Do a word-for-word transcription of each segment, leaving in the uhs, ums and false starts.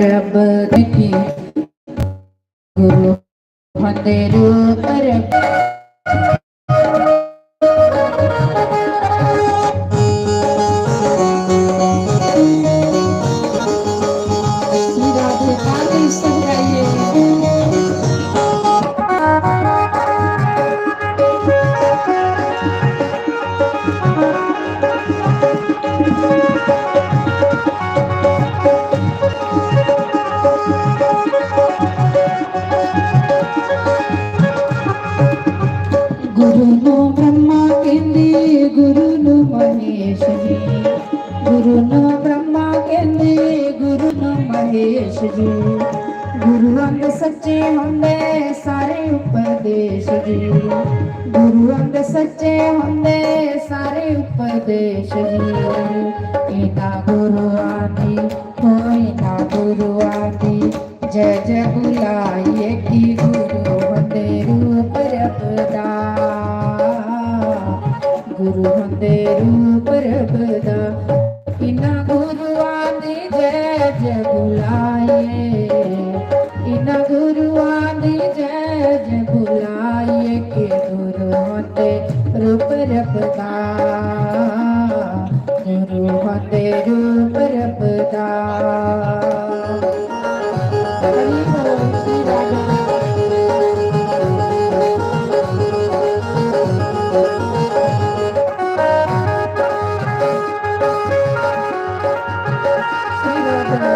रब देखी गुरु होंदे रूप रब। श्री राधे, ताली संगाइए। गुरु नु ब्रह्मा केंदे, गुरु नु महेश जी। गुरु नु ब्रह्मा केंदे, गुरु नु महेश जी। गुरु अंग सच्चे होंदे, सारे उपदेश जी। गुरु अंग सच्चे होंदे, सारे उपदेश जी। इना गुरुआं दी, हो इना गुरुआं दी जय जय बुलाइए कि गुरु होंदे रूप रब दा। गुरु होंदे रूप रब दा। इना गुरुआं दी जय जय बुलाइए। इना गुरुआं दी जय जय बुलाइए कि गुरु होंदे रूप रब दा। गुरु होंदे रूप रब दा। हरि बोल, श्री राधे। श्री राधे।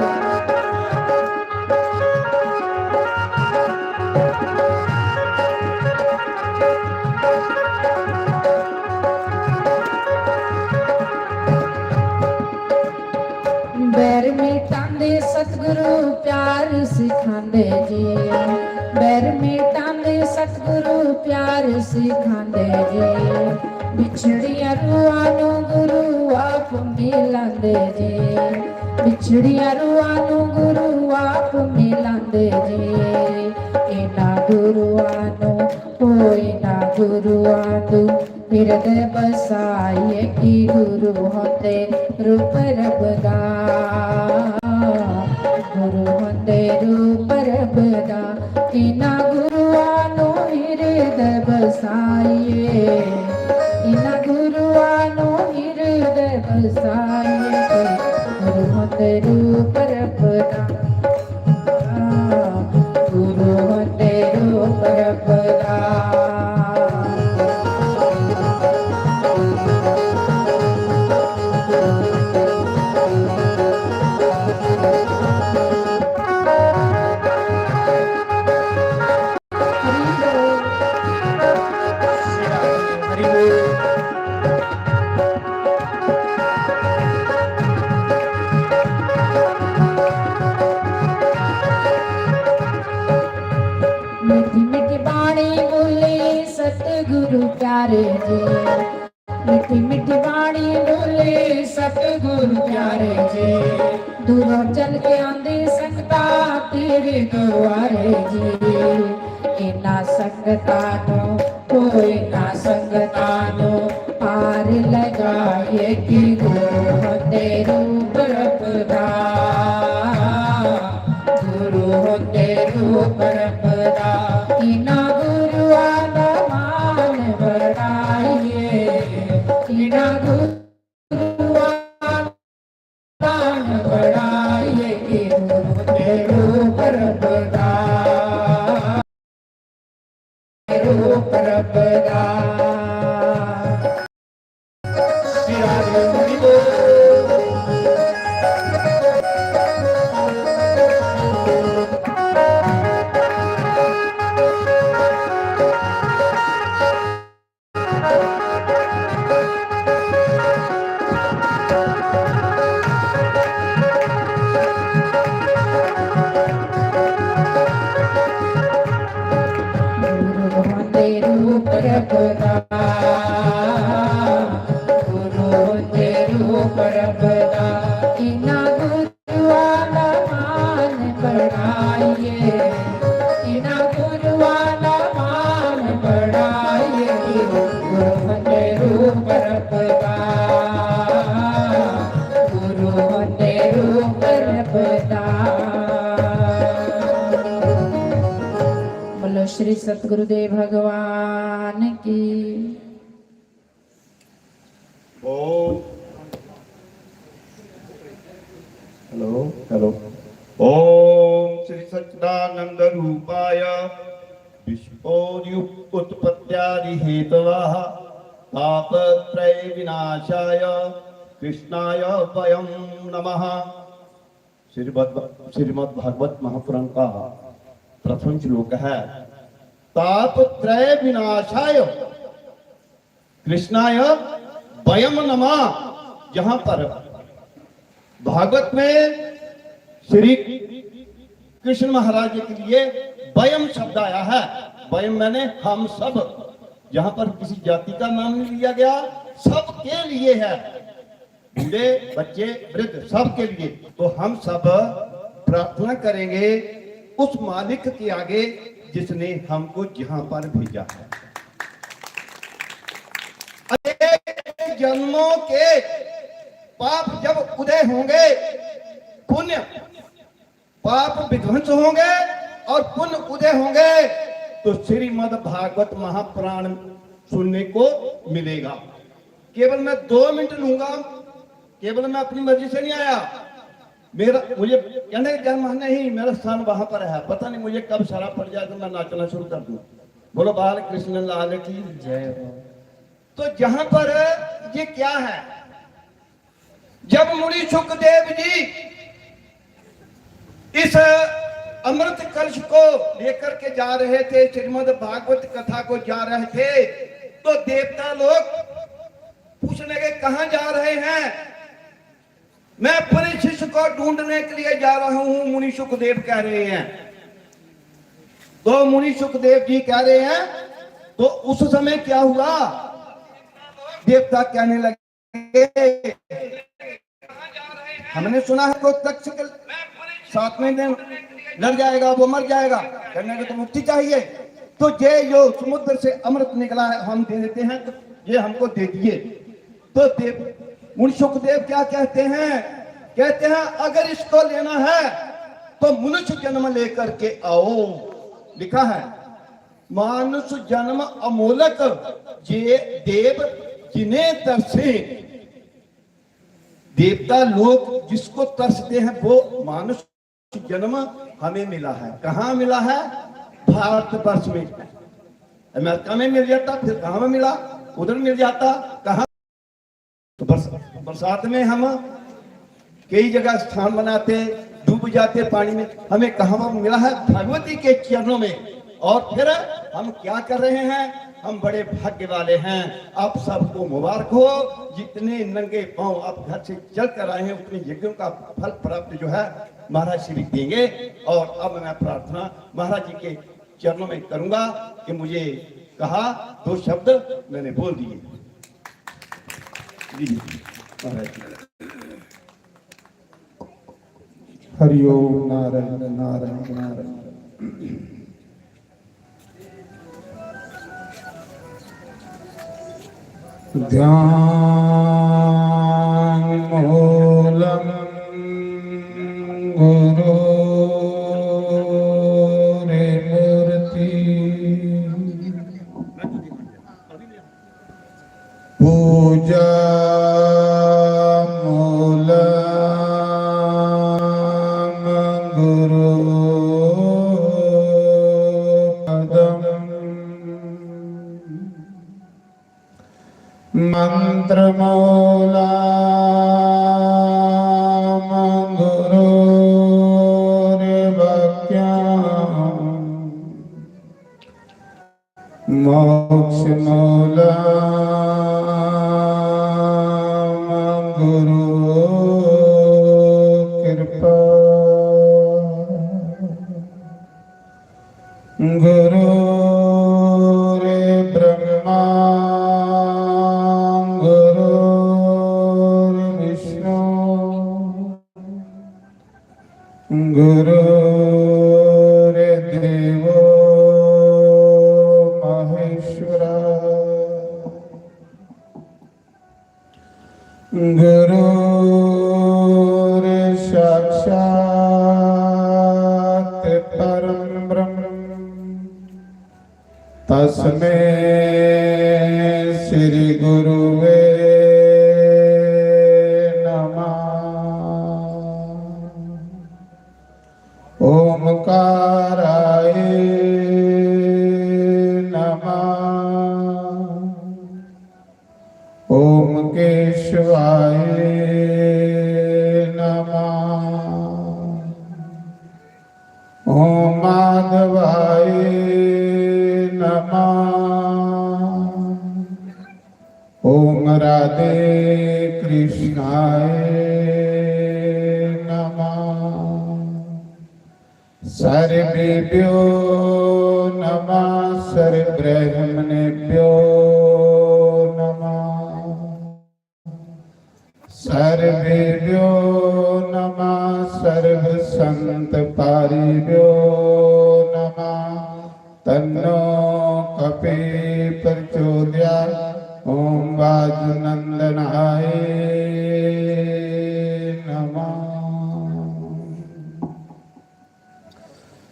बैर मिटांदे सतगुरु प्यार सिखांदे जी। बैर मिटांदे सतगुरु प्यार सिखांदे जी। बिछड़िया रूहां नू गुरु आप मिलांदे जी। बिछड़िया रूहां नू गुरु आप मिलांदे जी। इना गुरुआं नू, ओ इना गुरुआं नू हिरदय बसाइए कि गुरु होंदे रूप रब दा। गुरु होंदे रूप रब दा। इना गुरुआं नू हिरदय बसाइए। इना गुरुआं नू हिरदय बसाइए। गुरु होंदे रूप रब दा। गुरु होंदे रूप रब दा। मीठी मीठी बाणी बोले सतगुरु प्यारे जी। मीठी मीठी बाणी बोले सतगुरु प्यारे जी। दूरों चल के आंदी संगता तेरे द्वारे जी। इना संगता नू, ओ इना संगता नू पार लगाइए कि गुरु होंदे रूप रब दा। गुरु होंदे रूप रब दा। इना गुरुआं दा मान बढ़ाइए। इना गुरुआं दा मान बढ़ाइए कि गुरु होंदे रूप रब दा। रूप रब दा। श्री राधे हरि बोल। गुरु होंदे रूप रब दा, गुरु होंदे रूप रब दा, इना गुरुआं दा मान बढ़ाइए, इना गुरुआं दा मान बढ़ाइए, गुरु होंदे रूप रब दा, गुरु सतगुरुदेव भगवान की। ओम हेलो हेलो। ओम श्री सच्चिदानंद रूपाय विश्वोदय उत्पत्त्यादि हेतवः तापत्रय विनाशाय कृष्णाय वयम नमः। श्रीमद् श्रीमद् भागवत महापुराण का प्रथम श्लोक है, तापत्रय विनाशाय कृष्णाय वयम नमः। जहां पर भागवत में श्री कृष्ण महाराज जी के लिए वयम शब्द आया है। वयम मैंने हम सब, जहां पर किसी जाति का नाम नहीं लिया गया, सबके लिए है, बूढ़े बच्चे वृद्ध सबके लिए। तो हम सब प्रार्थना करेंगे उस मालिक के आगे जिसने हमको जहां पर भेजा है। अनेक जन्मों के पाप जब उदय होंगे, पुण्य पाप विध्वंस होंगे और पुण्य उदय होंगे, तो श्रीमद् भागवत महापुराण सुनने को मिलेगा। केवल मैं दो मिनट लूंगा, केवल मैं अपनी मर्जी से नहीं आया। मेरा, मुझे कहने का जन्म नहीं, मेरा स्थान वहां पर है। पता नहीं मुझे कब शराब पड़ जाए तो मैं नाचना शुरू कर दूं। बोलो बाल कृष्ण लाल की जय हो। तो जहां पर ये क्या है, जब मुनि सुखदेव जी इस अमृत कलश को लेकर के जा रहे थे, श्रीमद् भागवत कथा को जा रहे थे, तो देवता लोग पूछने के, "कहां जा रहे हैं?" "मैं अपने शिष्य को ढूंढने के लिए जा रहा हूं," मुनि सुखदेव कह रहे हैं। तो मुनि सुखदेव जी कह रहे हैं, तो उस समय क्या हुआ? देवता कहने लगे, "हमने सुना है, क्रोध तक के सातवें दिन लड़ जाएगा, वो मर जाएगा, कहने को तो मुक्ति चाहिए।" तो ये जो समुद्र से अमृत निकला है, हम दे देते हैं, तो ये हमको दे दिए। तो देव, मुनि सुखदेव क्या कहते हैं? कहते हैं, "अगर इसको लेना है तो मनुष्य जन्म लेकर के आओ।" लिखा है, "मानुष जन्म अमोलक, जे देव जिन्हें तरसे।" देवता लोग जिसको तरसते हैं, वो मानुष जन्म हमें मिला है। कहाँ मिला है? भारतवर्ष में। अमेरिका में मिल जाता, फिर कहाँ में मिला? उधर मिल जाता, कहाँ? तो बरस-, बरसात में हम कई जगह स्थान बनाते, डूब जाते पानी में, हमें कहाँ मिला है? भगवती के चरणों में। और फिर हम क्या कर रहे हैं? हम बड़े भाग्य वाले हैं। आप सबको मुबारक हो, जितने नंगे पांव आप घर से चल कर आए हैं, उतने यज्ञों का फल प्राप्त जो है महाराज श्री देंगे। और अब मैं प्रार्थना महाराज जी के चरणों में करूंगा कि मुझे कहा, दो शब्द मैंने बोल दिए। जी, महाराज जी। हरिओम नारायण नारायण नारायण। ध्यान मूलम गुरु मूर्ति पूजा मूलम गुरु पदम मंत्र मूलम गुरु वाक्यम मोक्ष मूलम गुरु कृपा। गुरु ब्रह्मा गुरु विष्णु गुरुर्देवो महेश्वरः। गुरुर्साक्षात् परं ब्रह्म तस्मै श्री गुरुवे नमः। ओमकाराय नमः। ओम केशवाय नमः। ओम माधवाय नमः। ओम राधे कृष्णाय नमः। सर्वेभ्यो नमः, सर्वब्राह्मणेभ्यो नमः। सर्वेभ्यो नमः, सर्वसंत पारिभ्यो नमः। तन्नो कपि प्रचोदयात्। ओम वायुनंदनाय नमः।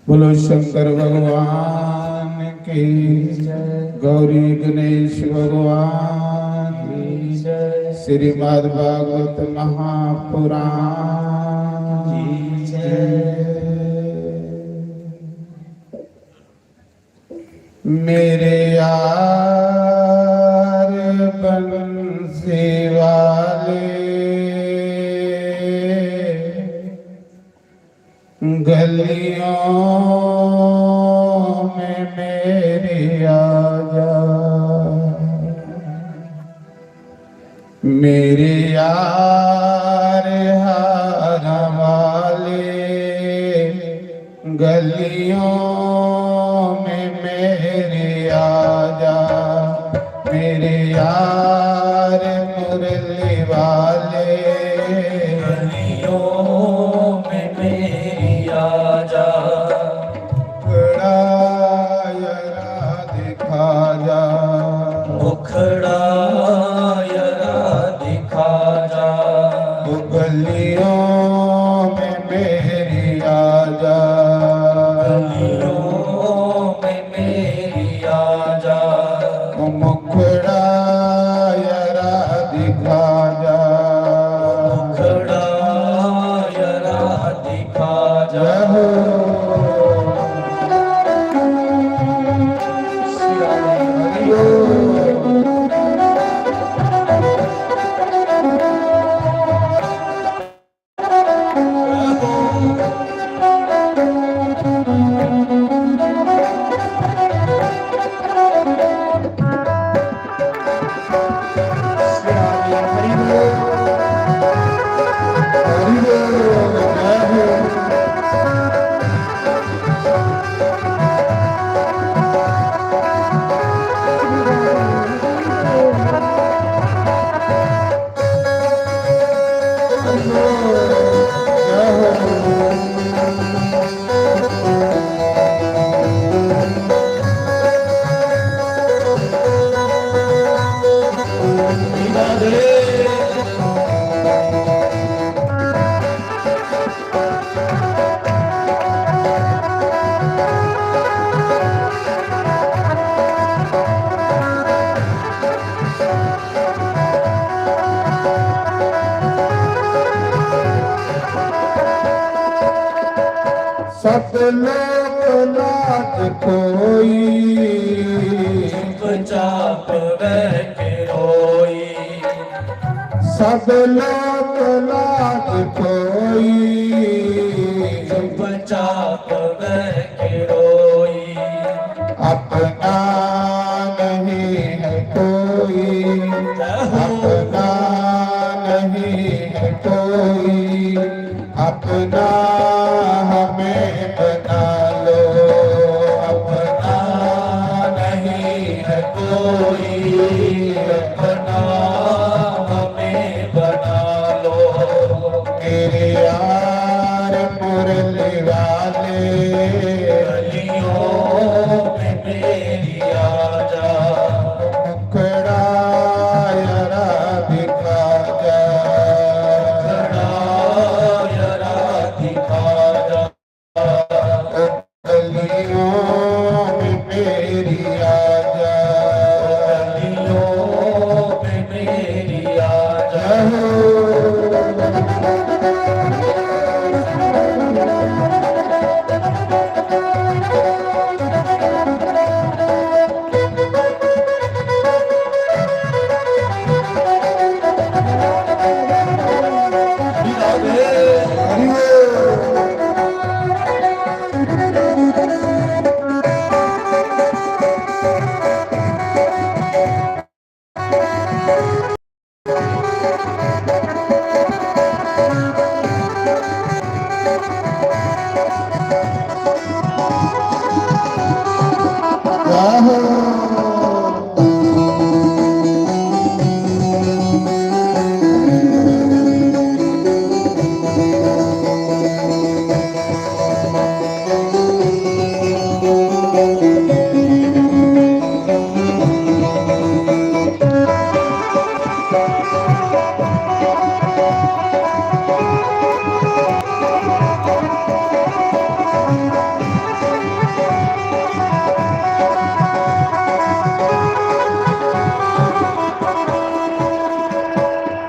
बोलो शंकर भगवान की जय। गौरी गणेश भगवान की जय। श्रीमद् भागवत महापुराण की जय। मेरे यार बंसी वाले, गलियों में मेरी आ जा। मेरे यार हार वाले, गलियों में मेरे आ जा। मेरे यार मुरली वाले, गलियों में मेरी आ जा। मुखड़ा जरा दिखा जा। मुखड़ा जरा दिखा जा। गलियों में मेरी आ जा। गलियों में मेरी आ जा। मुखड़ा जरा दिखा जा। मुखड़ा जरा दिखा जा। जय हो। सब लोक लाज खोई। चुपचाप बह के रोई। सब लोक लाज खोई। चुपचाप बह के रोई। अपना नहीं है कोई। अपना नहीं है कोई। अपना हमें बना लो। अपना नहीं है कोई। अपना हमें बना लो। मेरे यार मुरली वाले, गलियों में मेरी आ जा। मुखड़ा जरा दिखा जा। मुखड़ा जरा दिखा जा।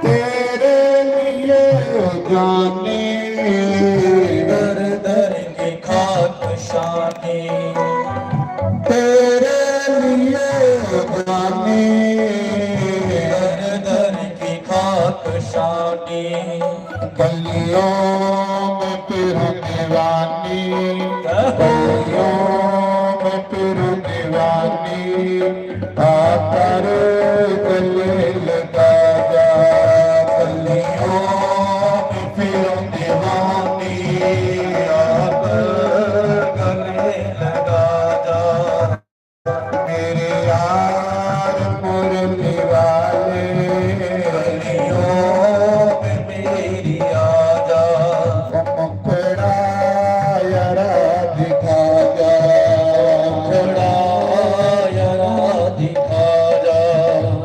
तेरे लिए जाने दर दर की खाक शाने, तेरे लिए जाने दर दर की खाक शाने। गलियों में फिर दीवानी, गलियों में फिर दीवानी, आकर गले लगा जा। गलियों में फिर दीवानी, आकर गले लगा जा। मेरे यार मुरली वाले, गलियों में मेरी आजा। ओ मुखड़ा यारा दिखा जा, मुखड़ा यारा दिखा जा।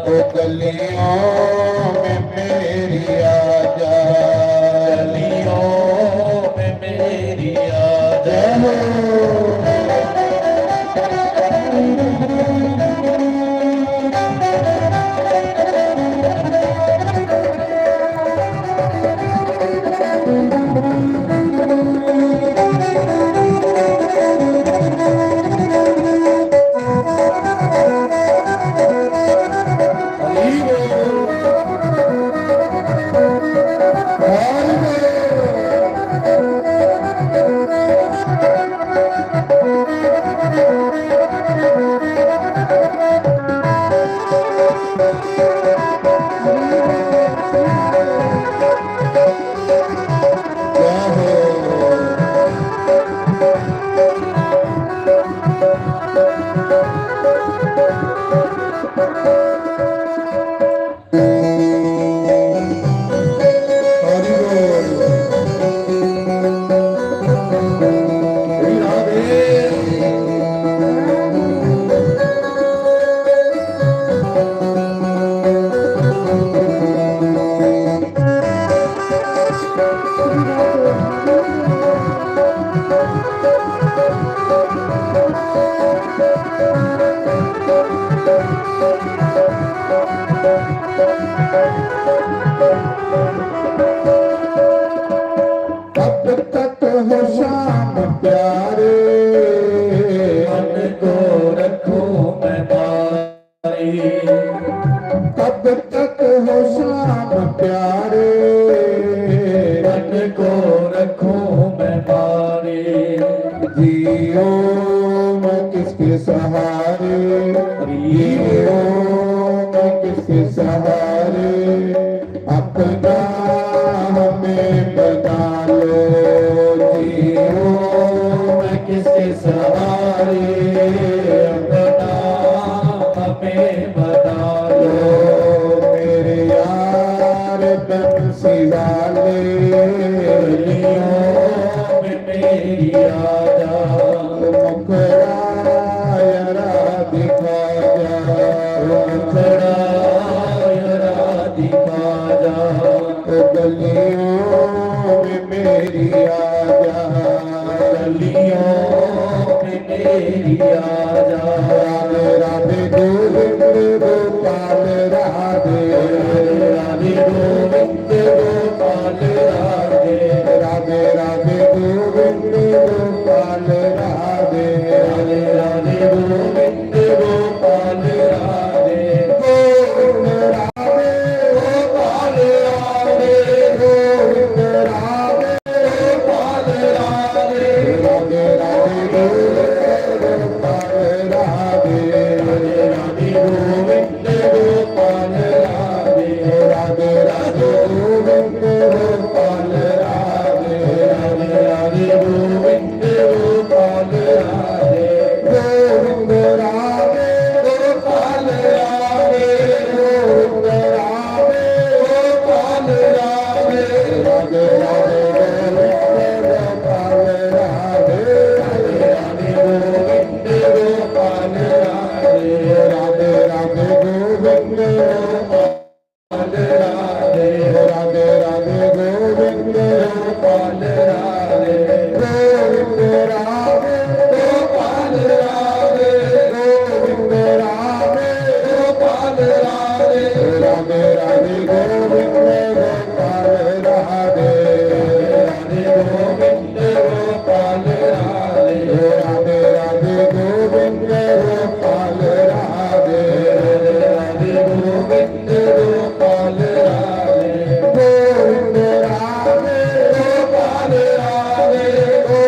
ओ गलियों में मेरी आजा, गलियों में मेरी आजा। जय हो। कब तक हो शाम प्यारे, मन को रखूं मैं मारे। कब तक हो शाम प्यारे, मन को रखूं मैं मारे। जियो मैं किसके सहारे, जियो मैं किसके सहारे, अपना हमें बना लो। जियो मैं किसके सहारे, अपना हमें बना लो। मेरे यार बंसी वाले, गलियों में मेरी आजा। मुखड़ा यारा दिखा जा, मुखड़ा यारा दिखा जा। ओ गलियों में मेरी आजा, गलियों में राधे राधे गोविंद गोपाल राधे। राधे राधे गोविंद गोपाल राधे। राधे राधे गोविंद गोपाल राधे। राधे राधे गोविंद गोपाल राधे। गोविंद राधे गोपाल राधे। गोविंद राधे गोपाल राधे। राधे राधे गोविंद गोपाल राधे। राधे राधे गोविंद गोपाल राधे। राधे राधे गोविंद गोपाल राधे। राधे राधे गोविंद गोपाल राधे। गोविंद राधे गोपाल राधे। गोविंद राधे गोपाल राधे। राधे राधे गोविंद गोपाल राधे। राधे राधे गोविंद गोपाल राधे। राधे राधे गोविंद गोपाल राधे। राधे राधे गोविंद गोपाल राधे। गोविंद राधे गोपाल राधे। गोविंद राधे गोपाल राधे। राधे राधे गोविंद गोपाल राधे। राधे गोविंद गोपाल राधे। राधे राधे गोविंद गोपाल राधे। राधे राधे गोविंद गोपाल राधे। गोविंद राधे गोपाल राधे। गोविंद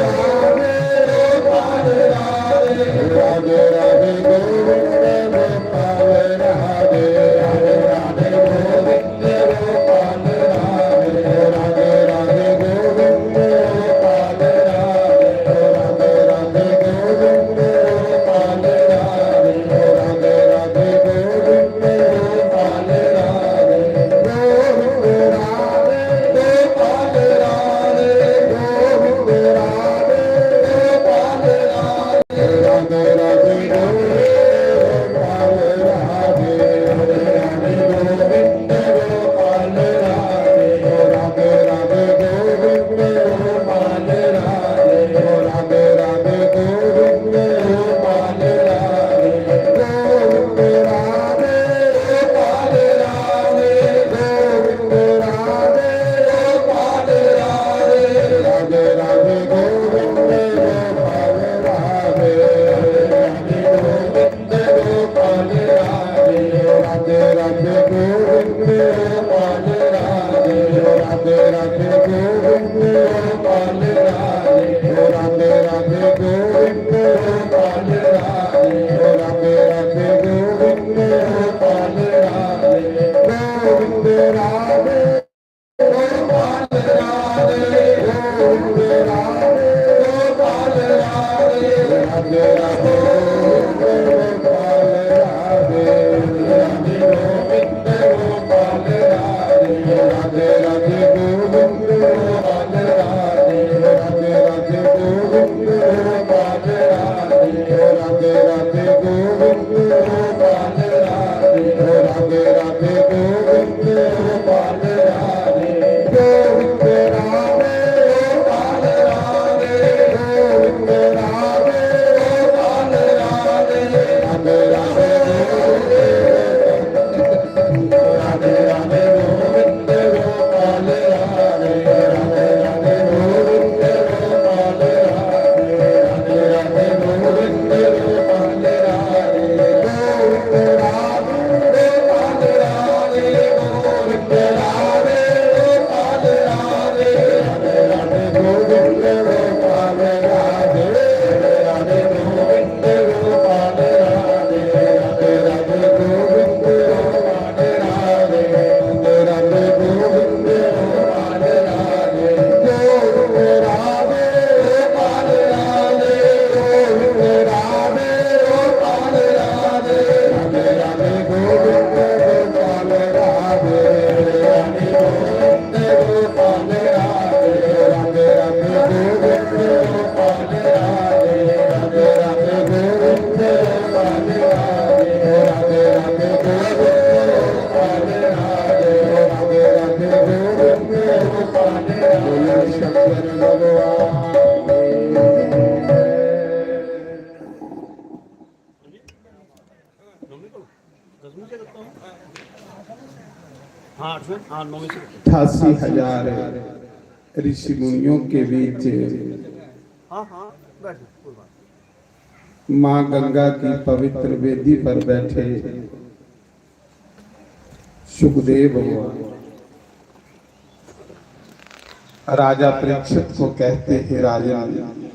राधे गोपाल राधे। राधे राधे गोविंद गोपाल राधे। राधे राधे गोविंद गोपाल राधे। राधे राधे गोविंद गोपाल राधे। राधे राधे गोविंद गोपाल राधे। राधे राधे गोविंद गोपाल राधे। गोविंद राधे गोपाल राधे। गोविंद राधे गोपाल राधे। राधे राधे गोविंद गोपाल राधे। राधे राधे गोविंद गोपाल राधे। राधे राधे गोविंद गोपाल राधे। राधे राधे गोविंद गोपाल राधे। गोविंद राधे गोपाल राधे। गोविंद राधे गोपाल राधे। राधे राधे गोविंद गोपाल राधे। राधे राधे गोविंद गोपाल राधे। राधे राधे गोविंद गोपाल राधे। राधे राधे गोविंद गोपाल राधे। राधे राधे गोविंद गोपाल राधे। राधे राधे गोविंद गोपाल राधे। गोविंद राधे गोपाल राधे। गोविंद राधे गोपाल राधे। राधे राधे गोविंद गोपाल राधे। राधे गोविंद गोपाल राधे। राधे राधे गोविंद गोपाल राधे। राधे राधे गोविंद गोपाल राधे। राधे राधे गोविंद गोपाल राधे। राधे राधे गोविंद गोपाल राधे। गोविंद राधे गोपाल राधे। गोविंद राधे गोपाल राधे। राधे राधे गोविंद राधे राधे गोविंद गोपाल राधे। राधे राधे गोविंद गोपाल राधे। राधे राधे गोविंद गोपाल राधे। गोविंद राधे गोपाल राधे। गोविंद राधे गोपाल राधे। राधे राधे गोविंद गोपाल राधे। राधे राधे गोविंद गोपाल राधे। राधे राधे गोविंद गोपाल राधे। राधे राधे गोविंद गोपाल राधे। गोविंद राधे गोपाल राधे। गोविंद राधे गोपाल राधे। राधे राधे गोविंद गोपाल राधे। राधे गोविंद गोपाल राधे। राधे राधे गोविंद गोपाल राधे। राधे राधे गोविंद गोपाल राधे। राधे राधे गोविंद गोपाल राधे। राधे राधे गोविंद गोपाल राधे। बोलो शंकर भगवान। अठासी हजार ऋषि मुनियों के बीच माँ गंगा की पवित्र वेदी पर बैठे सुखदेव भगवान राजा परीक्षित को कहते हैं, राजन,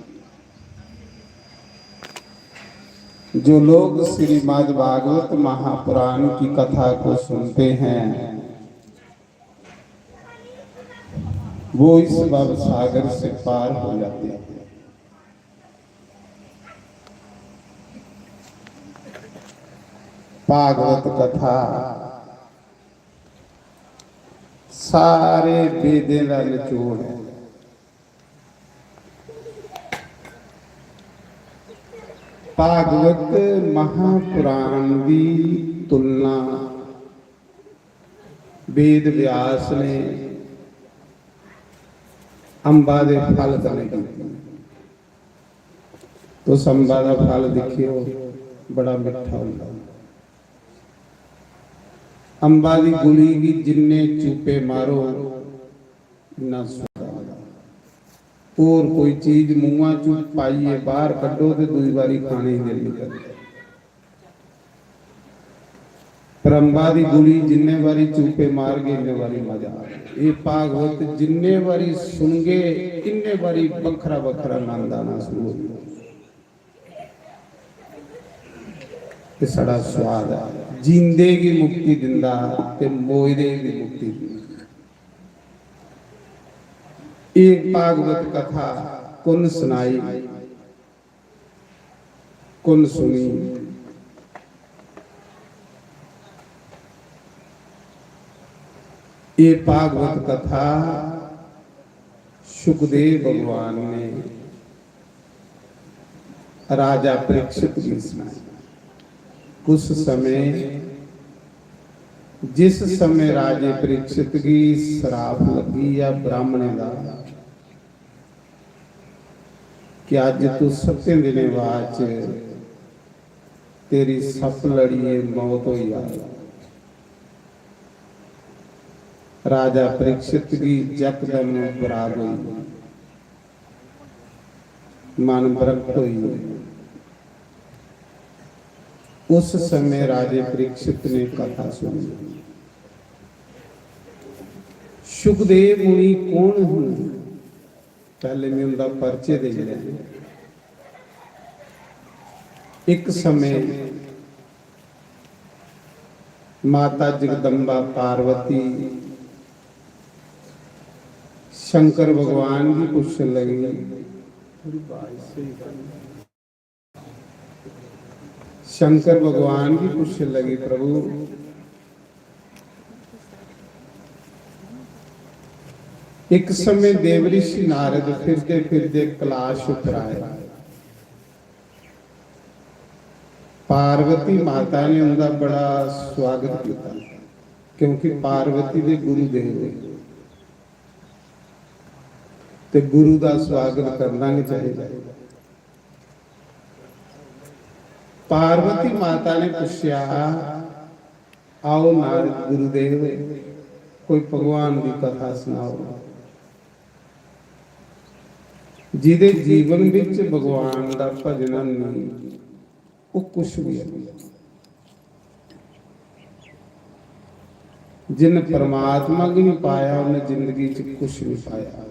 जो लोग श्रीमद् भागवत महापुराण की कथा को सुनते हैं, वो इस भव सागर से पार हो जाते हैं। भागवत कथा सारे वेदें का निचोड़ है। भागवत महापुराण की तुलना वेद व्यास ने अंबा दे फल कन्नै कीती। तुस अंबा दा फल दिक्खेओ, बड़ा मिट्ठा होंदा। अंबा दी गुली गी जिन्ने चूपे मारो, इन्ना स्वाद। होर कोई चीज मुंहा च पाइयै बाहर कड्ढो ते दूई बारी खाने गी दिल नहीं करदा। पर अंबा दी गुली जिन्ने बारी चूपे मारगे, इन्ने बारी मजा आवे। ये भागवत जिन्ने बारी सुनगे, इन्ने बारी बखरा बखरा आनंद आना शुरू हो जाए। ये साढ़ा स्वाद है, जींदे की मुक्ति दिंदा ते मोए दे की मुक्ति दिंदा। एक भागवत कथा कुन सुनाई, कुन सुनी? ये भागवत कथा सुखदेव भगवान ने राजा परीक्षित की सुनाई। उस समय, जिस समय राजे परीक्षित की श्राप लगी या ब्राह्मणें का, कि अज्ज तू सत्तें दिनें बाद च तेरी सप्प लड़ियै मौत होई जाग। राजा परीक्षित गी यकदम बराग होई, मन विरक्त होई। उस समय राजे परीक्षित ने कथा सुनी। सुखदेव मुनि कौन हन? पहले मैं उनका परिचय दे लिया। एक समय माता जगदम्बा पार्वती शंकर भगवान की पूछन लगी, शंकर भगवान की पूछन लगी, प्रभु, एक समय देवऋषि नारद फिरदे फिरदे कैलाश उप्पर आए। पार्वती माता ने उनका बड़ा स्वागत किया, क्योंकि पार्वती दे गुरुदेव है, ते गुरु का स्वागत करना ही चाहिए। पार्वती माता ने पूछा, "आओ नारद गुरुदेव, कोई भगवान की कथा सुनाओ।" जिदे जीवन विच भगवान का भजन नहीं, वो कुछ भी है। जिन परमात्मा गी नहीं पाया, उन्हें जिंदगी च कुछ नहीं पाया।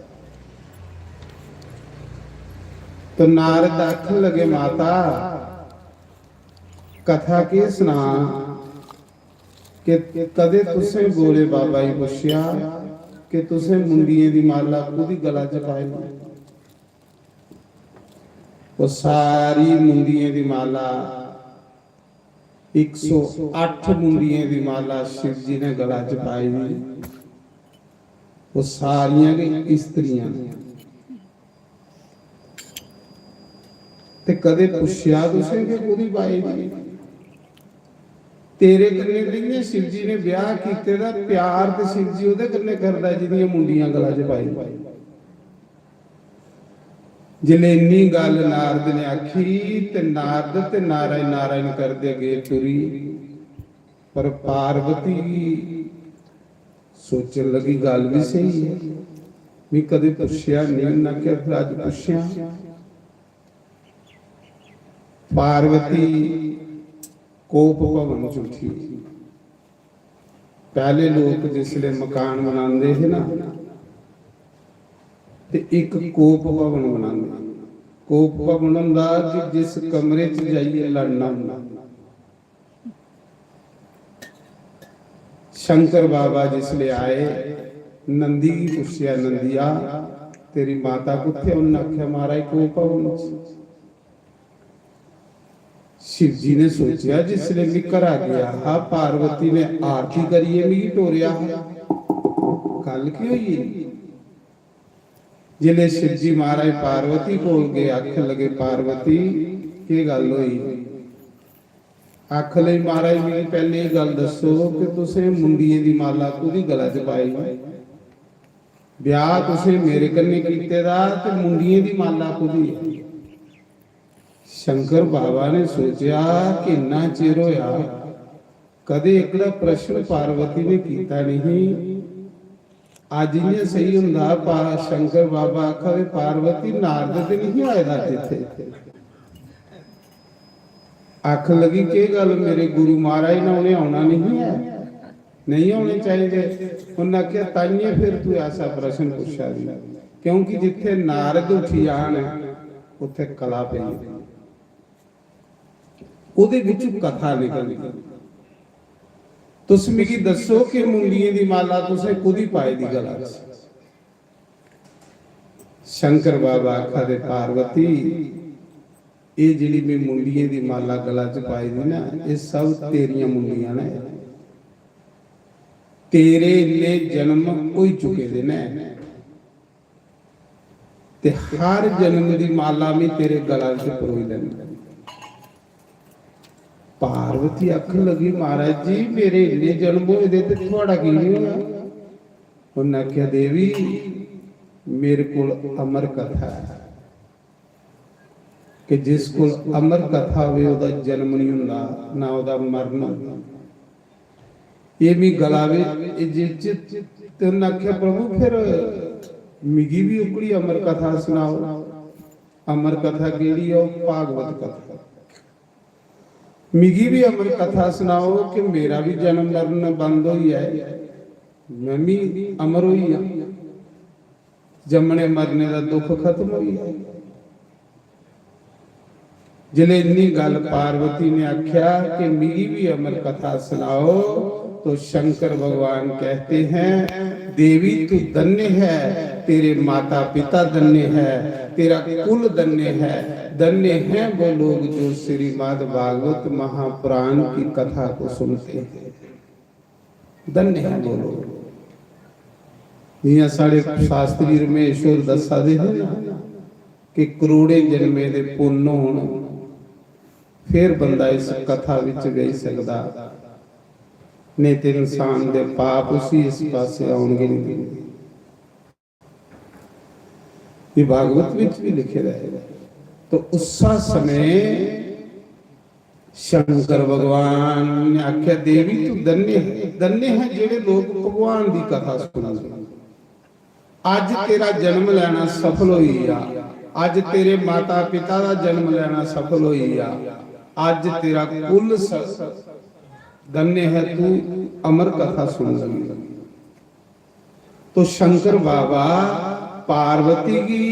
तो नारद आखन लगे, माता, कथा के सुना कि कदे तुसें भोले बाबा जी पुछया कि तुसें मुंडियें दी माला कुदी गला च पाई? वो सारी मुंडियें दी माला, एक सौ अट्ठ मुंडियें दी माला शिव जी ने गला च पाई दी। वो सारियां गै इस्त्रियां न। ते कदे पुच्छेआ तुसें कि कोह्दी पाई दी? तेरे कन्नै ते इ'यां शिव जी ने ब्याह कीते दा, प्यार ते शिव जी ओह्दे कन्नै करदा जि'दियां मुंडियां गला च पाई दी। जिसलै इन्नी गल्ल नारद ने आखी ते नारद ते नारायण नारायण करदे गे टुरी, पर पार्वती गी सोचन लगी, गल्ल बी स्हेई ऐ। मी कदें पुच्छेआ नेईं, उन्नै आखेआ, "फिर अज्ज पुच्छेआ।" पार्वती कोप भवन च उठी। पैह्ले लोक जिसलै मकान बनांदे हे ना, ते इक कोप भवन बनांदे। कोप भवन होंदा कि जिस कमरे च जाइयै लड़ना होंदा। शंकर बाबा जिसलै आए, नंदी गी पुच्छेआ, "नंदिया, तेरी माता कुत्थै?" उन्नै आखेआ, "महाराज, कोप भवन च।" शिव जी ने सोचेआ, "जिसलै में घरा गेआ हा, पार्वती ने आरती करियै मिगी टोरेआ हा, गल्ल केह् होई गेई?" जिसलै शिव जी महाराज पार्वती कोल गे, आखन लगे, "पार्वती, केह् गल्ल होई?" आखन लगी, "महाराज, मिगी पैह्लें एह् गल्ल दस्सो कि तुसें मुंडियें दी माला कोह्दी गला च पाई? ब्याह् तुसें मेरे कन्नै कीते दा ते मुंडियें दी माला कोह्दी ऐ?" शंकर बाबा ने सोचेआ कि इन्ना चिर होया, कदें एह्कड़ा प्रश्न पार्वती ने कीता नहीं। अज्ज इ'यां सेही होंदा, पा-, शंकर बाबा आखा दे, "पार्वती, नारद ते नहीं आए दा अज्ज इत्थै।" आखन लगी, "केह् गल्ल, मेरे गुरु महाराज ने उ'नें औना नहीं ऐ?" "नहीं औने चाहिए।" उन्नै आखेआ, "ताइयें फिर तू ऐसा प्रश्न पुच्छा दी, क्योंकि जित्थै नारद उठी जान, उत्थै कला पेई जंदी।" ओह्दे बिच्चों कथा निकलदी। "तुस मिगी दस्सो कि मुंडियें दी माला तुसें कुदी पाई दी गला च?" शंकर बाबा आखा दे, "पार्वती, एह् जेह्ड़ी में मुंडियें दी माला गला च पाई दी ना, एह् सब तेरियां मुंडियां न। तेरे इन्ने जन्म होई चुके दे न, ते हर जन्म दी माला में तेरे गला च परोई लैनी।" पार्वती आखन लगी, "महाराज जी, मेरे इन्ने जन्म होए दे ते थुआड़ा की नहीं होया?" उन्नै आखेआ, "देवी, मेरे कोल अमर कथा ऐ कि जिस कोल अमर कथा होवे, ओह्दा जन्म नहीं होंदा, ना ओह्दा मरण होंदा। एह् मी गला वे-, एह् जे चित," ते उन्नै आखेआ, "प्रभु, फिर मिगी भी ओकड़ी अमर कथा सनाओ।" अमर कथा केह्ड़ी ऐ? ओह् भागवत कथा। "मिगी भी अमर कथा सनाओ कि मेरा भी जन्म मरण बंद होई जाए, मैं भी अमर होई जां, जम्मने मरने दा दुख खत्म होई जाए।" जिसलै इन्नी गल्ल पार्वती ने आख्या कि "मिगी भी अमर कथा सनाओ", तो शंकर भगवान कहते हैं, "देवी, तू धन्य है, तेरे माता पिता धन्य है, तेरा कुल धन्य है, धन्य हैं वो लोग जो श्रीमद् भागवत महापुराण की कथा को सुनते हैं।" धन्य हैं वो लोग। जियां साढ़े शास्त्री रमेश होर दस्सा दे हे ना कि करोड़ें जन्में दे पुन्न होन, फिर बंदा इस कथा विच गई सकदा, नेईं ते इंसान दे पाप उसी इस पासे औन गै नहीं दिंदे। ये भागवत विच भी लिखे दा है। तो उस समय शंकर भगवान ने आख्या, "देवी, तू धन्य है, धन्य है जेड़े लोग भगवान दी कथा सुनदे। अज तेरा जन्म लेना सफल होई गया, अज तेरे माता पिता का जन्म लेना सफल होई गया, अज तेरा कुल स-, धन्य है, तू अमर कथा सुन लगी।" तो शंकर बाबा पार्वती की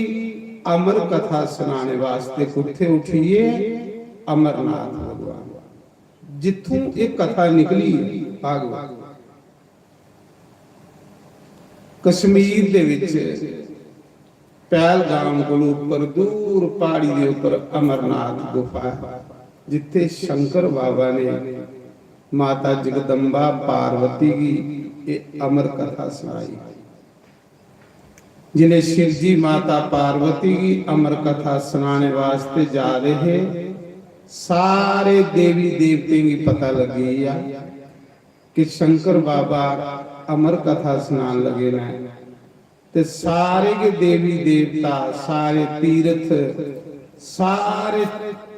अमर कथा सुनाने वास्ते कुत्थे उठिए? अमरनाथ भगवान, जित्थों ये कथा निकली है, भागवत। कश्मीर दे विच पहलगाम कोल ऊपर दूर पहाड़ी दे ऊपर अमरनाथ गुफा है, जिथे शंकर बाबा ने माता जगदम्बा पार्वती की ये अमर कथा सुनाई। जिसले शिव जी माता पार्वती की अमर कथा सुनाने वास्ते जा रहे हे, सारे देवी देवतें की पता लगी गया कि शंकर बाबा अमर कथा सुनान लगे न। ते सारे के देवी देवता, सारे तीर्थ, सारे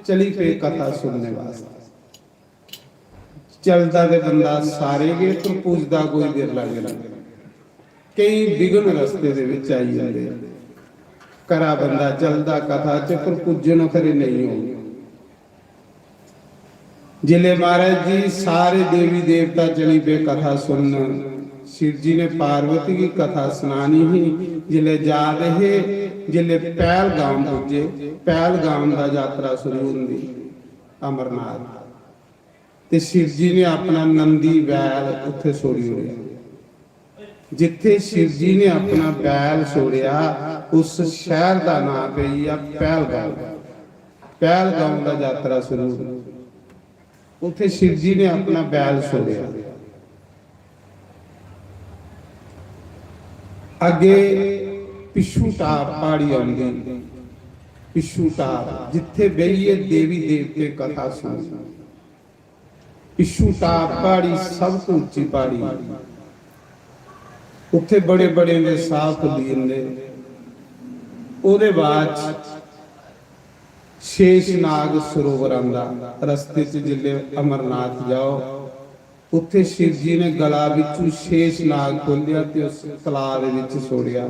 चली पे कथा सुनने वास्ते। चलदा ते बंदा सारे गै, पर पुजदा कोई बिरला बिरला। केई विघ्न रस्ते दे बिच आई जंदे। घरा बंदा चलदा कथा च, पर पुज्जन खरे नेईं होन। जिसलै महाराज जी सारे देवी देवता चली पे कथा सुनन, शिव जी ने पार्वती गी कथा सनानी ही। जिसलै जा दे हे, जिसलै पहलगाम पुज्जे, पहलगाम दा यात्रा शुरू होंदी अमरनाथ, ते शिव जी ने अपना नंदी बैल उत्थे छोड़ी ओड़ेआ। जिथे शिव जी ने अपना बैल छोड़ेआ, उस शहर का नाम पेई गेआ पहलगाम। पहलगाम का यात्रा शुरू। उथे शिव जी ने अपना बैल छोड़ेआ। अगे पिछू टाप पहाड़ी आंदी, पिछू टाप, जिथे बेहिए देवी देवते कथा सुन। पिछू टाप पहाड़ी सब तो उच्ची पहाड़ी, उत्थे बड़े बड़े दे साह फुल्ली जंदे। ओदे बाद च शेषनाग सरोवर आंदा। रस्ते च जिसले अमरनाथ जाओ, उत्थे शिव जी ने गला बिचू शेषनाग खोलिया ते उस तलाब दे विच छोड़िया।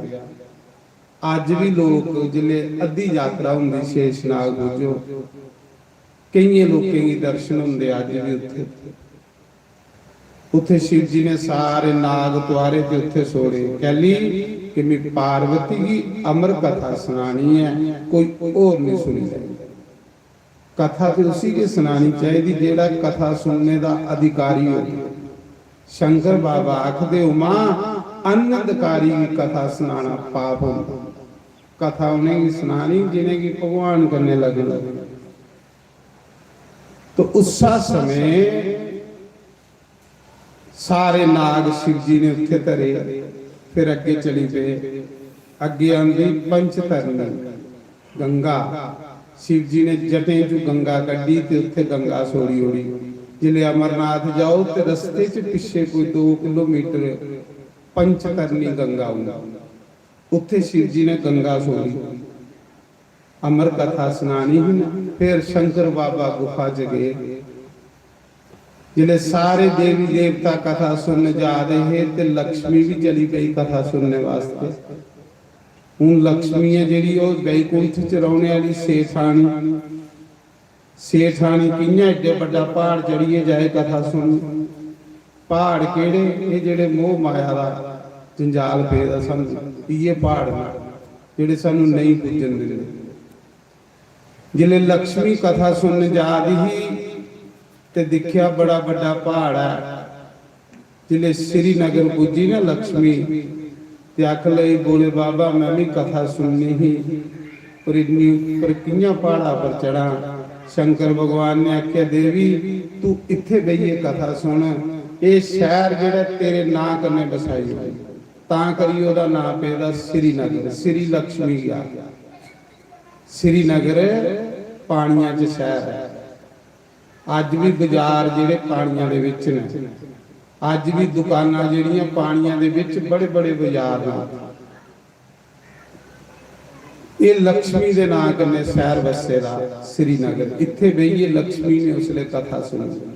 अज्ज भी लोक जिसले अद्धी यात्रा होंदी शेषनाग पुज्जो, केइयें लोकें गी दर्शन होंदे अज्ज भी उत्थे। उत्थे शिव जी ने सारे नाग तुआरे ते उत्थे छोड़े। कैली कि मैं पार्वती गी अमर कथा सनानी ऐ, कोई होर नहीं सुनी लैंदा। कथा ते उसी गै सनानी चाहिदी जेड़ा कथा सुनने दा अधिकारी हो। शंकर बाबा आखदे, "उमा, अनधिकारी गी कथा सनाना पाप होंदा।" कथा उनेंगी सनानी जिनेंगी भगवान कन्नै लगन। तो उस्सा समय सारे नाग शिव जी ने उत्थे धरे। फिर अग्गे चली पे। अग्गे आंदी पंचतरणी गंगा। शिव जी ने जटें चू गंगा कड्ढी ते उत्थे गंगा छोड़ी ओड़ी। जिसले अमरनाथ जाओ ते रस्ते च पिछे कोई दो किलोमीटर पंचतरणी गंगा आंदी, उत्थे शिव जी ने गंगा छोड़ी। अमर कथा सनानी ही ना। फिर शंकर बाबा गुफा च गए। जिसले सारे देवी देवता कथा सुनने जा रहे हे ते लक्ष्मी भी चली पई कथा सुनने वास्ते। हूँ लक्ष्मी ऐ जेह्ड़ी, ओह् बैकुंठ च रौह्ने आह्ली सेठानी। सेठानी कि'यां एड्डे बड्डा प्हाड़ चढ़ियै जाए कथा सुनन? प्हाड़ केह्ड़े? एह् जेह्ड़े मोह माया दा जंजाल पेदा सानू, इ'यै प्हाड़ न जेह्ड़े सानू नेईं पुज्जन दिंदे। जिसलै लक्ष्मी कथा सुनन जा दी ही ते दिक्खेआ बड़ा बड्डा प्हाड़ ऐ। जिसलै श्रीनगर पुज्जी ना लक्ष्मी ते आखन लगी, "भोले बाबा, मैं भी कथा सुननी ही, पर इन्नी उप्पर कि'यां प्हाड़ा पर चढ़ां?" शंकर भगवान ने आखेआ, "देवी, तू इत्थे बेहियै कथा सुन। एह् शैह्र जेह्ड़ा तेरे नांऽ कन्नै बसाई ओड़े।" तां करियै ओह्दा नांऽ पेदा श्रीनगर, श्री लक्ष्मी गी आखदे। श्रीनगर पानियां च शैह्र ऐ। अज्ज भी बाजार जेह्ड़े पानियां दे बिच न, अज्ज भी दुकानां जेह्ड़ियां पानियां दे बिच, बड़े बड़े बाजार न। एह् लक्ष्मी दे नांऽ कन्नै शैह्र बस्से दा श्रीनगर। इत्थै बेहियै लक्ष्मी ने उसलै कथा सुनी।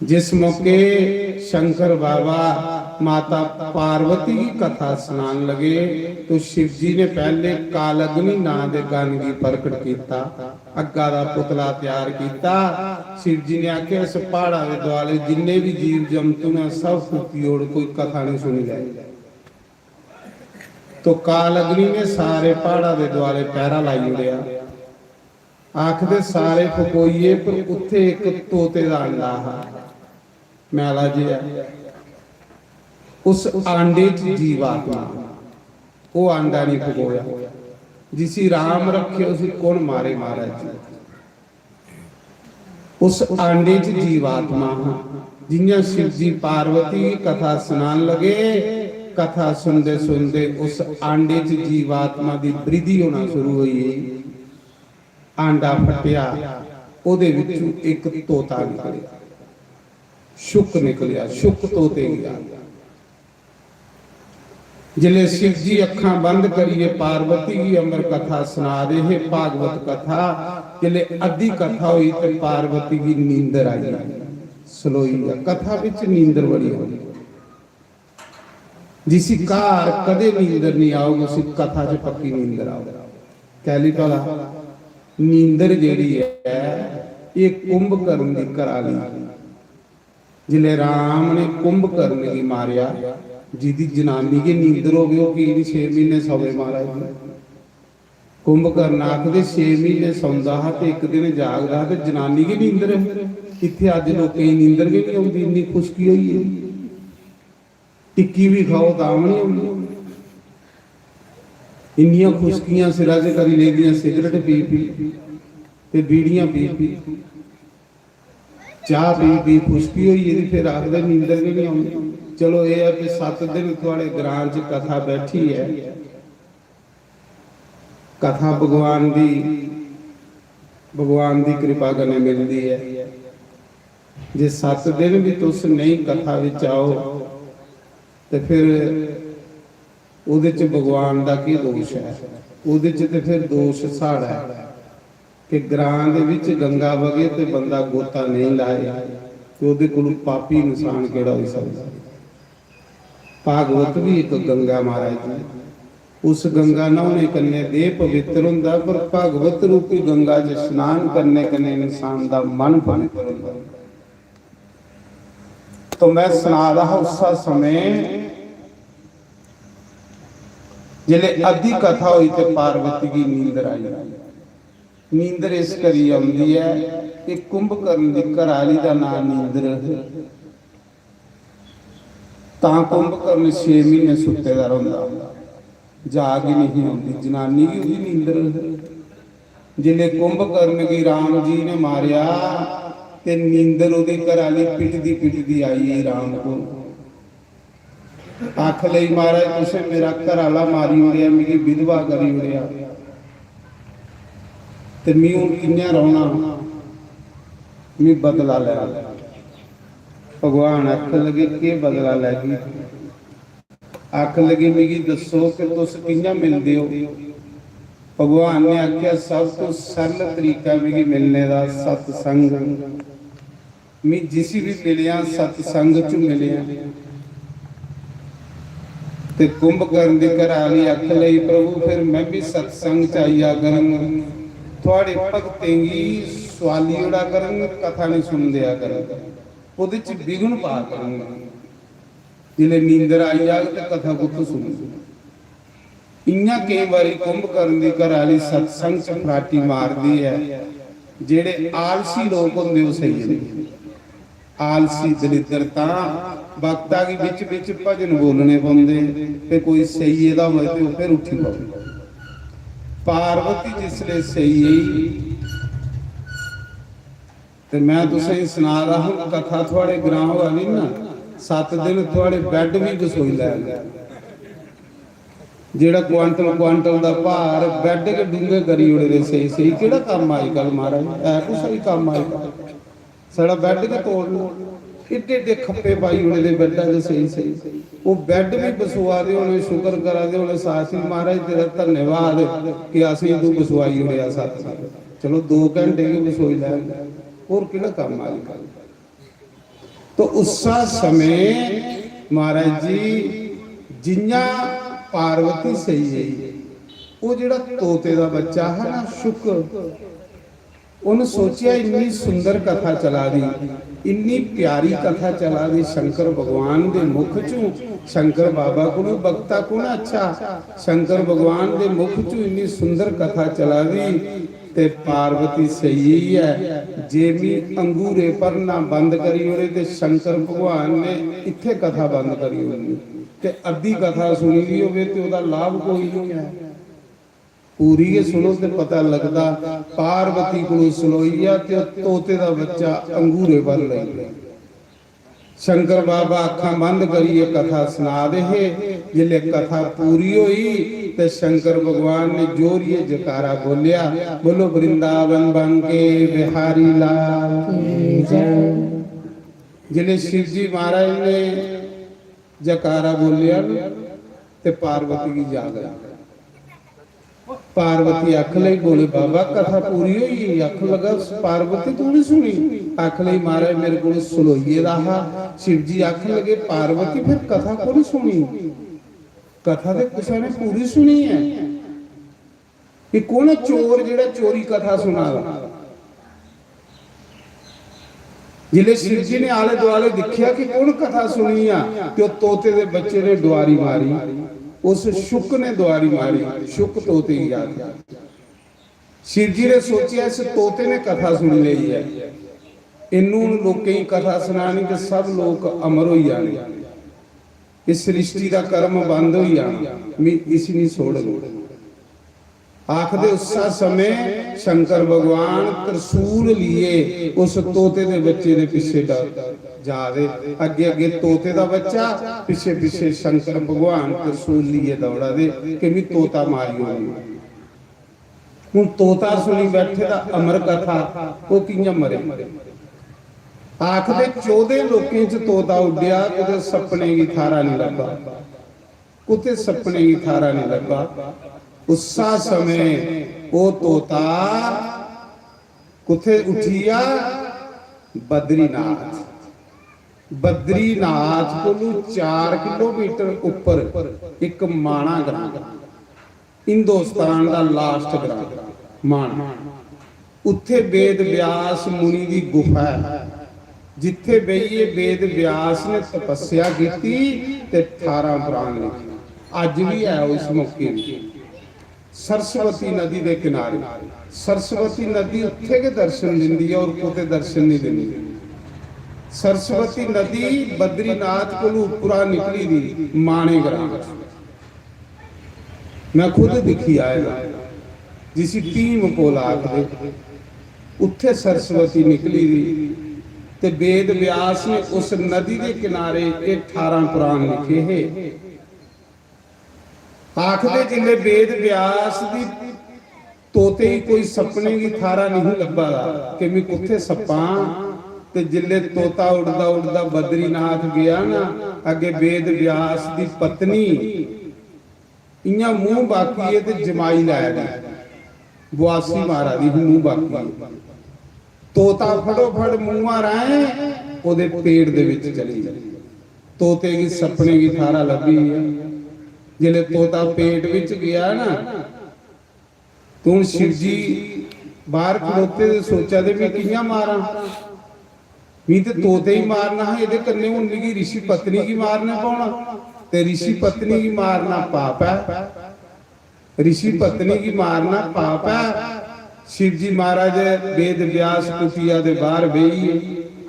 जिस मौके शंकर बाबा माता पार्वती की कथा सुनान लगे तो शिव जी ने पहले कालग्नि नां दे गण गी प्रकट किया, अग्गा दा पुतला तैयार किया। शिव जी ने आखे, "इस पहाड़ा दे दुआले जिन्ने भी जीव जंतु ने सब फूकी ओड़, कोई कथा नहीं सुनी ले।" तो कालग्नि ने सारे पहाड़ा दे दुआले पहरा लाई ओड़ेया। आखदे सारे फकोइये, पर उत्थे इक तोते दा अंडा हा, मैला जेहा। उस आंडे च जीवात्मा, ओह आंडा नहीं फकोया। जिसी राम रखे, उसी कौन मारे, महाराज जी? उस आंडे च जीवात्मा हा। जियां शिव जी पार्वती गी कथा सुनान लगे, कथा सुनदे सुनदे उस आंडे च जीवात्मा दी वृद्धि होना शुरू होई गेई। आंडा फटेआ, ओदे विचों इक तोता निकलेआ, शुक निकलेआ, शुक तोते गी आखदे। जिसलै शिव जी अक्खां बंद करियै पार्वती गी अमर कथा सुना दे हे, भागवत कथा, जिसलै अद्धी कथा होई ते पार्वती गी नींदर आई, सलोई गेआ। कथा बिच नींदर बड़ी होई। जिसी घर कदें नींदर निं औग, उसी कथा च पक्की नींदर औग। कैली भला? नींदर जेह्ड़ी ऐ, एह् कुंभकर्ण दी घराली। जिसलै राम ने कुंभकर्ण गी मारेआ, जिदी जनानी गी नींदर होवे, ओह् की निं छे म्हीने सौवे महाराज जी? कुंभकर्ण आखदे, छे म्हीने सौंदा हा ते इक दिन जागदा हा ते जनानी गी नींदर। इत्थै अज्ज लोकें गी नींदर गै निं औंदी, इन्नी खुशकी होई गेदी। टिक्की बी खाओ तां बी निं औंदी। इन्नियां खुशकियां सिरा च करी लेदियां, सिगरट पी पी ते बीड़ियां पी पी, चाह् पी पी खुशकी होई गेदी, फिर आखदे नींदर गै निं औंदी। चलो, एह् ऐ कि सत्त दिन थुआढ़े ग्रां च कथा बैठी ऐ, कथा भगवान दी, भगवान दी कृपा कन्नै मिलदी ऐ। जे सत्त दिन बी तुस नेईं कथा बिच आओ, ते फिर ओह्दे च भगवान दा केह् दोश ऐ? ओह्दे च ते फिर दोश साढ़ा ऐ कि ग्रां दे बिच गंगा बगे ते बंदा गोता नेईं लाए, ते ओह्दे कोलू पापी इंसान केह्ड़ा होई सकदा? भागवत भी इक गंगा महाराज जी। उस गंगा न्हौने कन्नै देह पवित्र होंदा, पर भागवत रूपी गंगा च स्नान करने कन्नै इंसान दा मन पवित्र होंदा। तो मैं सना दा हा, उस्सा समें जिसलै अद्धी कथा होई ते पार्वती गी नींदर आई। नींदर इस करी औंदी ऐ कि कुंभकर्ण दी घराली दा नांऽ नींदर। तां कुंभकर्ण छे म्हीने सुत्ते दा रौंह्दा, जाग ही नहीं औंदी। जनानी गी ओह्दी नींदर। जिसलै कुंभकर्ण गी राम जी ने मारेआ ते नींदर ओह्दी घराली पिटदी पिटदी आई गेई राम को। आख लई, "महाराज, तुसें मेरा घर आह्ला मारी ओड़ेआ, मिगी विधवा करी ओड़ेआ, ते मी हून कि'यां रौह्ना? मी बदला लैना।" भगवान आखन लगे, "केह् बदला लैगी?" आखन लगे, "मिगी दस्सो कि तुस कि'यां मिलदे ओ?" भगवान ने आखेआ, "सब तो सरल तरीका मिगी मिलने दा सत्संग।" मी जिसी बी मिलेआ, सत्संग च मिलेआ। ते कुंभकर्ण दी घरै आह्ली आखन लगी, "प्रभु, फिर में बी सत्संग च आई जा करङ, थुआड़े भक्तें गी सुआली ओड़ा करङ, कथा निं सुन देआ करङ, ओह्दे च विघ्न पा करङ।" जिसलै नींदर आई जाग ते कथा कुत्थों सुनग? इ'यां केईं बारी कुंभकर्ण दी घरै आह्ली सत्संग च फराटी मारदी ऐ। जेह्ड़े आलसी लोक होंदे, ओह् सेई जंदे। आलसी दलिद्दर तां वक्ता गी बिच बिच भजन बोलने पौंदे, ते कोई सेई गेदा होऐ ते ओह् फिर उट्ठी पौंदा। पार्वती जिसलै सेई गेई, ते में तुसेंगी सना दा हा, कथा थुआड़े ग्रां होआ दी ना, सत्त दिन थुआड़े बैड बी बसोई लैन। जेह्ड़ा क्वांटल क्वांटल दा भार बैड गै डूंगे करी ओड़े दे, सेई सेई केह्ड़ा कम्म अजकल महाराज? है कुसै गी कम्म अजकल? साढ़ा बैड गै तोड़ना। एड्डे एड्डे खप्पे पाई ओड़े दे बैडा दे, सेई सेई। ओह् बैड बी बसोआ दे होने, शुकर करा दे होने, "सासी महाराज, तेरा धन्यवाद कि असेंगी तू बसोआई ओड़ेआ सत्त दिन।" चलो, दो घैंटे गै बसोई लैन, होर केह्ड़ा कम्म अजकल? तो उस्सा समें महाराज जी, जियां पार्वती सेई गेई, ओह् जेह्ड़ा तोते दा बच्चा हा ना, शुक, उन्न सोचेआ, इन्नी सुंदर कथा चला दी, इन्नी प्यारी कथा चला दी शंकर भगवान दे मुख चों, शंकर बाबा कोलू बक्ता कु'न अच्छा, शंकर भगवान दे मुख चों इन्नी सुंदर कथा चला दी, ते पार्वती सेई गेई ऐ, जे मी अंगूरे भरना बंद करी ओड़े ते शंकर भगवान ने इत्थै कथा बंद करी ओड़नी, ते अद्धी कथा सुनी दी होवे ते ओह्दा लाभ कोई निं ऐ। पूरी गै सुनो ते पता लगदा, पार्वती कोलू सलोई गेआ ते ओह् तोते दा बच्चा अंगूरे भर लेई गेआ। शंकर बाबा अक्खां बंद करियै कथा सना दे हे। जिसलै कथा पूरी होई ते शंकर भगवान ने जोरियै जकारा बोलेआ, "बोलो वृंदावन बांके बिहारी लाल की जय।" जिसलै शिव जी महाराज ने जकारा बोलेआ ना, ते पार्वती गी जाग आई। पार्वती आखन लगी, "बोले बाबा, कथा पूरी होई गेई।" आखन लगा, "पार्वती, तू नहीं सुनी?" आखन लगी, "महाराज, मेरे कोल सलोई गेदा हा।" शिव जी आखन लगे, "पार्वती, फिर कथा क्यों नहीं सुनी?" कथा ते कुसै ने पूरी सुनी ऐ। एह् कौन ऐ चोर जेह्ड़ा चोरी कथा सुना दा? जिसलै शिव जी ने आले दुआले दिक्खेआ कि कौन कथा सुनी आ, ते ओह् तोते दे बच्चे ने डुआरी मारी, उस शुक ने डुआरी मारी, शुक तोते गी आखदा। शिव जी ने सोचेआ, इस तोते ने कथा सुनी लेई ऐ, इन्नू हून लोकें गी कथा सनानी ते सब लोक अमर होई जाने, इस सृष्टि दा कर्म बंद होई जाना, मी इसी नहीं छोड़न। आखदे उस्सा समें शंकर भगवान त्रिशूल लिए उस तोते दे बच्चे दे पिच्छे ड-, जा दे। अग्गे अग्गे तोते दा बच्चा, पिच्छे पिच्छे शंकर भगवान त्रिशूल लिए दौड़ा दे कि मी तोता मारी ओड़ना। हून तोता सुनी बैठे दा अमर कथा, ओह् कि'यां मरे? आखदे चौदें लोकें च तोता उड्डेआ, कुतै सप्पने गी थारा निं लब्भा, कुतै सप्पने गी थारा निं लब्भा। उस्सा समें ओह् तोता कुत्थै उठी आ? बद्रीनाथ। बद्रीनाथ कोलू चार किलोमीटर उप्पर इक माणा ग्रां, हिंदुस्तान दा लास्ट ग्रां माणा। उत्थे वेद व्यास मुनि दी गुफा ऐ, जित्थे बेहियै वेद व्यास ने तपस्या कीती ते ठारां पुराण लिखे। अज्ज भी है उस मौके दी। सरस्वती नदी दे किनारे, सरस्वती नदी उत्थे गै दर्शन दिंदी ऐ और कुतै दर्शन नहीं दिंदी। सरस्वती नदी बद्रीनाथ कोलू उप्परा निकली दी माणे ग्रां। मैं खुद दिक्खी आए दा, जिसी भीम पुल आखदे, उत्थे सरस्वती निकली दी। ते वेद व्यास ने उस नदी दे किनारे एह् ठारां पुराण लिखे हे। आखदे जिसले वेद व्यास दी तोते गी कोई सप्पने गी थारा नहीं लब्भा दा कि मैं कुत्थे सप्पां, ते जिसले तोता उड़दा उड़दा बद्रीनाथ गया ना, अग्गे वेद व्यास दी पत्नी इयां मूंह बाकी ऐ ते जमाई लै दी, बुआसी मारा दी ही मूंह बाकी ऐ। तोता फटोफट मुंहा राहें ओदे पेट दे विच चली गेआ। तोते गी सपने गी थारा लब्भी गेआ। जिसले तोता पेट विच गया ना, ते हुन शिव जी बाहर खड़ोते ते सोचा दे, "मैं कि'यां मारां? मी ते तोते ही मारना हा, एह्दे कन्नै हुन मिगी रिशी पत्नी गी मारना पौना, ते रिशी पत्नी गी मारना पाप ऐ, रिशी पत्नी गी मारना पाप ऐ।" शिव जी महाराज वेद व्यास कुटिया दे बाहर बेही गे,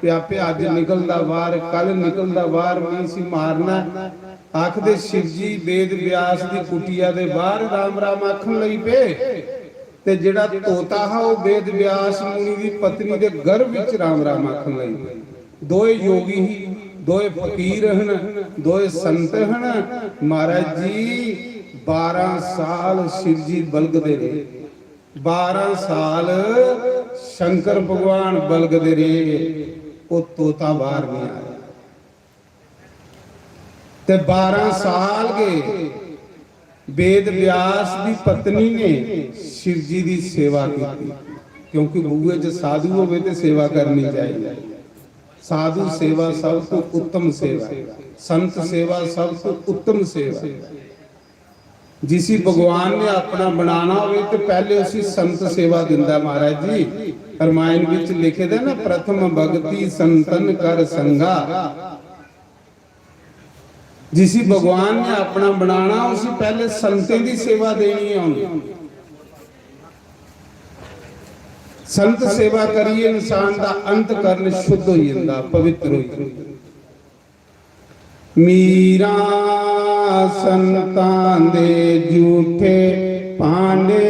ते आपे अज्ज निकलदा बाहर, कल निकलदा बाहर, मी इसी मारना ऐ। आखदे शिव जी वेद व्यास दी कुटिया दे बाहर राम राम आखन लगी पे, ते जेड़ा तोता हा, ओह वेद व्यास मुनि दी पत्नी दे गर्भ विच राम राम आखन लगी पे। दोए योगी ही, दोए फकीर हन, दोए संत हन। महाराज जी, बारह साल शिव जी बलगदे रहे, बारह साल शंकर भगवान बलगदे रहे, ओह तोता बाहर नहीं आया। ते बारह साल गै वेद व्यास दी पत्नी ने शिव जी दी सेवा की, क्योंकि बूहे च साधु होवे ते सेवा करनी चाहिए। साधु सेवा सब तो उत्तम सेवा है, संत सेवा सब तो उत्तम सेवा है। जिसी भगवान ने अपना बनाना होवे ते पहले उसी संत सेवा दिंदा महाराज जी। रामायण विच लिखे दा ना, "प्रथम भक्ति संतन कर संगा।" जिसी भगवान ने अपना बनाना, उसी पहले संतें दी सेवा देनी है उन्हें। संत सेवा करिए इंसान दा अंतकरण शुद्ध हो जाता, पवित्र हो जाता। मीरा संतां दे झूठे भांडे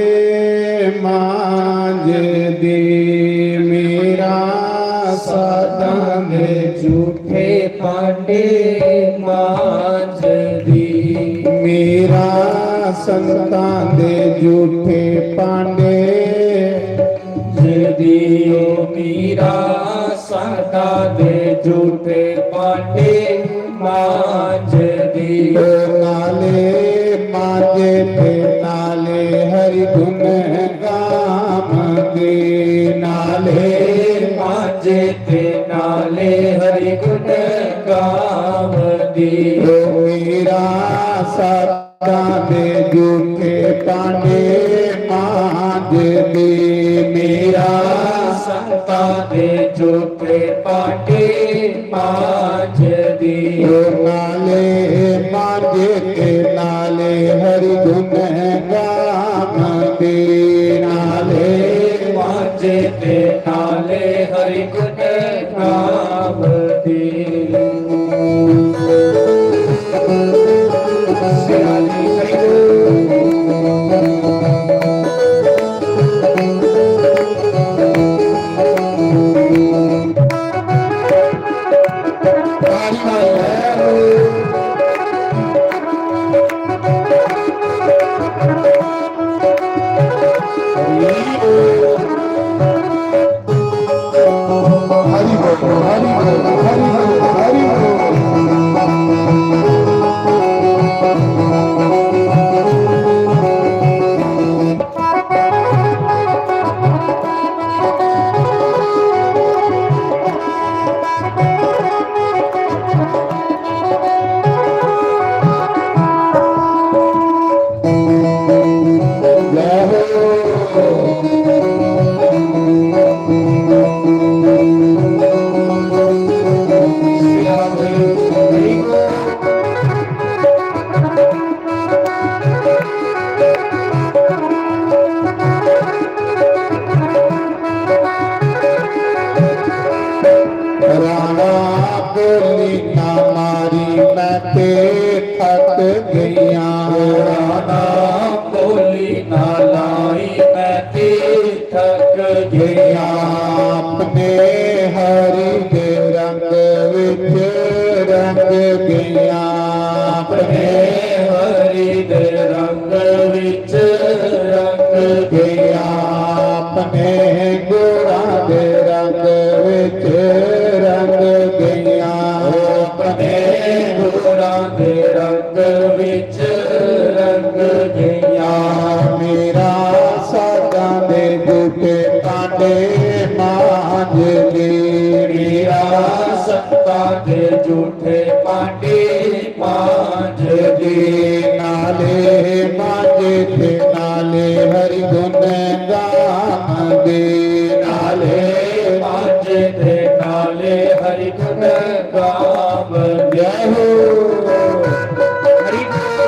मांजदी, मीरा साधां दे झूठे भांडे मांजदी। मीरा संतां दे झूठे भांडे जदी ओ मीरा संतां दे झूठे भांडे मांजदी। ओ नाले मांजे ते नाले हरि गुण गावंदी। नाले मांजे ते नाले हरि गुण गावंदी। ओ मीरा संतां दे झूठे भांडे मांजदी। मीरा संतां दे झूठे भांडे मांजदी। ओ नाले मांजे ते नाले हरि गुण गावदी। नाले मांजे ते नाले हरि गुण गावदी। हरि बोल, हरि बोल, हरि बोल, हरि बोल। राणा बोली ना मारी, मैं ते थक गईयां। राणा बोली ना लाई, मैं ते थक गईयां। अपने हरि दे रंग विच रंग गईयां। अपने हरि दे रंग विच रंग गईयां। अपने गुणां दे रंग विच रंग गईयां। अपने गुणां दे रंग विच रंग गईयां। मीरा संतां दे झूठे भांडे मांजदी। मीरा संतां दे झूठे भांडे मांजदी। नाले मांजे ते नाले हरि गुण गावदी। नाले मांजे ते नाले हरि गुण गावदी। जय हो। हरि बोल।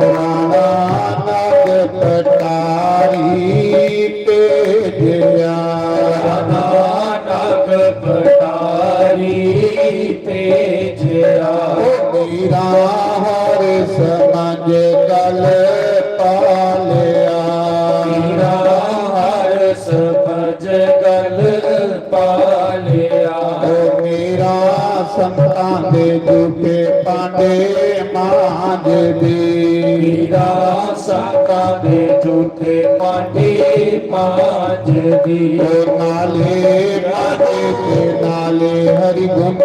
राणा नग पटारी तेजया। राणा नग पटारी तेजया। ओ मीरा हर समझ गल पालया। मीरा हर समझ गल पालया। ओ मीरा संतां दे झूठे भांडे मांजदी। मीरा संतां दे झूठे भांडे मांजदी। ओ नाले मांजे ते नाले हरि गुण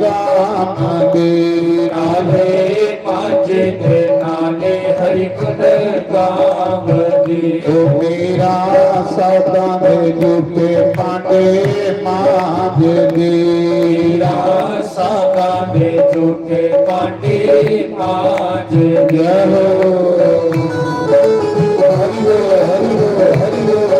गावदी। नाले मांजे ते नाले हरि गुण गावदी। ओ मीरा संतां दे झूठे भांडे मांजदी। मीरा संतां दे झूठे भांडे मांजदी। जय हो। हरि बोल, हरि बोल, हरि बोल।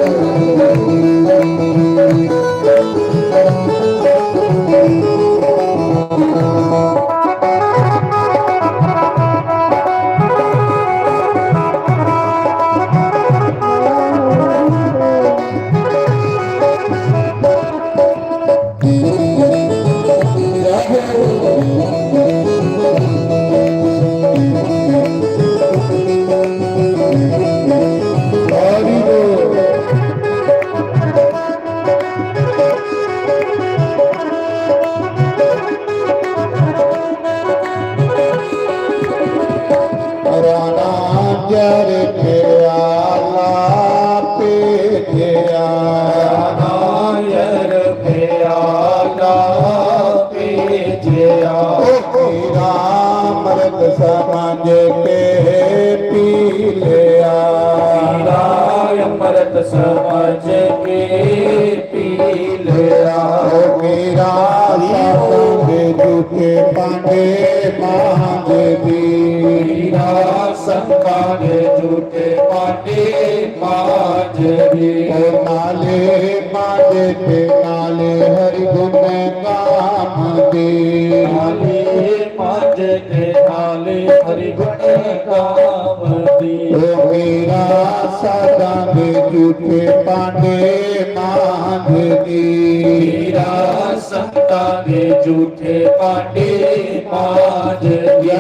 समझ के पी लिया। ओ मेरा साधु दे झूठे भांडे मांज दी। मेरा संतां दे झूठे भांडे मांज दी। ओ नाले मांजे ते नाले हरि गुण गाम दे। नाले मांजे ते नाले हरि गुण गाम दे। ओ मेरा साधां दे झूठे भांडे मांज दी। मेरा संतां दे झूठे भांडे मांज दी।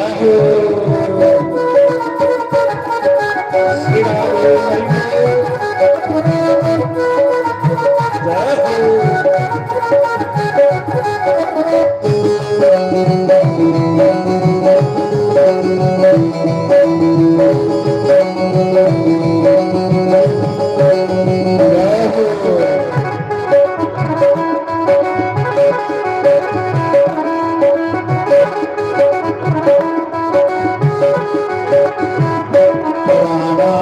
प्राणा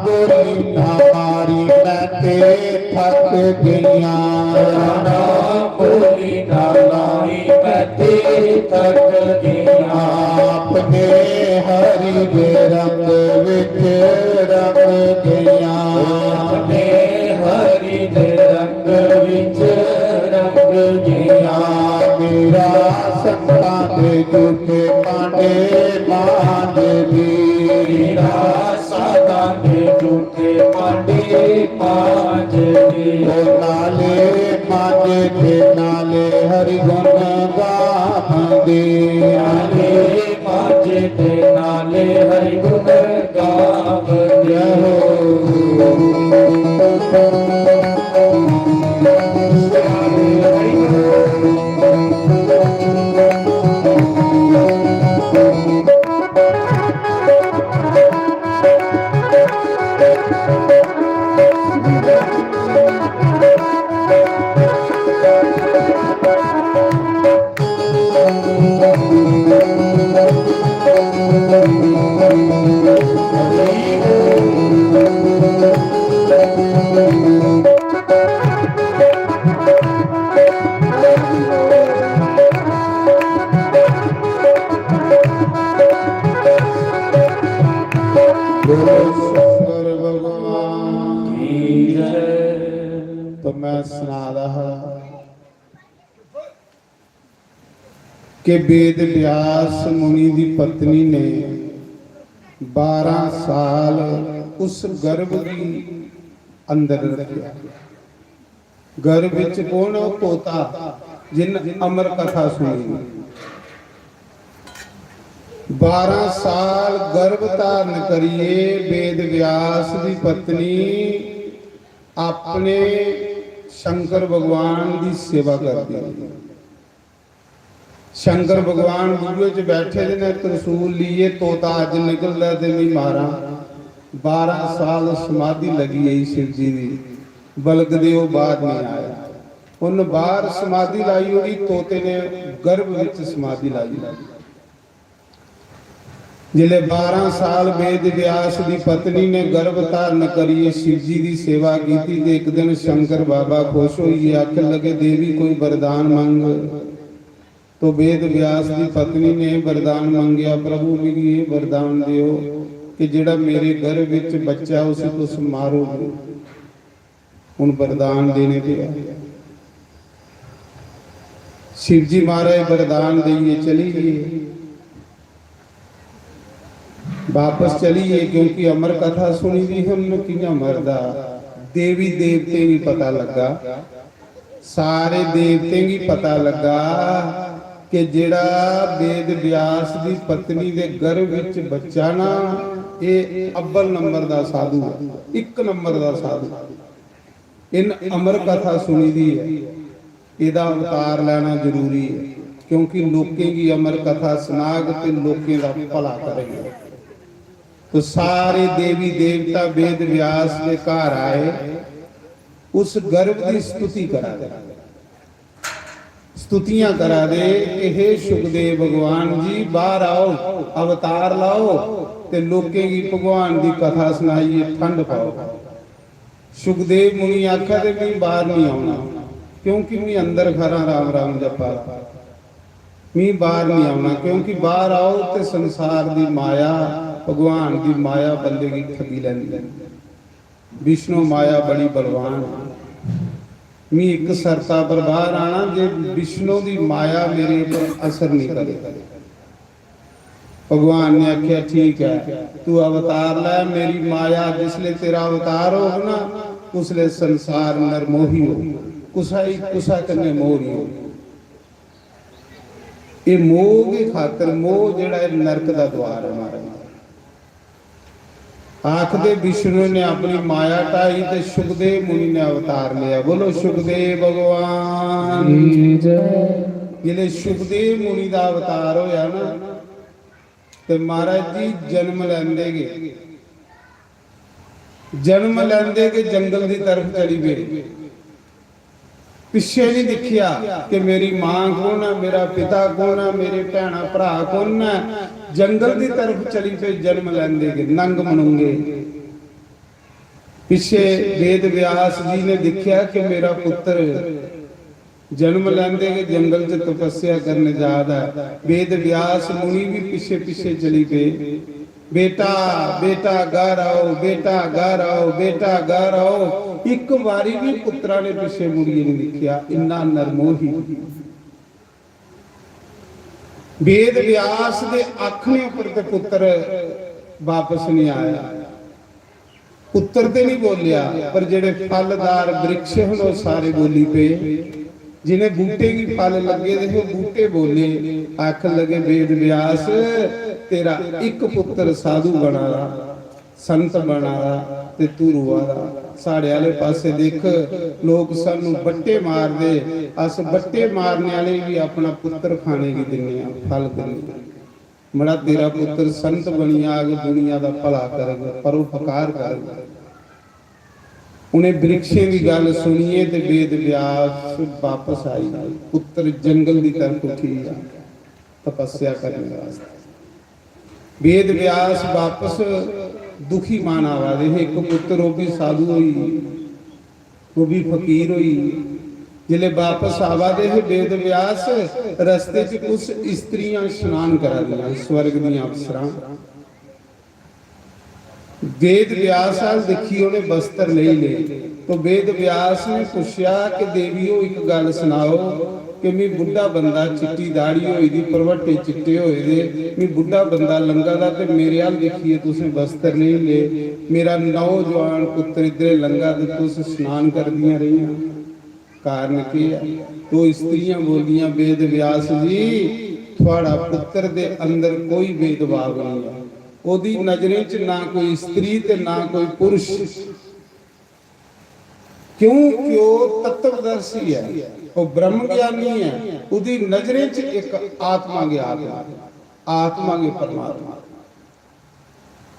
बोली ना मारी मैं ते थक गईयां। प्राणा बोली ना मारी मैं ते थक गईयां। अपने हरि दे रंग विच रंग गईयां। अपने हरि दे रंग विच रंग गईयां। मेरा संतां दे झूठे भांडे मांज दी। मेरा साधां दे झूठे भांडे मांज दी। ओ नाले मांजे ते नाले हरि गुण गावंदे। नाले मांजे ते नाले हरि गुण गावंदे। बोलो शंकर भगवान की जय। तो मैं सना रहा कि वेद व्यास मुनि दी पत्नी ने बारह साल उस गर्भ गी अंदर रखेआ। गर्भ विच कौन? ओ तोता, जिन अमर कथा सुनी। बारह साल गर्भ धारण करिए वेद व्यास दी पत्नी अपने शंकर भगवान दी सेवा करदी। शंकर भगवान बूहे च बैठे दे ने, त्रिशूल लेइयै तोता अज्ज निकलदा ते मी मारां। बारह साल समाधि लगी गई शिव जी दी, बलगदे ओह् बाहर नहीं आया। उन्न बाहर समाधि लाई ओड़ी, तोते ने गर्भ विच समाधि लाई। जिसलै बारह साल वेद व्यास दी पत्नी ने गर्भ धारण करियै शिव जी दी सेवा कीती ते इक दिन शंकर बाबा खुश होइयै आखन लगे, "देवी, कोई वरदान मंग।" तो वेद व्यास दी पत्नी ने वरदान मंगेआ, "प्रभु, मिगी एह् वरदान देओ कि जेह्ड़ा मेरे गर्भ विच बच्चा, उसी तुस मारो।" हुन वरदान देने पे ऐ। शिव जी महाराज वरदान देइयै चली गे, वापस चली गे, क्योंकि अमर कथा सुनी दी ही उन्होंने, कि'यां मरदा। देवी देवतें गी पता लग्गा, सारे देवतें गी पता लग्गा कि जेह्ड़ा वेद व्यास दी पत्नी दे गर्भ विच बच्चा ना, एह् अव्वल नंबर दा साधु ऐ, इक नंबर दा साधु। इन अमर कथा सुनी दी ऐ, एह्दा अवतार लैना जरूरी ऐ, क्योंकि लोकें गी अमर कथा सनाग ते लोकें दा भला करग। तो सारे देवी देवता वेद व्यास दे घर आए, उस गर्भ दी स्तुति करा दे, स्तुतियां करा दे कि हे शुकदेव भगवान जी, बाहर आओ, अवतार लाओ ते लोकें गी भगवान दी कथा सनाइयै ठंड पाओ। सुखदेव मुनि आखै ते मी बाहर नहीं आना, क्योंकि मी अंदर खरा राम राम जपा दा। मी बाहर नहीं आना, क्योंकि बाहर आओ ते संसार दी माया, भगवान दी माया बंदे गी ठगी लैंदी है। विष्णु माया बड़ी बलवान है। मी इक शर्ता पर बाहर आना, जे विष्णु दी माया मेरे पर असर नहीं करे। भगवान ने आख्या, "ठीक है, तू अवतार लै, मेरी माया, जिसले तेरा अवतार होग ना, उसले संसार नरमोही हो, कुसा ही कुसा कन्ने मोह नहीं हो।" ये मोह की खातर, मोह जेड़ा है नरक दा द्वार है महाराज। आखदे विष्णु ने अपनी माया ढाई ते सुखदेव मुनि ने अवतार लिया। बोलो सुखदेव भगवान। जिसले सुखदेव मुनि दा अवतार होया ना, ते महाराज जी जन्म लैंदे गै, जन्म लैंदे गै जंगल दी तरफ चली पे। पिछे नहीं दिखिया कि मेरी मां कौन है, मेरा पिता कौन है, मेरे भैणा भरा कौन है। जंगल की तरफ चली पे जन्म लैंदे गै नंग मनुंगे। पिछे वेद व्यास जी ने दिखिया कि मेरा पुत्र जन्म लैंदे गै जंगल च तपस्या करने जा रहा है। वेद व्यास मुनि भी पिछे पिछे चली पे। "बेटा, बेटा घर आओ, बेटा घर आओ, बेटा घर आओ।" एक बारी भी पुत्रा ने पिछे मुड़िए नहीं दिखिया, इन्ना नरमोही। वेद व्यास दे आखने उपर ते पुत्र वापस नहीं आया। पुत्र ते नहीं बोलिया, पर जेड़े फलदार वृक्ष हन, ओह सारे बोली पे। जिन्हें बूटे गी फल लगे दे हे, बूटे बोले, आखन लगे, "वेद व्यास, तेरा एक पुत्र साधु बना दा, संत बना दा, ते तू रोआ दा। साढ़े आले पासे देख, लोक सानू बट्टे मारदे, अस बट्टे मारने आले भी अपना पुत्र खाने गी दिन्ने आं, फल दिन्ने आं।" मड़ा, तेरा पुत्र संत बनी जाग, दुनिया दा भला करग, परोपकार करग। उन्हें वृक्षें दी गल सुनिए ते वेद व्यास वापस आई गए। पुत्र जंगल दी तरफ उठी गया तपस्या करने वास्ते। वेद व्यास वापस दुखी मन आवा दे हे। एक पुत्र, ओह भी साधु होई, ओह भी फकीर होई। जिसले वापस आवा दे हे वेद व्यास, रस्ते च कुछ स्त्रियां स्नान करा दियां, स्वर्ग दियां अप्सरां। वेद व्यास अल दिखी उन्हें वस्त्र लेई ले। तो वेद व्यास ने पूछया कि "देवियो, एक गल सुनाओ कि मी बुढ़ा बंदा, चिट्टी दाढ़ी होई दी, परवट्टे चिट्टे होए दे, मी बुढ़ा बंदा लंघा दा ते मेरे अल दिखिए तुसें वस्त्र नहीं ले, मेरा नौजवान पुत्र इधरे लंघा ते तुस स्नान करदियां रहियां, कारण केह है?" तो स्त्रियां बोलियां, "वेद व्यास जी, थुआड़ा पुत्र दे अंदर कोई भेदभाव नहीं है। ओदी नजरें च ना कोई स्त्री ते ना कोई पुरुष, क्योंकि ओह तत्वदर्शी है, ओह ब्रह्म ज्ञानी है। ओदी नजरें च एक आत्मा गै आत्मा, आत्मा गै परमात्मा।"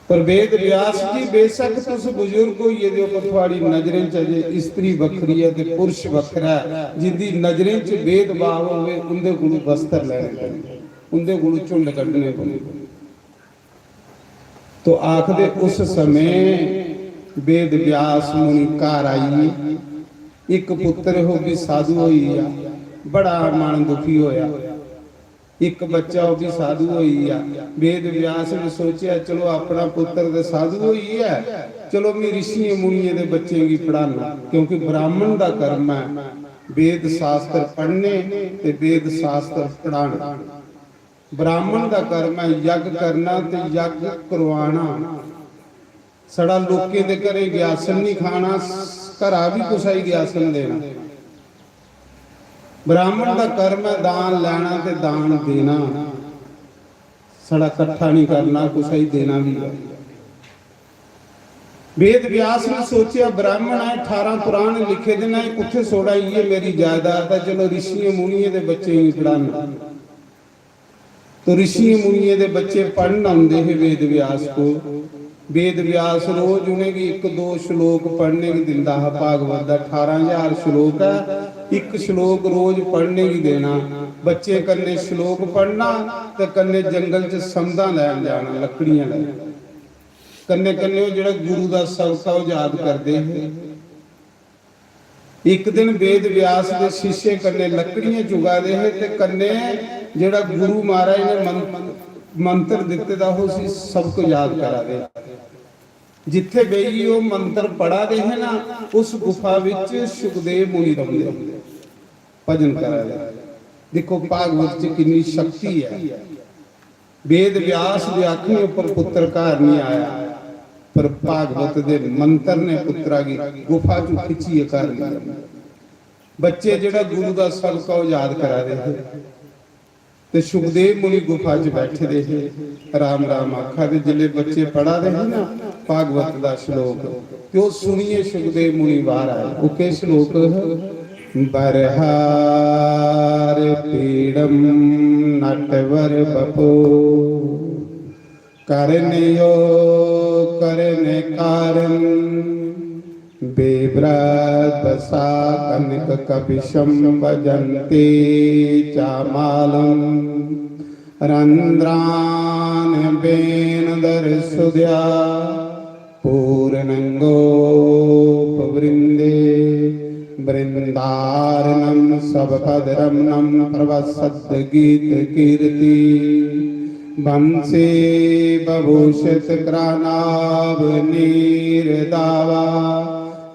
पर वेद व्यास जी, बेशक तुस बुजुर्ग होई गेदे हो, पर थुआड़ी नजरें च अजे स्त्री बक्खरी ऐ ते पुरुष बक्खरा ऐ। जिंदी नजरें च भेदभाव होवे, उंदे कोलू वस्त्र लैने पौंदे, उंदे कोलू झुंड कड्ढने पौंदे। तो आखदे उस समय वेद व्यास मुनि घर आई, एक पुत्र हो भी साधु होई गया, बड़ा मन दुखी होया। एक बच्चा ओह भी साधु होई गया। वेद व्यास ने सोचेआ, "चलो, अपना पुत्र ते साधु होई गया, चलो, मैं ऋषियें मुनियें दे बच्चें गी पढ़ाना," क्योंकि ब्राह्मण दा कर्म है वेद शास्त्र पढ़ने ते वेद शास्त्र पढ़ाना। ब्राह्मण दा कर्म है यज्ञ करना ते यज्ञ करवाना। साढ़ा लोकें दे घरें ग्यासन नहीं खाना, घरा भी कुसै गी ग्यासन देना। ब्राह्मण दा कर्म है दान लैना ते दान देना। साढ़ा कट्ठा नहीं करना, कुसै गी देना भी है। वेद व्यास ने सोचेआ, ब्राह्मण है, अठारह पुराण लिखे दे न, कुत्थे छोड़ाइए मेरी जायदाद है, चलो ऋषियें मुनियें दे बच्चें गी पढ़ाना। तो ऋषियें मुनियें दे बच्चे पढ़न आंदे हे वेद व्यास को। वेद व्यास रोज उनेंगी इक दो श्लोक पढ़ने गी दिंदा हा। भागवत दा अठारह हजार श्लोक है, इक श्लोक रोज पढ़ने गी देना। बच्चे कन्ने श्लोक पढ़ना ते कन्ने जंगल च समधां लैन जाना, लकड़ियां लैन। कन्ने कन्ने ओह जेहड़ा गुरु दा सबक ऐ ओह याद करदे हे। इक दिन वेद व्यास दे शिष्य कन्नै लकड़ियां चुगा दे हे ते कन्नै जेह्ड़ा गुरु महाराज ने मं-, मंत्र दित्ते दा हा, उसी सबक याद करा दे। जित्थे बेहियै ओह् मंत्र पढ़ा दे हे ना, उस गुफा विच सुखदेव मुनि रौंह्दे, भजन करा दे। दिक्खो, भागवत च किन्नी शक्ति ऐ। वेद व्यास दे आखने उप्पर पुत्र घर नहीं आया, पर भागवत दे मंत्र ने पुत्रा गी गुफा चों खिच्चियै घर लेई आंदा। बच्चे जेह्ड़ा गुरु दा सबक ओह् याद करा दे हे, ते सुखदेव मुनि गुफा च बैठे दे हे, राम राम आखा दे। जिसले बच्चे पढ़ा दे हे ना भागवत दा श्लोक, ते ओह् सुनियै सुखदेव मुनि बाहर आए। ओह् केह् श्लोक? बरहार पीड़म नटवर बपो, करनयो करण कारण, बेव्रत बसा कनक कपिशम वजंती चामालम, रंध्रान बेन दर सुध्या पूर्णंगोपवृंदे, वृंदारनम सवपद रमणम प्रवसद गीत कीर्ति, बंसी बभूषित क्रानाव नीर दावा,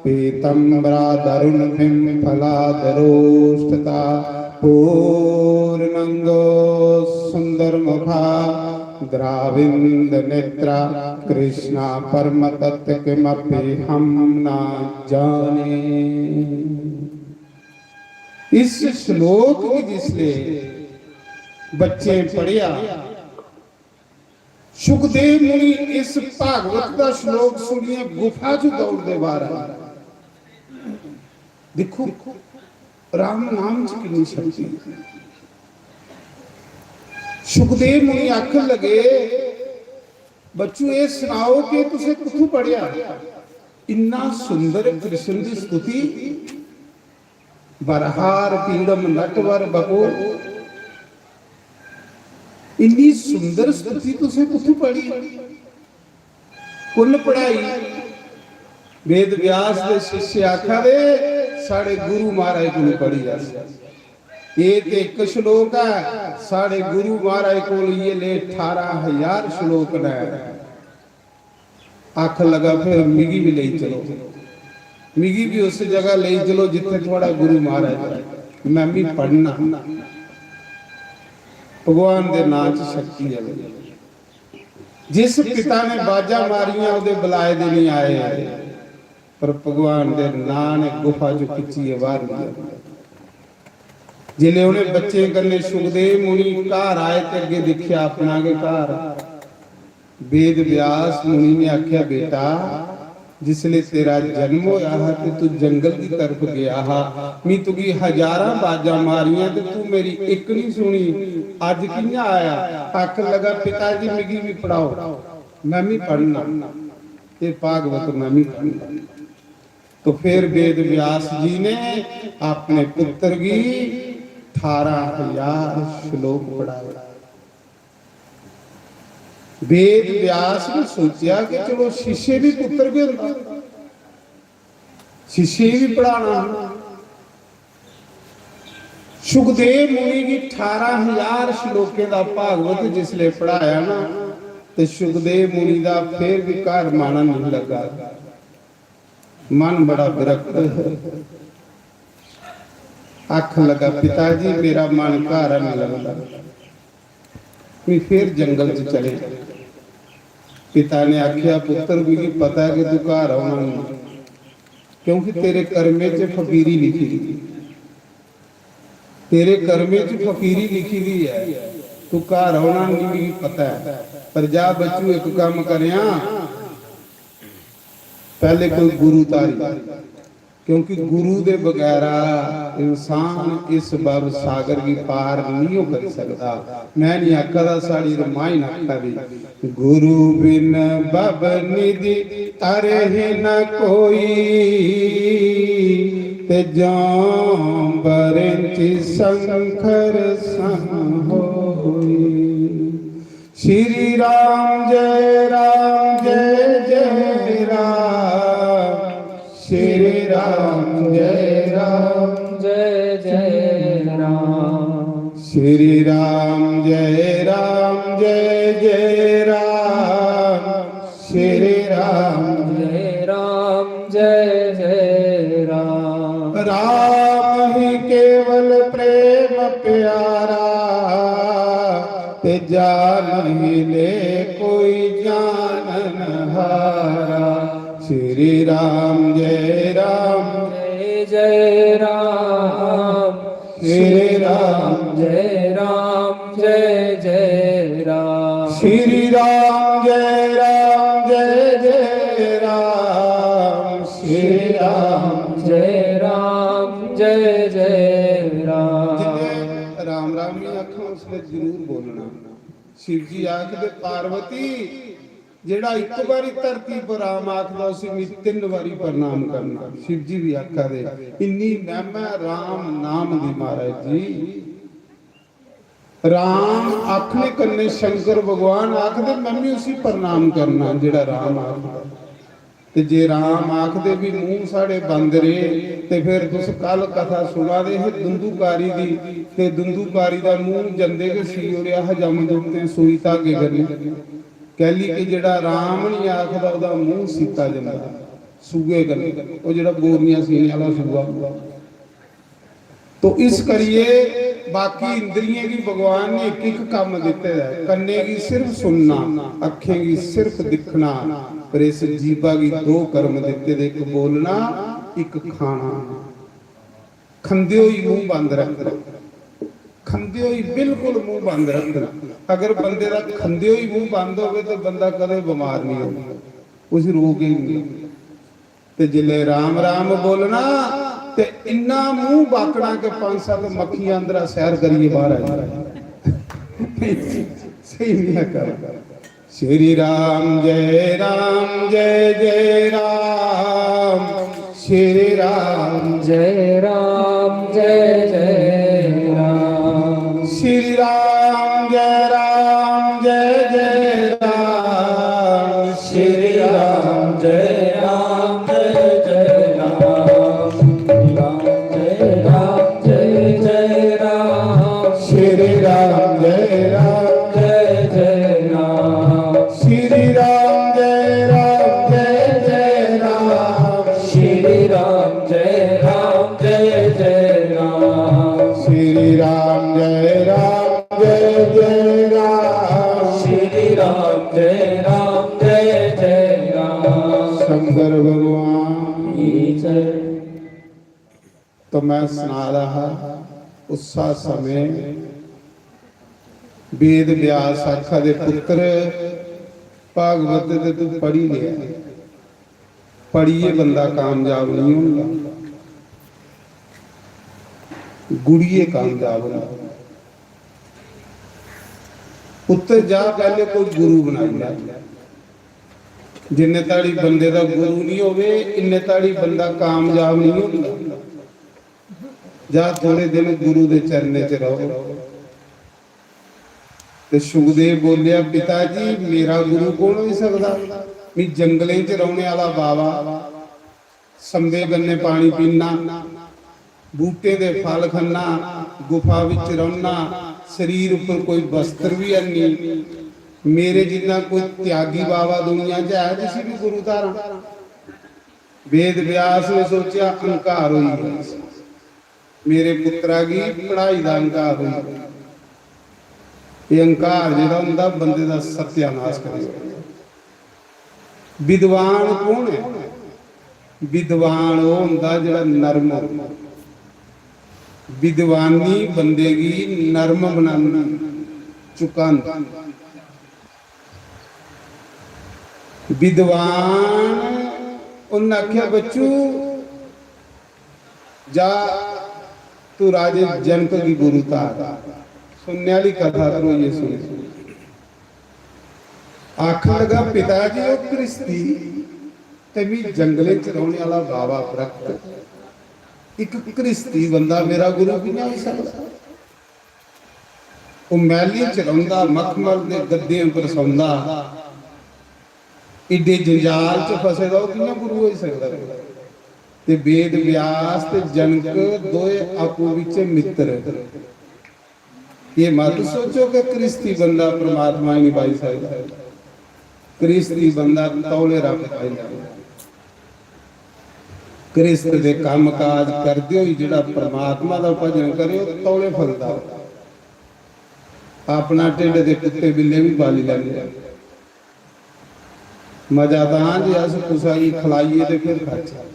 पीतम्बरा दरुण पिंफला दरोष्ठता, पूर्णंगो सुंदर मुखा द्राविंद नेत्रा, कृष्णा परम तत्व किमपि हम ना जाने। इस श्लोक गी जिसले बच्चें पढ़ेआ, सुखदेव मुनि इस भागवत का श्लोक सुनियै गुफा च दौड़दे बाहर आए। दिक्खो, राम नाम च किन्नी शक्ति है। सुखदेव मुनि आखन लगे, बच्चू, ये सनाओ कि तुसें कुत्थों पढ़ेआ? इन्ना सुंदर कृष्ण दी स्तुति, बरहार पीड़म नटवर बपो, इन्नी सुंदर स्तुति तुसें कुत्थों पढ़ी? कुन पढ़ाई? वेद व्यास दे शिष्य आखा दे, साढ़े गुरु महाराज कोल पढ़ी अस। ये ते इक श्लोक है, साढ़े गुरु महाराज कोल इये ले अठारह हजार श्लोक न। आखन लगा, फिर मिगी भी लेई चलो, मिगी भी उस जगह लेई चलो जित्थे थुआड़ा गुरु महाराज है, मैं भी पढ़ना। भगवान दे नां च शक्ति है। जिस पिता ने बाजा मारियां, ओदे बुलाए दे नहीं आए, पर भगवान दे नां ने गुफा चो खिच्चियै बाहर लिया। जिसले उन्हें बच्चें कन्नै सुखदेव मुनि घर आए ते अग्गे दिक्खेआ अपना गै घर। वेद व्यास मुनि ने आख्या, बेटा, जिसले तेरा जन्म होया हा ते तू जंगल की तरफ गया हा, मैं तुगी हजारां बाजां मारियां ते तू मेरी इक नहीं सुनी। अज कियां आया? आखन लगा, पिता जी, मिगी भी पढ़ाओ, मैं भी पढ़ना, ये भागवत मैं भी पढ़ना। तो फिर वेद व्यास जी ने अपने पुत्र गी अठारह हजार श्लोक पढ़ाए। वेद व्यास ने सोचा कि चलो, शिष्य भी पुत्र भी होंदा, शिष्य भी पढ़ाना। सुखदेव मुनि गी अठारह हजार श्लोकें दा भागवत जिसले पढ़ाया ना, ते सुखदेव मुनि दा फिर भी घर मन नहीं लगा। मन बड़ा विरक्त है। आखन लगा, पिता जी, मेरा मन घर नहीं लगता। मैं फिर जंगल च चले। पिता ने आख्या, पुत्र, मिगी पता है कि तू घर आना नहीं, क्योंकि तेरे कर्मे च फकीरी लिखी दी, तेरे कर्मे च फकीरी लिखी दी है, तू घर आना नहीं, मिगी पता है। पर जा बच्चू, एक काम करें, पहले कोई गुरु तारी, क्योंकि गुरु दे बगैरा इंसान इस भव सागर गी पार नहीं हो करी सकदा। मैं नहीं आखा दा, साढ़ी रामायण आखा दी, गुरु बिन भव निधि तरहि न कोई, ते जां बरेंचि संकर सम होई। श्री राम जय राम जय जय राम, श्री राम जय जय राम। श्री राम जय राम जय जय राम। श्री राम जय राम जय जय राम। राम ही केवल प्रेम प्यारा, ते जान ही ले कोई जानन हारा। श्री राम जय राम। जय जय राम। श्री राम जय राम जय जय राम। श्री राम जय राम जय जय राम। श्री राम जय राम जय जय राम। जिसने राम राम नहीं आखा, उसने जरूर बोलना। शिव जी आखदे, पार्वती, जेड़ा इक बारी धरती पर राम आखदा, उसी मैं तीन बारी प्रणाम करना। शिव जी भी आखा दे, इन्नी महिमा राम नाम दी महाराज जी। राम आखने कन्ने शंकर भगवान आखदे, मैं भी उसी प्रणाम करना जेड़ा राम आखदा। ते जे राम आखदे भी मूंह साढ़े बंद रेह्, ते फिर तुस कल कथा सुना दे हे दुंदुकारी दी, ते दुंदुकारी दा मूंह जंदे गै सी ओड़ेआ हा, जमदूतें सूई धागे कन्नै। कैली कि जेड़ा राम नहीं आखदा, ओदा मूंह सीता जंदा सूए कन्नै, ओह् जेड़ा बोरियां सीने आह्ला सूआ। तो इस करिए बाकी इंद्रियें गी भगवान ने इक इक कम्म दित्ते दा ऐ। कन्ने गी सिर्फ सुनना, अक्खें गी सिर्फ दिक्खना, पर इस जीभा गी दो कर्म दित्ते दे, इक बोलना, इक खाना। खंदे होई मूंह बंद रखना, खंदे होई बिल्कुल मूंह बंद रखना। अगर बंदे दा खंदे होई मूंह बंद होवे तो बंदा कदें बमार नहीं होगा, उसी रोग ही नहीं। ते जिल्ले राम राम बोलना, ते इन्ना मूंह बाकना के पंज सत्त मक्खियां अंदरा सैर करिए बाहर आई जाए। सही नहीं है कर। श्री राम जय राम जय जय राम। श्री राम जय राम जय जय राम। श्री राम जय राम जय जय राम। श्री राम जय राम जय जय राम। श्री राम जय राम जय जय राम। श्री राम जय राम जय जय राम। श्री राम जय राम जय जय राम। श्री राम जय राम जय जय राम। श्री राम जय राम जय जय राम। श्री राम जय राम जय जय राम। शंकर भगवान की जय। तो मैं सना रहा हा, उस्सा समय वेद व्यास आखा दे, पुत्र, भागवत ते तू पढ़ी लिया, पढ़िए बंदा कामयाब नहीं होंदा, गुड़िए कामयाब होंदा। पुत्र जा, पहले कोई गुरु बनाई लै। जिन्ने ताड़ी बंदे दा गुरु नहीं होवे, इन्ने ताड़ी बंदा कामयाब नहीं होंदा। जा, थोड़े दिन गुरु दे चरणें च रहो। ते सुखदेव बोलिया, पिता जी, मेरा गुरु कौन होई सकदा? मी जंगलें च रौहने आह्ला बावा, संबे कन्नै पानी पीना, बूटें दे फल खन्ना, गुफा विच रौह्ना, शरीर उप्पर कोई वस्त्र बी हैनी। मेरे जिन्ना कोई त्यागी बावा दुनिया च है जिसी भी गुरु धारां? वेद व्यास ने सोचेआ, अहंकार होई गेआ, मेरे पुत्रा गी पढ़ाई दा अहंकार होई गेआ। एह् अहंकार जेह्ड़ा होंदा, बंदे दा सत्यानाश करी ओड़दा। विद्वान कौन है? विद्वान ओह् होंदा जेह्ड़ा नर्म होंदा। विद्वानी बंदे गी नर्म बनांदी, झुकांदी। विद्वान, उन्न आखेआ, बच्चू, जा, तू राजे जनक गी गुरु धार। सुनने आह्ली कथा ध्रोइयै सुनी। आखन लगा, पिता जी, ओह् घृस्ती ते मी जंगलें च रौह्ने आह्ला बावा प्रकट, इक घृस्ती बंदा मेरा गुरु कि'यां होई सकदा? ओह् मैह्ली च रौंह्दा, मखमल दे गद्दें उप्पर सौंदा, इड्डे जंजाल च फसे दा, ओह् कि'यां गुरु होई सकदा? ते वेद व्यास ते जनक दोए आपूं बिच्चे मित्र। ये मत सोचो कि क्रिस्ती बंदा परमात्मा ही नहीं पाई सकदा। क्रिस्ती बंदा तौले रब पाई लैंदा। क्रिस्त दे कम्म काज करदे होई जेह्ड़ा परमात्मा दा भजन करे, ओह् तौले फलदा। अपना ढिड्ड दे कुत्ते बिल्ले भी पाली लैंदे। मजा तां जे अस कुसै गी खलाइयै ते फिर खाचै।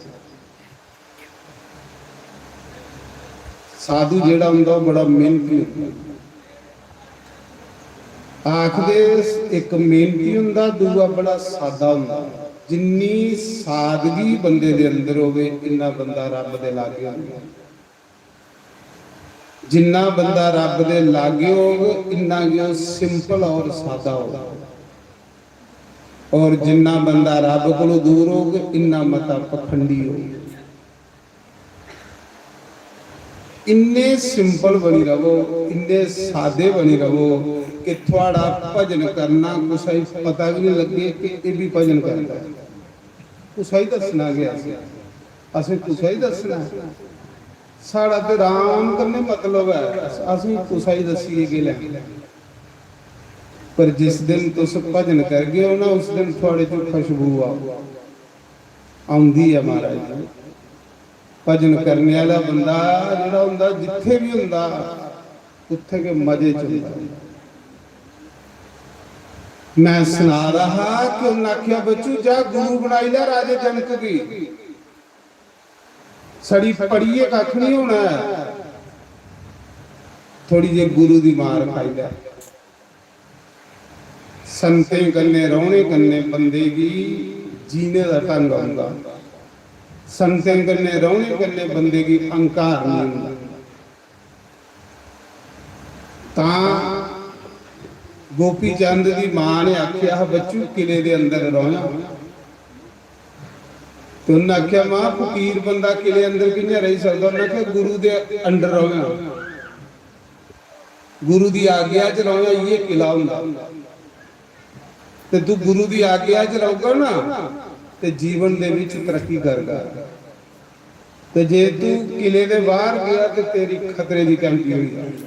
साधु जेह्ड़ा होंदा, ओह् बड़ा मेहनती होंदा। आखदे, इक मेहनती होंदा, दूआ बड़ा सादा होंदा। जिन्नी सादगी बंदे दे अंदर होवे, इन्ना बंदा रब दे लागे होंदा। जिन्ना बंदा रब दे लागे होग, इन्ना गै ओह् simple और सादा होग। और जिन्ना बंदा रब कोलों दूर होग, इन्ना मता पखंडी होग। इन्ने simple बनी रवो, इन्ने सादे बनी रवो कि थुआढ़ा भजन करना कुसै गी पता गै नहीं लग्गे कि एह् भी भजन करदा ऐ। कुसै गी दस्सना गै असें, असें कुसै गी दस्सना ऐ? साढ़ा ते राम कन्नै मतलब ऐ, असें कुसै गी दस्सियै केह् लैना? पर जिस दिन तुस भजन करगे ओ ना, उस दिन थुआढ़े चों खुशबू आ-, औंदी ऐ महाराज जी। भजन करने आह्ला बंदा जेह्ड़ा होंदा, जित्थै बी होंदा, उत्थै गै मजे च होंदा। मैं सना दा हा कि उन्नै आखेआ, "बच्चू, जा गुरु बनाई लै राजे जनक गी। छड़ी पढ़ियै कक्ख निं होना ऐ, थोड़ी जेही गुरु दी मार खाई लै।" संतें कन्नै रौह्ने कन्नै बंदे गी जीने दा ढंग औंदा। संतें कन्नै रौह्ने कन्नै बंदे गी अहंकार निं होंदा। तां गोपी चंद दी मां ने आखेआ हा, "बच्चू, किले दे अंदर रौह्ना।" ते उन्नै आखेआ, "मां, फकीर बंदा किले अंदर कि'यां रेही सकदा?" उन्नै आखेआ, "गुरु दे under रौह्ना।" गुरु दी आज्ञा च रौह्ना, इ'यै किला होंदा। ते तू गुरु दी आज्ञा च रौह्गा ना, ते जीवन दे विच तरक्की करगा। ते जे तू किले दे बाहर गया, ते तेरी खतरे दी घंटी होई जानी।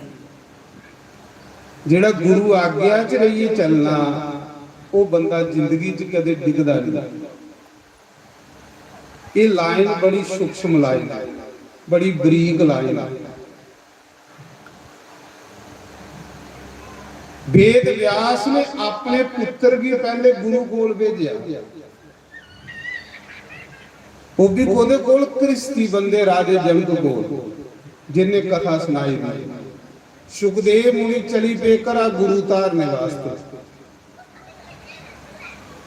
जेह्ड़ा गुरु आज्ञा च रेहियै चलना, ओह् बंदा जिंदगी च कदे डिगदा नहीं। एह् line बड़ी सूक्ष्म line ऐ, बड़ी बरीक line ऐ। वेद व्यास ने अपने पुत्र गी पैह्ले गुरु कोल भेजेआ। ओह् बी कोह्दे कोल? घ्रिस्ती बंदे राजे जनक कोल, जिन्ने कथा सनाई दी। सुखदेव मुनि चली पे घरा गुरु धारने वास्तै।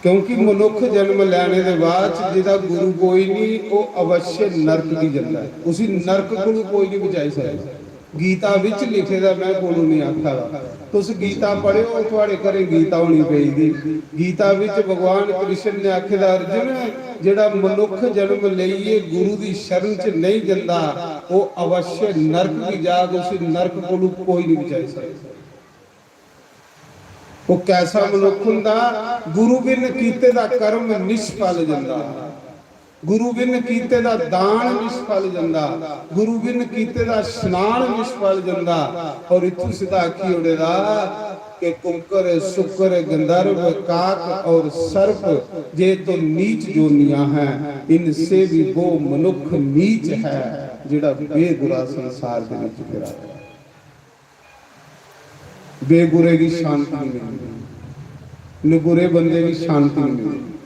क्योंकि मनुक्ख जन्म लैने दे बाद च जेह्दा गुरु कोई नहीं, ओह् अवश्य नरक गी जंदा ऐ। उसी नरक कोलू कोई नहीं बचाई सकदा। गीता विच लिखे दा, मैं कोलू नहीं आखा दा। तुस गीता पढ़ेओ, थुआड़े घरें गीता होनी पेई दी। गीता विच भगवान कृष्ण ने आखे दा, "अर्जुन, जेह्ड़ा मनुक्ख जन्म लेइयै गुरु दी शरण च नहीं जंदा, ओह् अवश्य नरक गी जाग, उसी नरक कोलू कोई नहीं बचाई सकदा।" ओह् कैसा मनुक्ख हुंदा? गुरु बिन कीते दा कर्म निष्फल जंदा, गुरु बिन कीते दा दान निष्फल जंदा, गुरु बिन कीते दा स्नान निष्फल जंदा। और इत्थों सिद्धा आखी ओड़े दा कि कुक्कर, सुक्कर, गंधर्व, काक और सर्प, ये तो नीच जोनियां हैं, इनसे भी वो मनुख नीच है, जेड़ा बेगुरा संसार दे विच फिरा। बेगुरे गी शांति नहीं मिलदी, निगुरे बंदे गी शांति नहीं मिलदी।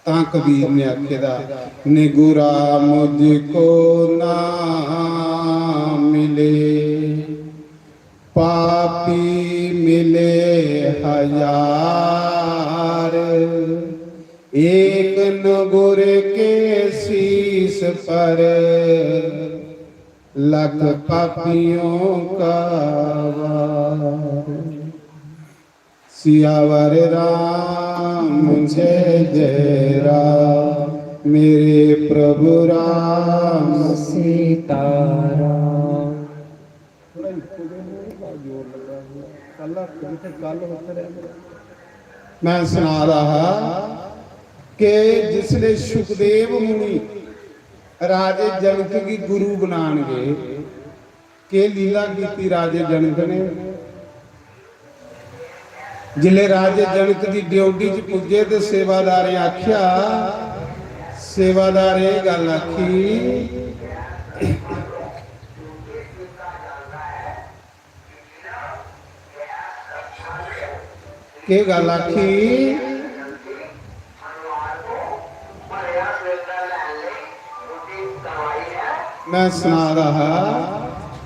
तां कबीर ने आखे दा, "निगुरा मुझको ना मिले, पापी मिले हजार, एक निगुरे के शीश पर, लख पापियों का वार।" सियावर राम जय जय राम, मेरे प्रभु राम सीताराम। थोड़ा इक्को दिन में बड़ा जोर लगा हुआ। कल, जित्थे कल उत्थे रह गया। मैं सना रहा हा कि जिसले सुखदेव मुनि राजे जनक गी गुरु बनान गे। केह् लीला कीती राजे जनक ने? जिसलै राजे जनक दी ड्योढ़ी च पुज्जे ते सेवादारें आखेआ, सेवादारें एह् गल्ल आखी, केह् गल्ल आखी? मैं सना दा हा,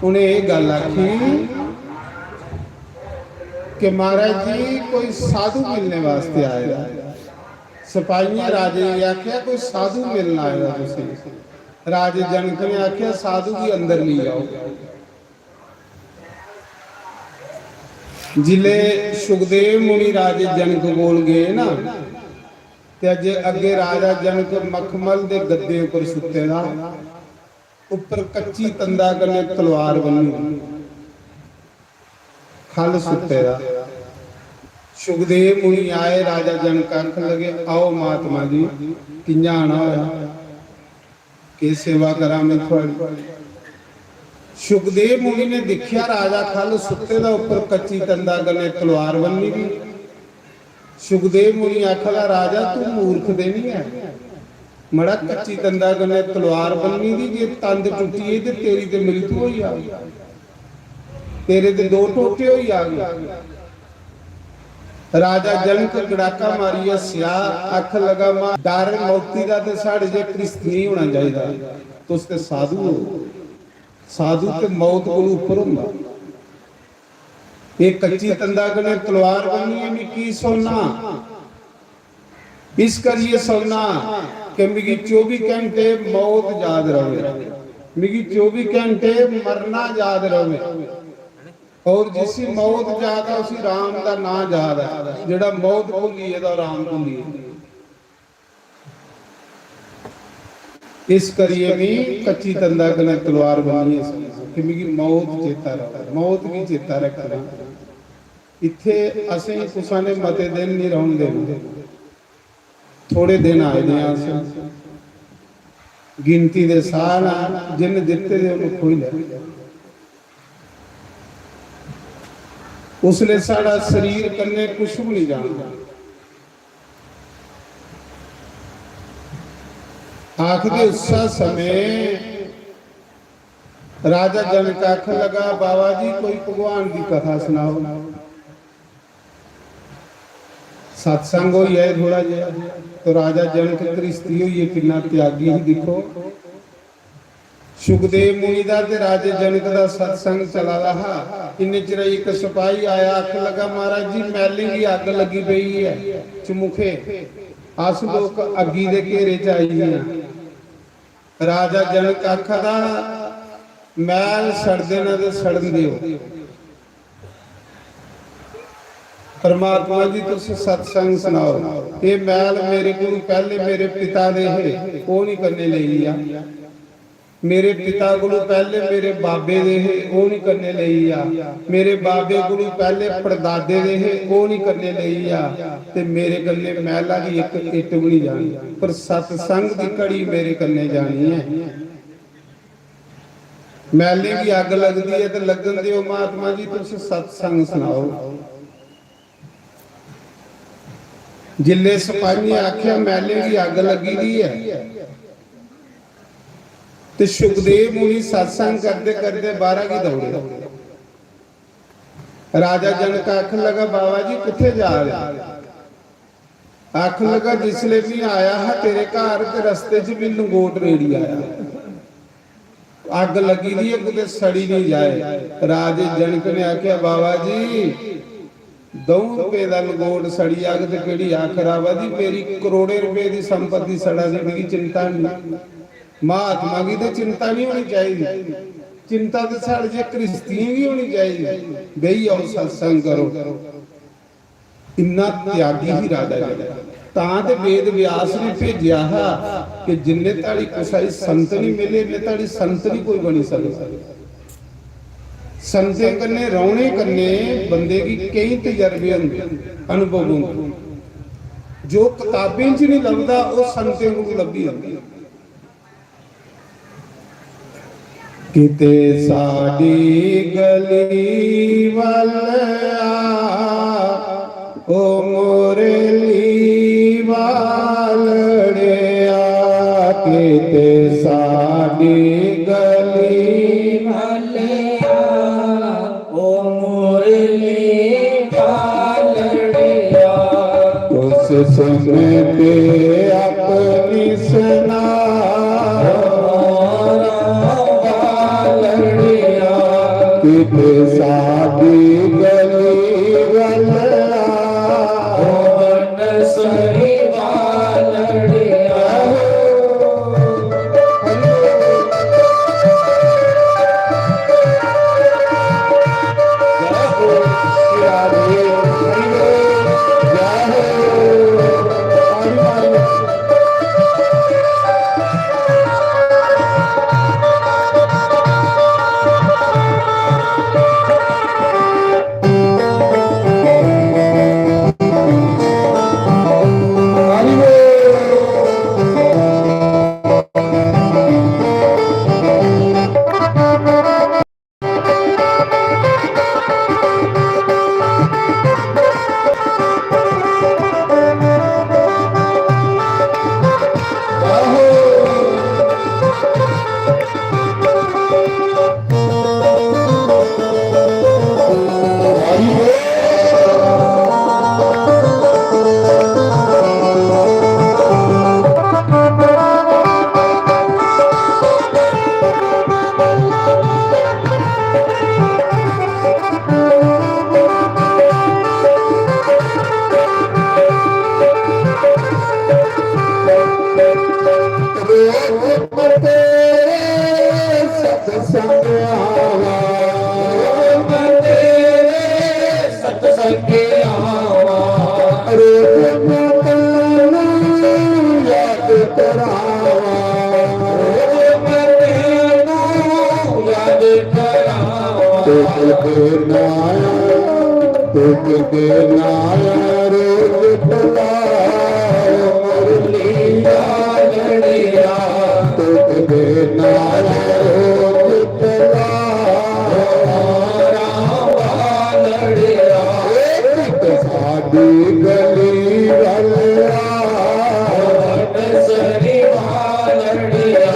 उ'नें एह् गल्ल आखी कि महाराज जी कोई साधु मिलने वास्ते आए दा। सपाहियें राजे गी आखेआ, "कोई साधु मिलन आए दा तुसें।" राजे जनक ने आखेआ, "साधु गी अंदर लेई आओ।" जिसलै सुखदेव मुनि राजे जनक कोल गे ना, ते अज्ज अग्गे राजा जनक मखमल दे गद्दे उप्पर सुत्ते दा, उप्पर कच्ची तंदा कन्नै तलवार बन्नी दी, ख'ल्ल सुत्ते दा। सुखदेव मुनि आए, राजा जनक आखन लगे, "आओ महात्मा जी, कि'यां आना होआ?" केह् सेवा करां मैं थुआड़ी? सुखदेव मुनि ने दिक्खेआ राजा ख'ल्ल सुत्ते दा, उप्पर कच्ची तंदा कन्नै तलवार बन्नी दी। सुखदेव मुनि आखदा, "राजा, तू मूर्ख ते नहीं ऐ? मड़ा, कच्ची तंदा कन्नै तलवार बन्नी दी, जे तंद टुट्टी गेई ते तेरी ते मृत्यु होई जाग, तेरे ते दो टोटे होई जाग।" राजा जनक गड़ाका मारियै हस्सेआ, आखन लगा, "मां, डर मौती दा ते साढ़े जे ध्रिस्त नहीं होना चाहिदा। तुस ते साधु हो, साधु ते मौत कोलू उप्पर होंदा। एह् कच्ची तंदा कन्नै तलवार बन्नी ऐ, मिगी की सुनना? इस करियै सुनना कि मिगी चौबी घैंटे मौत याद रवे, मिगी चौबी घैंटे मरना याद रवे।" और जिसी मौत याद ऐ, उसी राम दा नां याद ऐ। जेह्ड़ा मौत भुल्ली गेदा, ओह् राम भुल्ली गेदा। इस करियै मी कच्ची तंदा कन्नै तलवार बन्नियै सुनना कि मिगी मौत चेता रवै, मौत गी चेता रखना। इत्थै असें कुसै ने मते दिन निं रौह्न देना। थोड़े दिन आए दे आं अस, गिनती दे साह न, जिन्न दित्ते दे उन्न खोई लै। उसलै साढ़ा शरीर कन्नै कुछ बी निं जाना। आखदे उस्सै समें राजा जनक आखन लगा, "बाबा जी, कोई भगवान दी कथा सनाओ।" सत्संग होई जाए थोड़ा जेहा, तो राजा जनक ध्रिस्ती होइयै किन्ना त्यागी ही, दिक्खो। सुखदेव मुनि दा ते राजे जनक दा सत्संग चला दा हा। इन्ने चिर इक सपाही आया, आखन लगा, "महाराज जी, मैह्लें गी अग्ग लग्गी पेई ऐ चमुखे, अस लोक अग्गी दे घेरे च आई गे आं।" राजा जनक आखा दा, "मैह्ल सड़दे न ते सड़न देओ, परमात्मा जी, तुस सत्संग सनाओ। एह् मैह्ल मेरे कोलू पैह्ले मेरे पिता दे हे, ओह् निं कन्नै लेई गेआ। मेरे पिता कोलू पैह्ले मेरे बाबे दे हे, ओह् निं कन्नै लेई गेआ। मेरे बाबे कोलू पैह्ले पड़दादे दे हे, ओह् निं कन्नै लेई गेआ। ते मेरे कन्नै मैह्ला दी इक इट्ट बी निं जानी, पर सत्संग दी घड़ी मेरे कन्नै जानी ऐ।" मैह्लें गी अग्ग लगदी ऐ ते लग्गन देओ, महात्मा जी, तुस सत्संग सनाओ। जिल्लै सपाहियें आखेआ, "मैह्लें गी अग्ग लग्गी दी ऐ," ते सुखदेव मुनि सत्संग करदे करदे बाह्रा गी दौड़े। राजा जनक आखन लगा, "बाबा जी, कुत्थै जा दे?" आखन लगा, "जिसलै में आया हा तेरे घर ते रस्ते च बी लंगोट रेड़ी आया। अग्ग लग्गी दी ऐ, कुतै सड़ी निं जाए।" राजे जनक ने आखेआ, "बाबा जी, द'ऊं रपेऽ दा लंगोट सड़ी जाग ते केह्ड़ी आखर आवा दी? मेरी करोड़ें रपेऽ दी संपत्ति सड़ा दी, मिगी चिंता निं।" महात्मा गी ते चिंता निं होनी चाहिदी, चिंता ते साढ़े जे ध्रिस्तियें गी होनी चाहिदी। बेही जाओ, सत्संग करो। इन्ना त्यागी ही राजा जी। तां ते वेद व्यास ने भेजेआ हा कि जिन्ने धड़ी कुसै गी संत निं मिले, इन्ने धड़ी संत निं कोई बनी सकदा। संतें कन्नै रौह्ने कन्नै बंदे गी केईं तजर्बे होंदे, अनुभव होंदे। जो कताबें च निं लभदा, ओह् संतें कोलू लब्भी जंदा। ते साडी गली वाल आ, ओ मुरली वालड़िया, किते साडी गली वालड़िया, ओ मुरली वालड़िया। उस समय ते अपनी सुना वालड़िया, किते साडी गली वालड़िया। सही वालड़िया। सत्संग आवा, सत्संग आवा, रोज मैं तैनू याद करावा, रोज मैं तैनू याद करावा। तुझ बिना, तुझ बिना रोज बुलाओ मुरली वालड़िया, तुझ बिना रोज बुलाओ वालड़िया। एक तो साडी गली वालड़िया, सरी वालड़िया।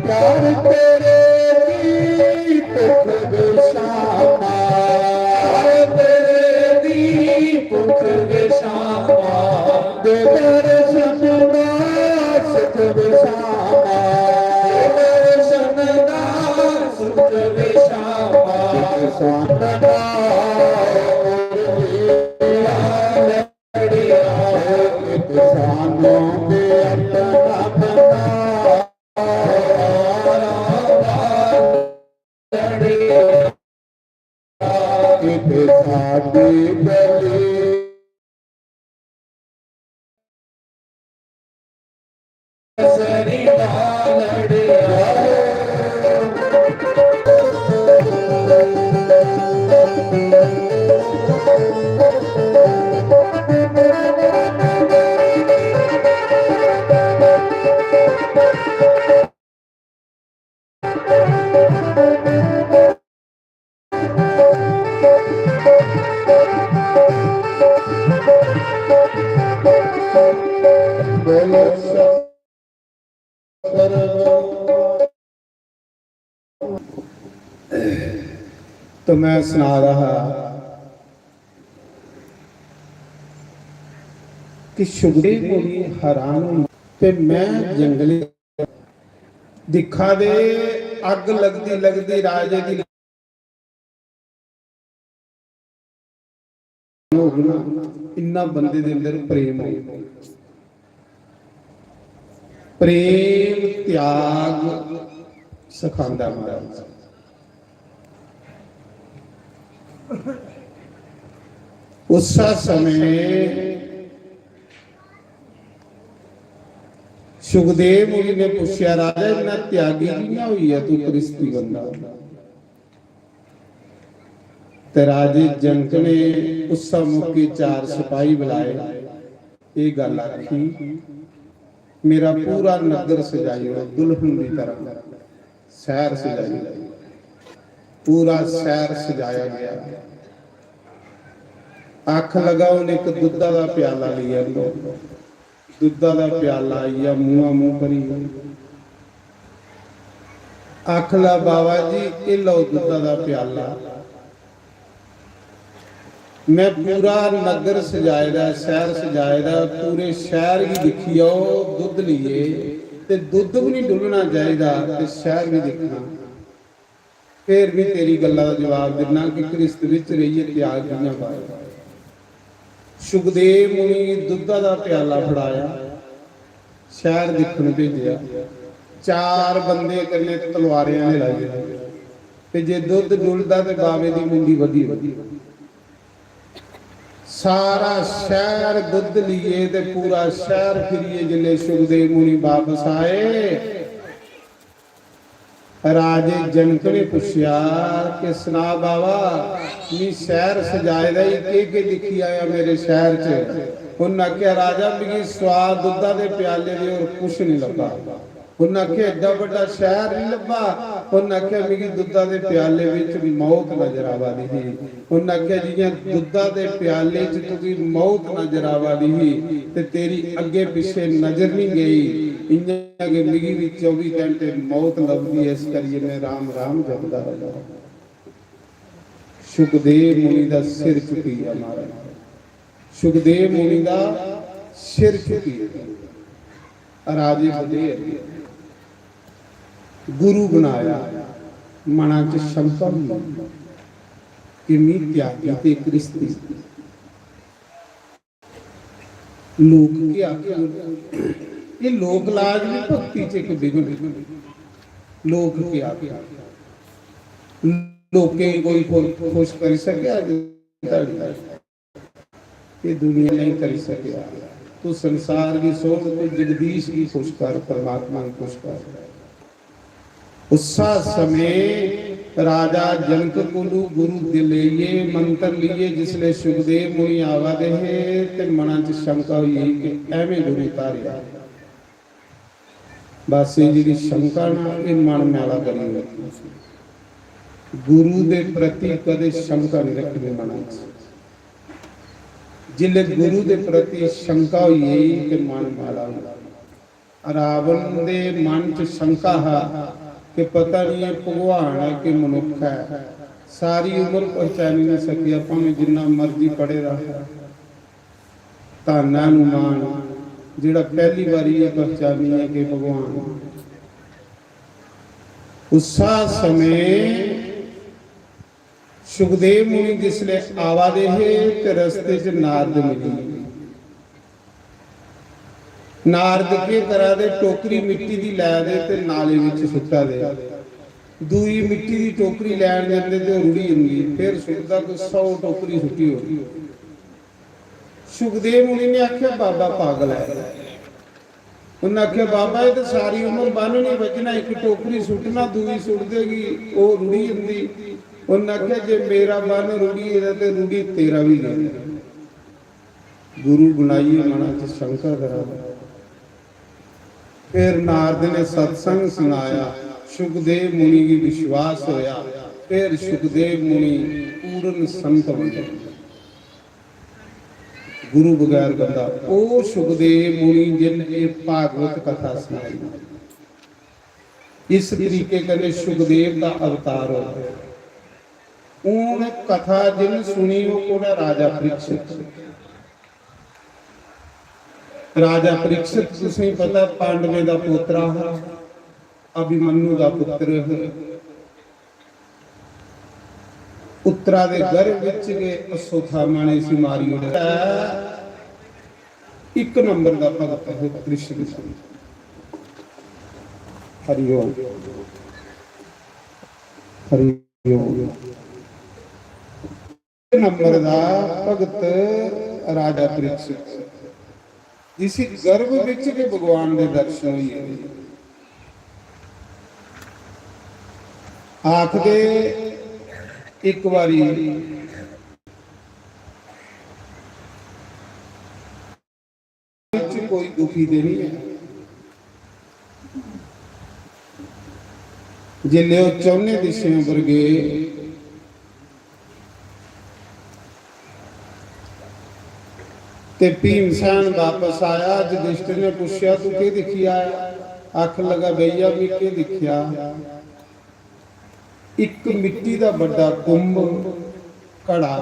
प्यार तेरे दी भुख विशामा, प्यार तेरे दी भुख विशामा, दे दर्शन दा सुख विशामा, दे दर्शन दा सुख विशामा, सुख संत दा तो मैं सना रहा हा कि सुखदेव मुनि हैरान होई ते मैं जंगले दिक्खा दे, अग्ग लगदी लगदी राजे दी होग ना, इन्ना बंदे दे अंदर प्रेम हो। प्रेम त्याग सिखांदा महाराज। उस समय सुखदेव मुनि ने पूछा, राजा, इन्ना त्यागी कियां होई है तू, गृहस्थी बंदा? ते राजे जनक ने उस मौके चार सिपाही बुलाए, ये गल आखी, मेरा पूरा नगर सजाई ओड़ो दुल्हन की तरह। शहर सजाई, पूरा शहर सजाया गया। आख लगा, उन्हें एक दुद्धा का प्याला लिया, दुद्धा का प्याला आइया, मुआ मुंह करी। आख ला, बाबा जी, ये लो दुद्धा का प्याला। मैं पूरा नगर सजाए दा, शहर सजाए दा, पूरे शहर गी दिक्खी आओ, दुद्ध लिए ते दुद्ध भी नहीं डुलना चाहिदा ते शहर भी दिक्खना। फिर भी तेरी गल्ला दा जवाब दिन्ना कि गृहस्थ विच रेहियै त्याग कि'यां पाया। सुखदेव मुनि गी दुद्धा दा प्याला फड़ाया, शैह्र दिक्खन भेजेआ। चार बंदे कन्नै तलवारें आह्ले लाई ओड़े। ते जे दुद्ध डुलदा ते बावे दी मुंडी बधी ओड़दी। सारा शैह्र दुद्ध लिए ते पूरा शैह्र फिरियै जिसलै सुखदेव मुनि बापस आए, राजे जनक ने पुच्छेआ कि सना बाबा, मी शैह्र सजाए दा ही, केह् केह् दिक्खी आया मेरे शैह्र च? उन्न आखेआ, राजा, मिगी सोआद दुद्धा दे प्याले दे होर कुछ निं लब्भा। उन्न आखेआ, एड्डा बड्डा शैह्र निं लब्भा। उन्न आखेआ, मिगी दुद्धा दे प्याले बिच मौत नजर आवा दी ही। उन्न आखेआ, जि'यां दुद्धा दे प्याले च तुगी मौत नजर आवा दी ही ते तेरी अग्गे पिच्छे नजर निं गई, इ'यां गै मिगी बी चौबी घैंटे मौत लभदी ऐ, इस करियै में राम राम जपदा रौह्‌ना। सुखदेव मुनि दा सिर झुकी गेआ महाराज, सुखदेव मुनि दा सिर झुकी गेआ। राजे बधेर गुरु बनाया, मना च शंका होई कि मी त्यागी ते गृहस्थी, लोक केह् आखङन? एह् लोक लाज बी भक्ति च इक विघ्न। लोक केह् आखङन? लोकें गी कोई खु-, खुश करी सकेआ अज्ज धोड़ी? एह् दुनिया नेईं करी सकेआ। तू संसार गी छोड़, तू जगदीश गी खुश कर, परमात्मा गी खुश कर। उस्सा समें राजा जनक कोलू गुरु दे लेइयै, मंत्र लेइयै जिसलै सुखदेव मुनि आवा दे हे ते मना च शंका होई गेई कि ऐवें गुरु धारेआ। बस एह् जेह्ड़ी शंका ना, एह् मन मैला करी ओड़दी। गुरु दे प्रति कदें शंका निं रक्खनी मना च। जिसलै गुरु दे प्रति शंका होई गेई ते मन मैला होई गेआ। रावण दे मन च शंका हा कि पता निं एह् भगवान ऐ कि मनुक्ख ऐ। सारी उम्र पहचानी निं सकेआ, भामें जिन्ना मर्जी पढ़े दा हा। धन्न ऐ हनुमान, जेह्ड़ा पैह्ली बारी एह् पहचानी ऐ कि भगवान। उस्सा समें सुखदेव मुनि जिसलै आवा दे हे ते रस्ते च नारद मिली गे। नारद केह् करा दे? टोकरी मिट्टी दी लै दे ते नाले बिच सुट्टा दे। दूई मिट्टी दी टोकरी लैन जंदे ते ओह् रुढ़ी जंदी, फिर सुट्टदा कोई सौ टोकरी सुट्टी होनी। सुखदेव मुनि ने आखेआ, "बाबा पागल ऐ।" उन्नै आखेआ, "बाबा, एह् ते सारी उम्र बन्न निं बज्झना, इक टोकरी सुट्टना, दूई सुट्टदे गी ओह् रुढ़ी जंदी।" उन्नै आखेआ, "जे मेरा बन्न रुढ़ी गेदा ते रुढ़ी तेरा बी गेदा।" गुरु बनाइयै मना च शंका करा दा। फिर नारद ने सत्संग सुनाया, सुखदेव मुनि गी विश्वास होया, फिर सुखदेव मुनि पूर्ण संत बने। गुरु बगैर बंदा, ओ सुखदेव मुनि जिन एह् भागवत कथा सुनाई। इस तरीके कन्नै सुखदेव दा अवतार होया। हून कथा जिन सुनी, ओह् कु'न ऐ? राजा परीक्षित। राजा परीक्षित, तुसेंगी पता, पांडवें दा पोतरा हा, अभिमन्यु दा पुत्र हा। उत्तरा दे गर्भ विच गै अश्वत्थामा ने इसी मारी ओड़ेआ। इक नंबर दा भगत है कृष्ण। हरि ओम। हरि ओम। नंबर दा भगत राजा परीक्षित, जिसी गर्भ विच गै भगवान दे दर्शन होई गे। आखदे इक बारी च कोई दुखी ते नहीं है। जिसले ओह् चौने दिशें पर गए ते भीमसेन वापस आया, युधिष्ठिर ने पूछेआ, "तू केह् दिक्खी आया?" आखन लगा, "भैया, मैं केह् दिक्खेआ, इक मिट्टी दा बड्डा कुंभ, घड़ा,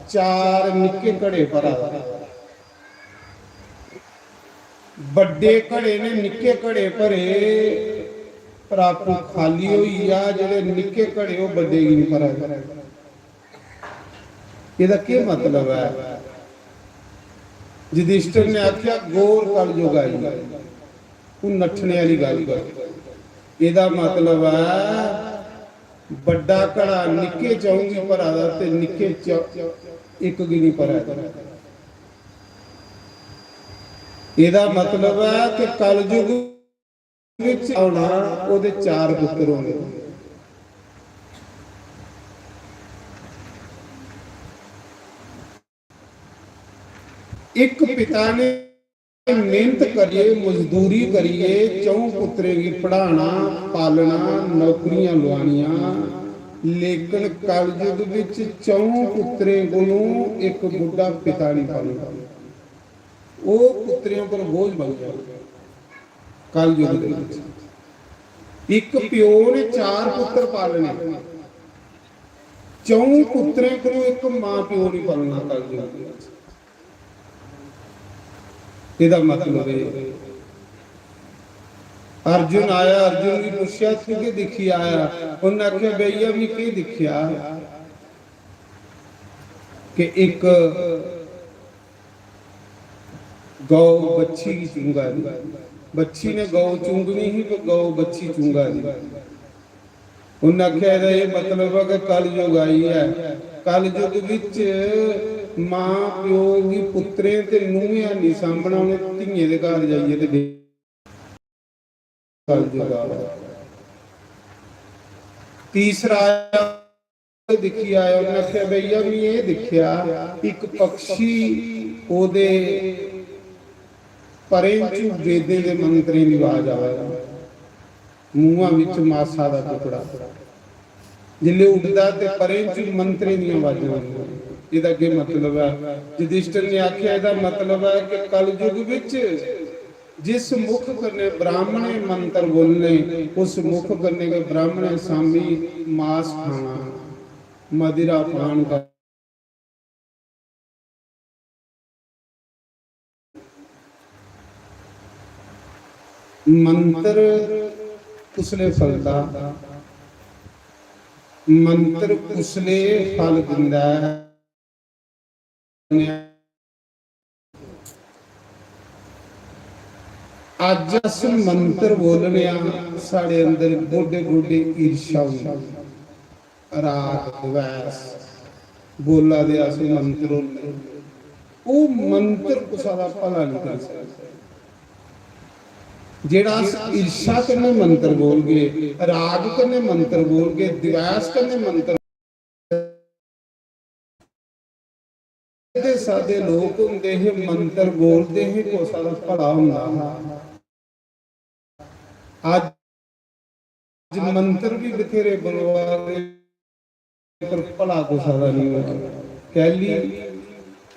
चार निक्के घड़े भरा दा।" बड्डे घड़े ने निक्के घड़े भरे, पर आपूं खाली होई गेआ। जेह्ड़े निक्के घड़े, ओह् बड्डे गी निं भरा दे। एह्दा केह् मतलब ऐ? युधिष्ठिर ने आखेआ, "घोर कलयुग आई गेआ, हून नट्ठने आह्ली गल्ल करो।" एह्दा मतलब ऐ, बड्डा घड़ा निक्के चौं गी भरा दा ते निक्के च इक गी निं भरा दा। एह्दा मतलब ऐ कि कलयुग विच औना, ओह्दे चार पुत्तर होने। इक पिता ने मेहनत करियै, मजदूरी करियै चौं पुत्तरें गी पढ़ाना, पालना, नौकरियां लुआनियां, लेकिन कलयुग विच चौं पुत्तरें कोलों इक बुड्ढा पिता नहीं पालना। ओह् पुत्तरें उप्पर बोझ बनी जाना। कलयुग दे विच इक प्यो ने चार पुत्तर पालने, चौं पुत्तरें कोलों इक मां प्यो नहीं पालना कलयुग दे विच। एह्दा मतलब एह्, अर्जुन आया, अर्जुन गी पुच्छेआ, "तू केह् दिक्खी आया?" उन्नै आखेआ, "भैया, मैं केह् दिक्खेआ कि इक गौ बच्छी गी चुंगा दी, बच्छी ने गौ चुंगनी ही, पर गौ बच्छी चुंगा दी।" उन्नै आखेआ, "एह्दा एह् मतलब ऐ कि कलयुग आई ऐ। कलयुग विच मां प्यो गी पुत्तरें ते नूहें निं सांभना, उ'नें धियें दे घर जाइयै ते कलयुग आवा।" तीसरा आया, दिक्खी आया, उन्नै आखेआ, "भैया, मैं एह् दिक्खेआ, इक पक्षी ओह्दे परें चू वेदें दे मंत्रें दी आवाज आवा दी, मुंहा विच मासा दा टुकड़ा।" जिसलै उड्डदा ते परें च मंत्रें दियां आवाजां आंदियां। एह्दा केह् मतलब ऐ? युधिष्ठिर ने आखेआ, "एह्दा मतलब ऐ कि कलयुग विच जिस मुख कन्नै ब्राह्मणें मंत्र बोलने, उस मुख कन्नै गै ब्राह्मणें सामी मास खाना, मदिरा पान करना।" मंत्र कुसलै फलदा, मंत्र कुसलै फल दिंदा ऐ? अज्ज अस मंत्र बोलने आं, साढ़े अंदर गोडे गोडे ईर्ष्या होंदी, राग द्वेष, बोला दे अस मंत्र होंदे, ओह् मंत्र कुसा दा भला नहीं करी सकदे। जेह्ड़ा अस ईर्ष्या कन्नै मंत्र बोलगे, राग कन्नै मंत्र बोलगे, द्वेष कन्नै मंत्र सादे सादे लोक होंदे हे, मंत्र बोलदे हे, कुसा दा भला होंदा हा। अज्ज मंत्र भी बथेरे बुलवा दे, पर भला कुसा दा नहीं होंदा। कैली?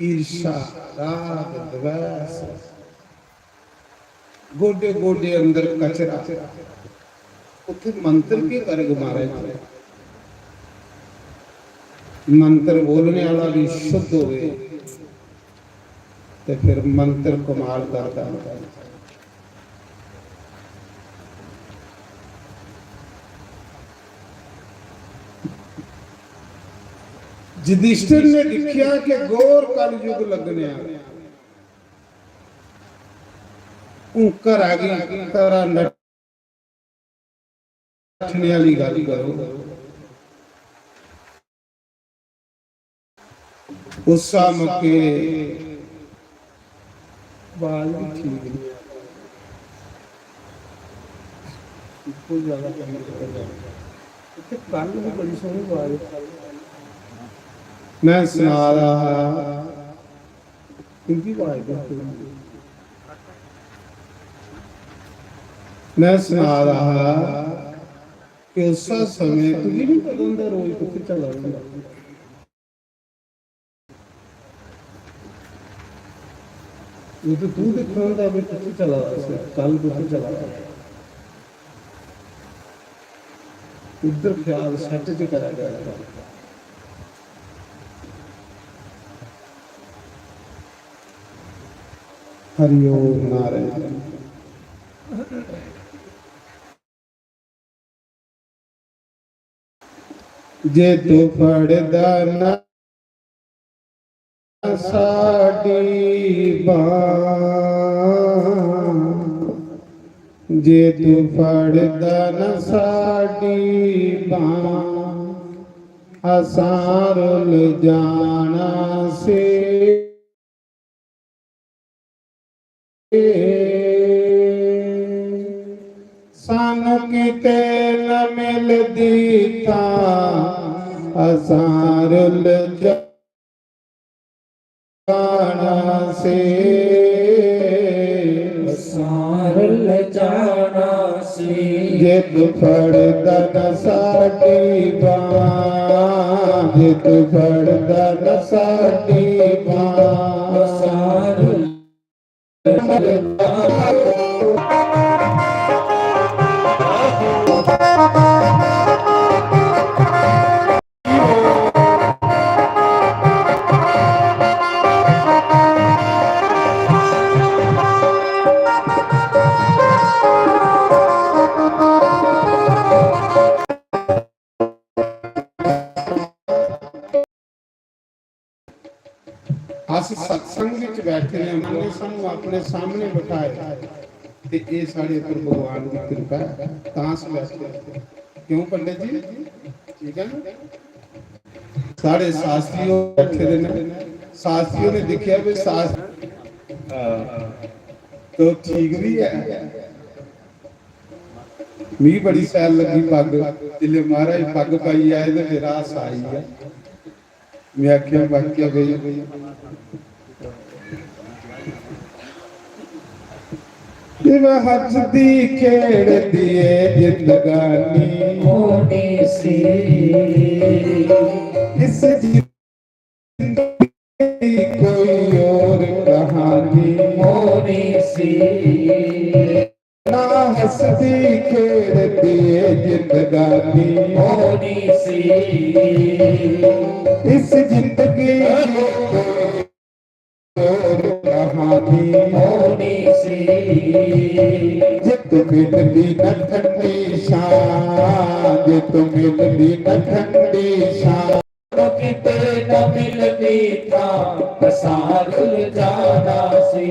ईर्ष्या, राग, द्वेष, गोडे गोडे अंदर कचरा, उत्थे मंत्र की करग महाराज? मंत्र बोलने आह्ला बी शुद्ध होवे ते फिर मंत्र कमाल करदा। युधिष्ठिर ने दिक्खेआ कि घोर कलयुग लगने आह्ला। हून घरा गी, घरा नट्ठने आह्ली गल्ल करो। उस मौके आवाज भी ठीक नहीं। इत्थै कल भी बड़ी सोहनी आवाज। मैं सना रहा हा, इंदी आवाज बिल्कुल नहीं। मैं सना रहा हा कि उस समय तुझे नहीं पता होंदा रोज कुत्थै चला रौंह्दा। उद्धर तू दिक्खना होंदा कि कुत्थै चला दा, कल कुत्थै चला दा। उद्धर ख्याल सैट च करा जा। हरि ओम नारायण। जे तू फड़दा ना साडी बांह, जे तू फड़दा ना साडी बांह, असां रुल जाना से। सानू किते न मिलदी थां, असां रुल जाना से। असां रुल जाना से। जे तू फड़दा न साडी बांह, जे तू फड़दा न साडी बांह, असां रुल अस सत्संग विच बैठे दे, उन्होंने सानू अपने सामने बिठाए ते ये साढ़े उपर भगवान की कृपा है, तां अस बैठे। क्यों पंडित जी? ठीक है ना? साढ़े शास्त्री बैठे दे ने, शास्त्रियों ने देखा भी शास्त्र, हाँ, तो ठीक भी है। मिगी बड़ी शैल लगी पग, जिसले महाराज पग पाई आए ते मेरा हासा आई गया। मैं आखेआ, वाक्या भाई, इव हसदी खेड़दी ए जिंदगानी होनी सी। इस जिंदगी कोई और कहानी होनी सी। ना हसदी खेड़दी ए जिंदगानी होनी सी। इस जिंदगी की कोई और कहानी होनी सी। जित मिलदी न ठंडी छां, जित मिलदी न ठंडी छां। किते न मिलदी थां, असां रुल जाना सी,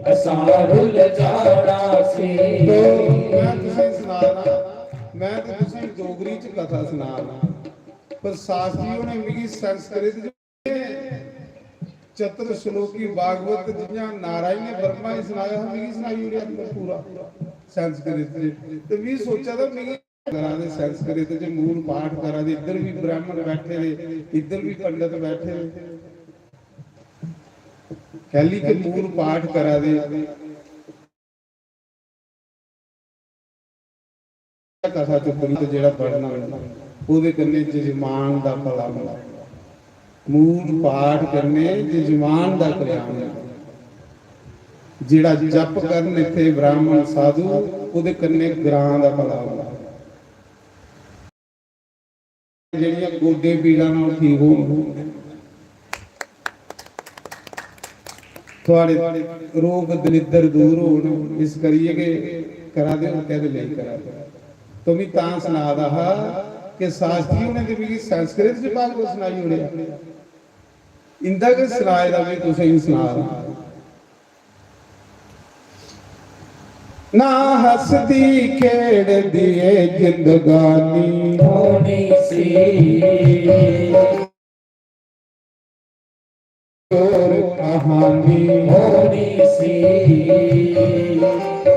असां रुल जाना सी। तो मैं तुसें सनाना, मैं ते तुसें डोगरी च कथा सनाना, पर शास्त्रियों ने मिगी संस्कृत च चतुर श्लोकी भागवत जियां नारायण ने ब्रह्मा गी सनाया हा, मिगी सनाई ओड़ेआ पूरा संस्कृत च। ते मिगी सोचा दा मिगी करा दे संस्कृत च मूल पाठ करा दे, इद्धर भी ब्राह्मण बैठे दे, इद्धर भी पंडित बैठे दे, कैली के मूल पाठ करा दे। कथा चुक्कनी ते जेह्ड़ा पढ़ना होंदा, ओह्दे कन्नै जजमान दा भला होंदा। मूल पाठ कन्नै जजमान दा कल्याण होंदा। जेह्ड़ा जप करन इत्थै ब्राह्मण साधु, ओह्दे कन्नै ग्रां दा भला होंदा। जेह्ड़ियां गोड्डे पीड़ां न, ओह् ठीक होन। थुआढ़े रोग दलिद्दर दूर होन, इस करियै गै करा दे, होर कैह्दे लेई करा दे? तो मी तां सना दा हा कि शास्त्री होरें ते मिगी संस्कृत च भागवत सनाई ओड़ेआ, इंदा गै सनाए दा में तुसेंगी सना दा। ना हसदी खेड़दी ए जिंदगानी होनी सी, और कहानी होनी सी।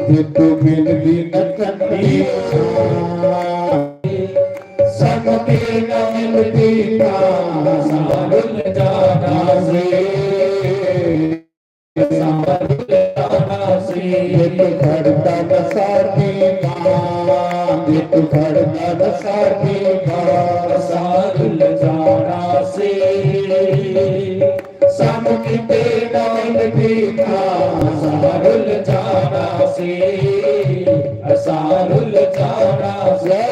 जे तू मिलदी न कंडी, समझे न मिलदी ना, सारुल जाना से। सारुल जाना से। एक धड़कन साथी मां, एक धड़कन साथी मां, सारुल जाना से। सानू किते ना मिलदी ना, सारुल जाना से, सारुल जाना से।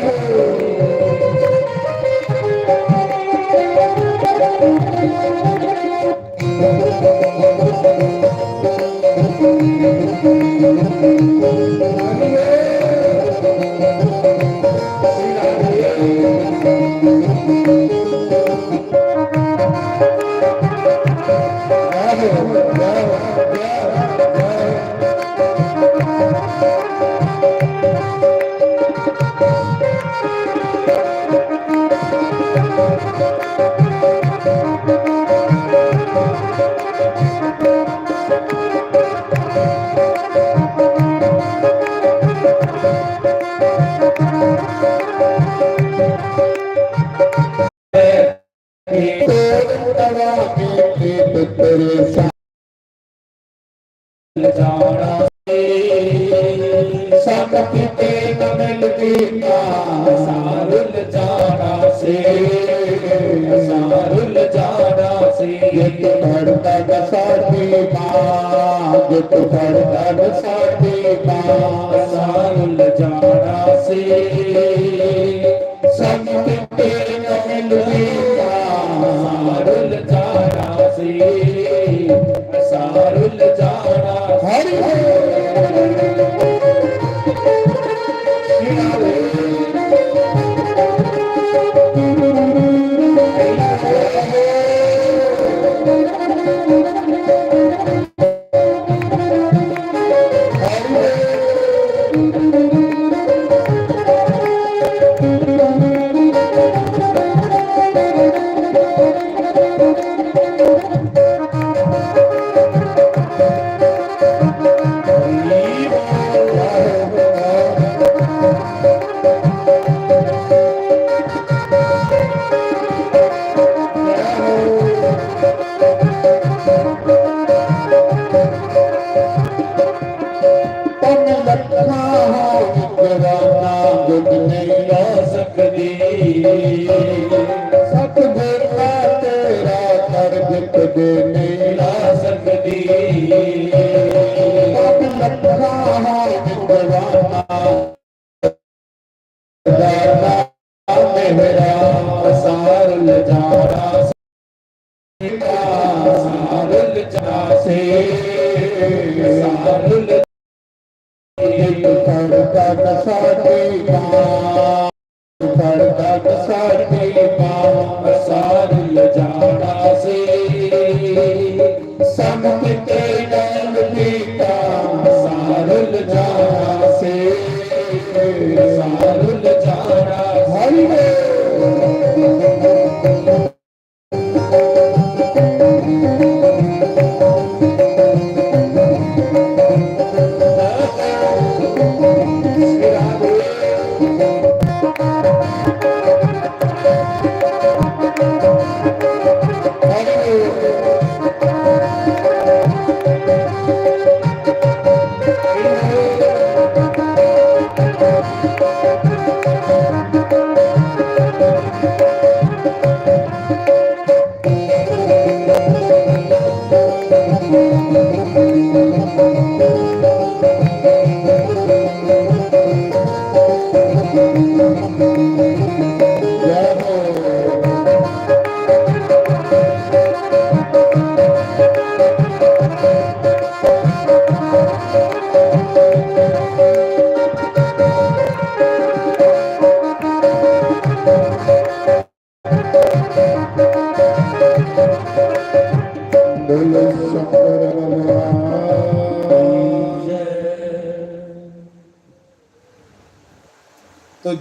जाना से, सब किते न मिलदी ना, सारुल जाना से, सारुल जाना से। एक धड़कन साथी मां, एक धड़कन साथी मां, सारुल जाना से। संत तेरे मिलती सारुल जाना सी, सारुल जाना। हरि बोल। तन लखां होण जवाना गुण नहीं ला सकदी। सतगुर तेरा दर जित दे नहीं ला सकदी। तन लखां होण जवाना मेरा सारुल जाना, सारुल जासे, सारुल धड़कन साथी मां, धड़कन साथी मां, सारुल जाना से। संत के नाम पीता सारुल जाना से, सारुल जाना। हरि बोल।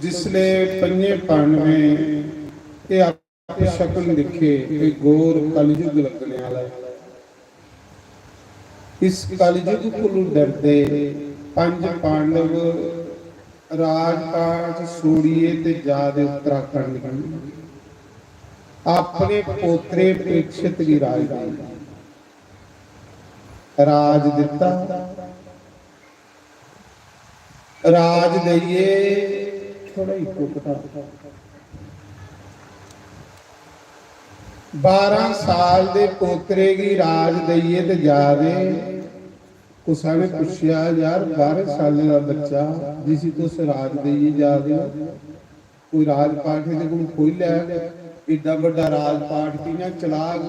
जिसले पंजे पांडवें एह् अपशकन दिक्खे कि घोर कलयुग लगने आह्ला ऐ, इस कलयुग कोलू डरदे पंज पांडव राजपाट छोड़ियै ते जा दे उत्तराखंड गी अपने पोतरे परीक्षित गी राज देई राज दित्ता। राज देइयै थोड़ा इक्को घटा बारां साल दे पोतरे गी राज देइयै ते जा दे। कुसै ने पुच्छेआ, "यार, बारां सालें दा बच्चा जिसी तुस राज देइयै जा दे ओ, कोई राजपाठ एह्दे कोल खोई लै, एड्डा बड्डा राजपाठ कि'यां चलाग?"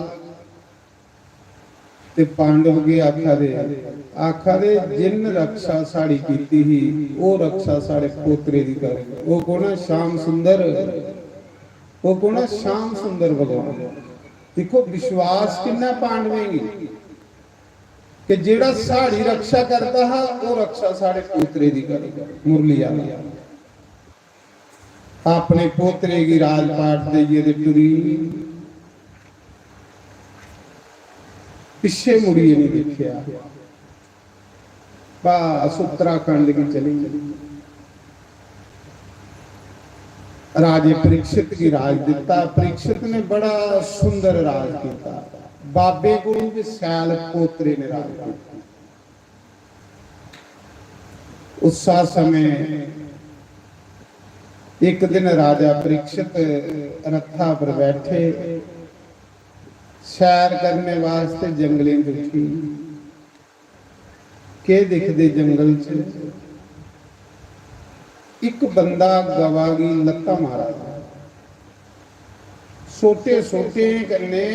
ते पांडव के आखा दे? आखा दे, "जिन रक्षा साढ़ी कीती ही, ओह् रक्षा साढ़े पोतरे दी करे।" ओह् कौन ऐ? श्याम सुंदर। ओह् कौन ऐ? श्याम सुंदर भगवान। दिक्खो, विश्वास किन्ना पांडवें गी कि जेह्ड़ा साढ़ी रक्षा करदा हा, ओह् रक्षा साढ़े पोतरे दी करे। मुरली आह्ला। अपने पोतरे गी राजपाट देइयै ते टुरी, पिच्छे मुड़ियै नहीं दिक्खेआ। बस उत्तराखंड गी चली गेई। राजे परीक्षित गी राज दिता। परीक्षित ने बड़ा सुंदर राज किया। बाबे कोलू भी सैल पोतरे ने राज किया। उस समय एक दिन राजा परीक्षित रथा पर बैठे, सैर करने वास्ते जंगलें च उठी। केह् दिखदे जंगल च? इक बंदा गवा गी लत्तां मारा दा, सोटे सोटे कन्नै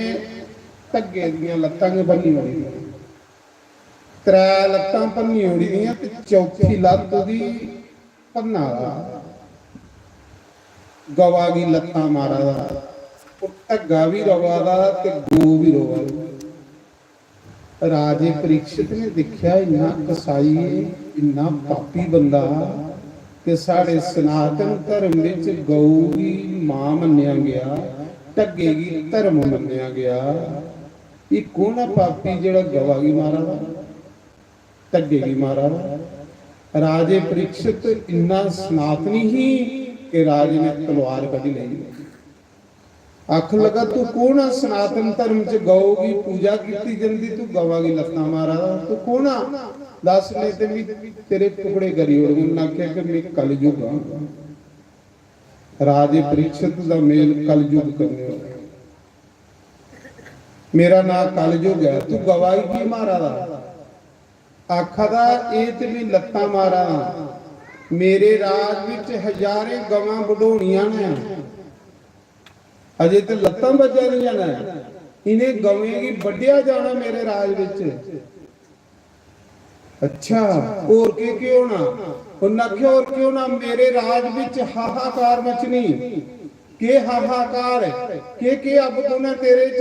ढग्गे दियां लत्तां गै बन्नी ओड़ी दियां। त्रै लत्तां भन्नी ओड़ी दियां ते चौथी लत्त ओह्दी भन्ना दा। गवा गी लत्तां मारा दा, ओह् ढग्गा बी रवा दा ते गौ बी रोआ दी। राजे परीक्षित ने दिक्खेआ, इन्ना कसाई, इन्ना पापी बंदा कि साढ़े सनातन धर्म बिच गौ गी मां मन्नेआ गेआ, ढग्गे गी धर्म मन्नेआ गेआ। एह् कौन ऐ पापी जेह्ड़ा गवा गी मारा दा, ढग्गे गी मारा दा? राजे परीक्षित इन्ना सनातनी ही कि राजे ने तलवार कड्ढी लेई। आखन लगा, "तू कौन आ? सनातन धर्म च गौ गी पूजा कीती जंदी, तू गवा गी लत्तां मारा दा, तू कौन आ? दस, नेईं ते मी तेरे टुकड़े करी ओड़ङ।" उन्नै आखेआ कि "मी कलयुग आं।" राजे परीक्षित दा मेल कलयुग कन्नै होआ। "मेरा नांऽ कलयुग ऐ, तू गवा गी की मारा दा?" आखा दा, "एह् ते मी लत्तां मारा दा। मेरे राज बिच हजारें गवां बढोनियां न, अजे ते लत्तां बज्जा दियां न, इ'नें गवें गी बड्ढेआ जाना मेरे राज बिच।" "अच्छा, होर केह् केह् होना?" उन्नै आखेआ, "होर केह् होना, मेरे राज बिच हाहाकार मचनी।" "केह् हाहाकार, केह् केह् अवगुण ऐ तेरे च?"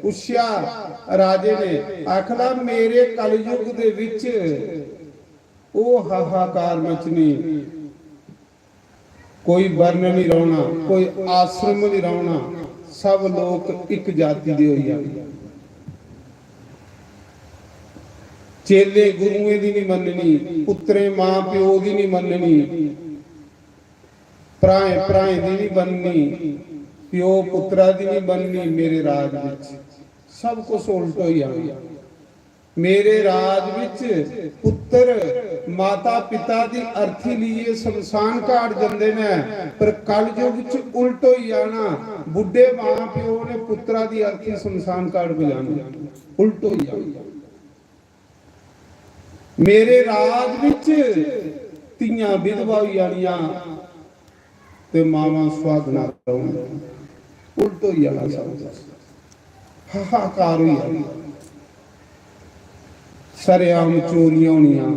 पुच्छेआ राजे ने। आखदा, "मेरे कलयुग दे बिच ओह् हाहाकार मचनी, कोई वर्ण नहीं रौह्ना, कोई आश्रम नहीं रौह्ना, सब लोक इक जाति दे होई जाने। चेले गुरुएं दी नहीं मननी, पुत्तरें मां प्यो दी नहीं मननी, भ्राएं भ्राएं दी नहीं बननी, प्यो पुत्तरा दी नहीं बननी। मेरे राज बिच सब कुछ उल्ट होई जाना। मेरे राज बिच पुत्तर माता पिता दी अर्थी लेइयै शमशान घाट जंदे न, पर कलयुग च उल्ट होई जाना। बुड्ढे मां प्यो ने पुत्तरा दी अर्थी शमशान घाट पजानी, उल्ट होई जाना।" मेरे राज बिच धियां विधवा होई जानियां ते मावां सुहागना रौह्न। उल्ट होई जाना सब कुछ, हाहाकार होई जाना। सरेआम चोरियां होनियां,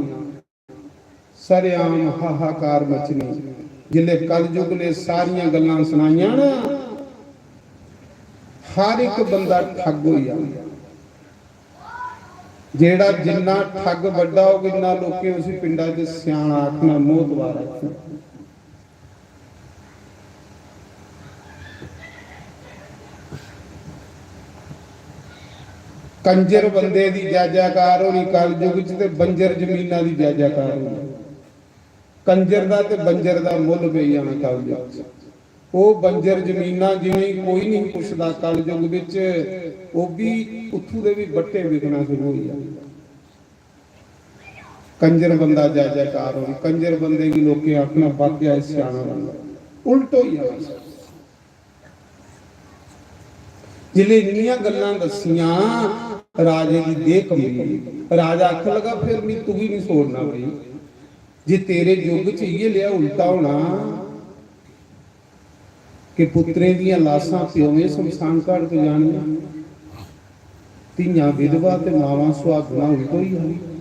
सरेआम हाहाकार मचनी। जिसले कलयुग ने सारियां गल्लां सुनाइयां ना, हर एक बंदा ठग होई जाना। जेड़ा जिन्ना ठग बड्डा होग, इन्ना लोकें उसी पिंडा च स्याना आखना, मोहतबार आखना। कंजर बंदे दी जय जयकार होनी कलयुग च, ते बंजर जमीना दी जय जयकार होनी। कंजर दा ते बंजर दा मुल्ल पेई जाना कलयुग च। ओह् बंजर जमीनां जि'नेंगी कोई नहीं पुछदा कलयुग बिच, ओह् बी उत्थूं दे बी बट्टे बिकना शुरू होई जाने। कंजर बंदा जय जयकार होनी। कंजर बंदे गी लोकें आखना, "वाकया एह् स्याना बंदा।" उल्ट होई जाना सब। जिसलै इन्नियां गल्लां दस्सियां, राजे दी देह कंबी। राजा आखन लगा, "फिर मी तुगी नहीं छोड़ना भाई, जे तेरे युग च इ'यै लेआ उल्टा होना कि पुत्तरें दियां लाशां प्योएं शमशान घाट पजानियां, धियां विधवा ते मावां सुहागनां उल्ट होई जानियां,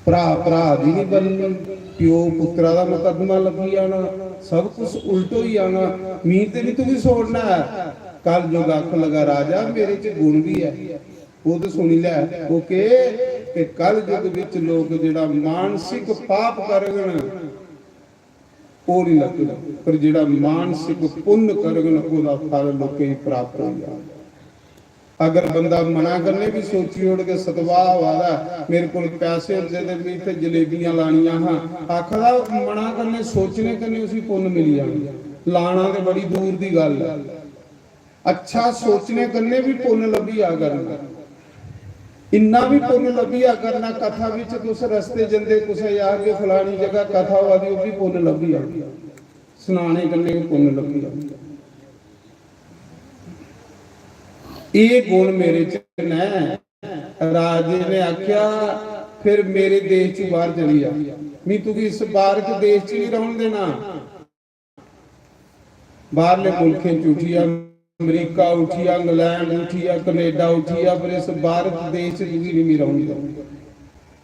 भ्राऽ भ्राऽ दी निं बननी, प्यो पुत्तरा दा मुकदमा लग्गी जाना, सब कुछ उल्ट होई जाना। मी ते निं तुगी छोड़ना ऐ।" कलयुग आखन लगा, "राजा, मेरे च गुण बी ऐ।" ओह् ते सुनी लै, ओह् केह्? कि कलयुग बिच लोक जेह्ड़ा मानसिक पाप करङन, ओह् निं लग्गग, पर जेह्ड़ा मानसिक पुन्न करङन, ओह्दा फल लोकें गी प्राप्त होई जाग। अगर बंदा मना कन्नै बी सोची ओड़ग, "सतवाह् होआ दा, मेरे कोल पैसे होंदे ते में इत्थै जलेबियां लानियां हां," आखदा, मना कन्नै, सोचने कन्नै उसी पुन्न मिली जाना। लाना ते बड़ी दूर दी गल्ल ऐ। अच्छा सोचने कन्नै बी पुन्न लब्भी जा करना। इन्ना बी पुन्न लब्भी जा करना, कथा बिच तुस रस्ते जंदे कुसै गी आखगे, "फलानी जगह कथा होआ दी," ओह् बी पुन्न लब्भी जाना। सनाने कन्नै बी पुन्न लब्भी जाना। एह् गुण मेरे च न। राजे ने आखेआ, "फिर मेरे देश च बाहर चली जा, मी तुगी इस भारत देश च नहीं रौहन देना।" बाहरले मुल्कें च उठी आ, अमरीका उठी आ, इंग्लैंड उठी आ, कनेडा उठी आ, पर इस भारत देश च तुगी नहीं मी रौहन देना।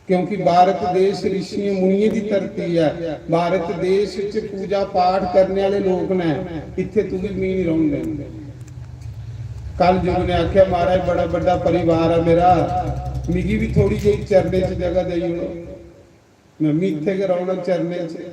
क्योंकि भारत देश ऋषियें मुनियें दी धरती ऐ। भारत देश च पूजा पाठ करने वाले लोक न, इत्थे तुगी मी नहीं रौहन देना। कलयुग ने आख्या, "महाराज, बड़ा बड्डा परिवार है मेरा, मिगी भी थोड़ी जेही चरणे च जगह देई ओड़ो, मैं भी इत्थे गै रौहना चरणे च।"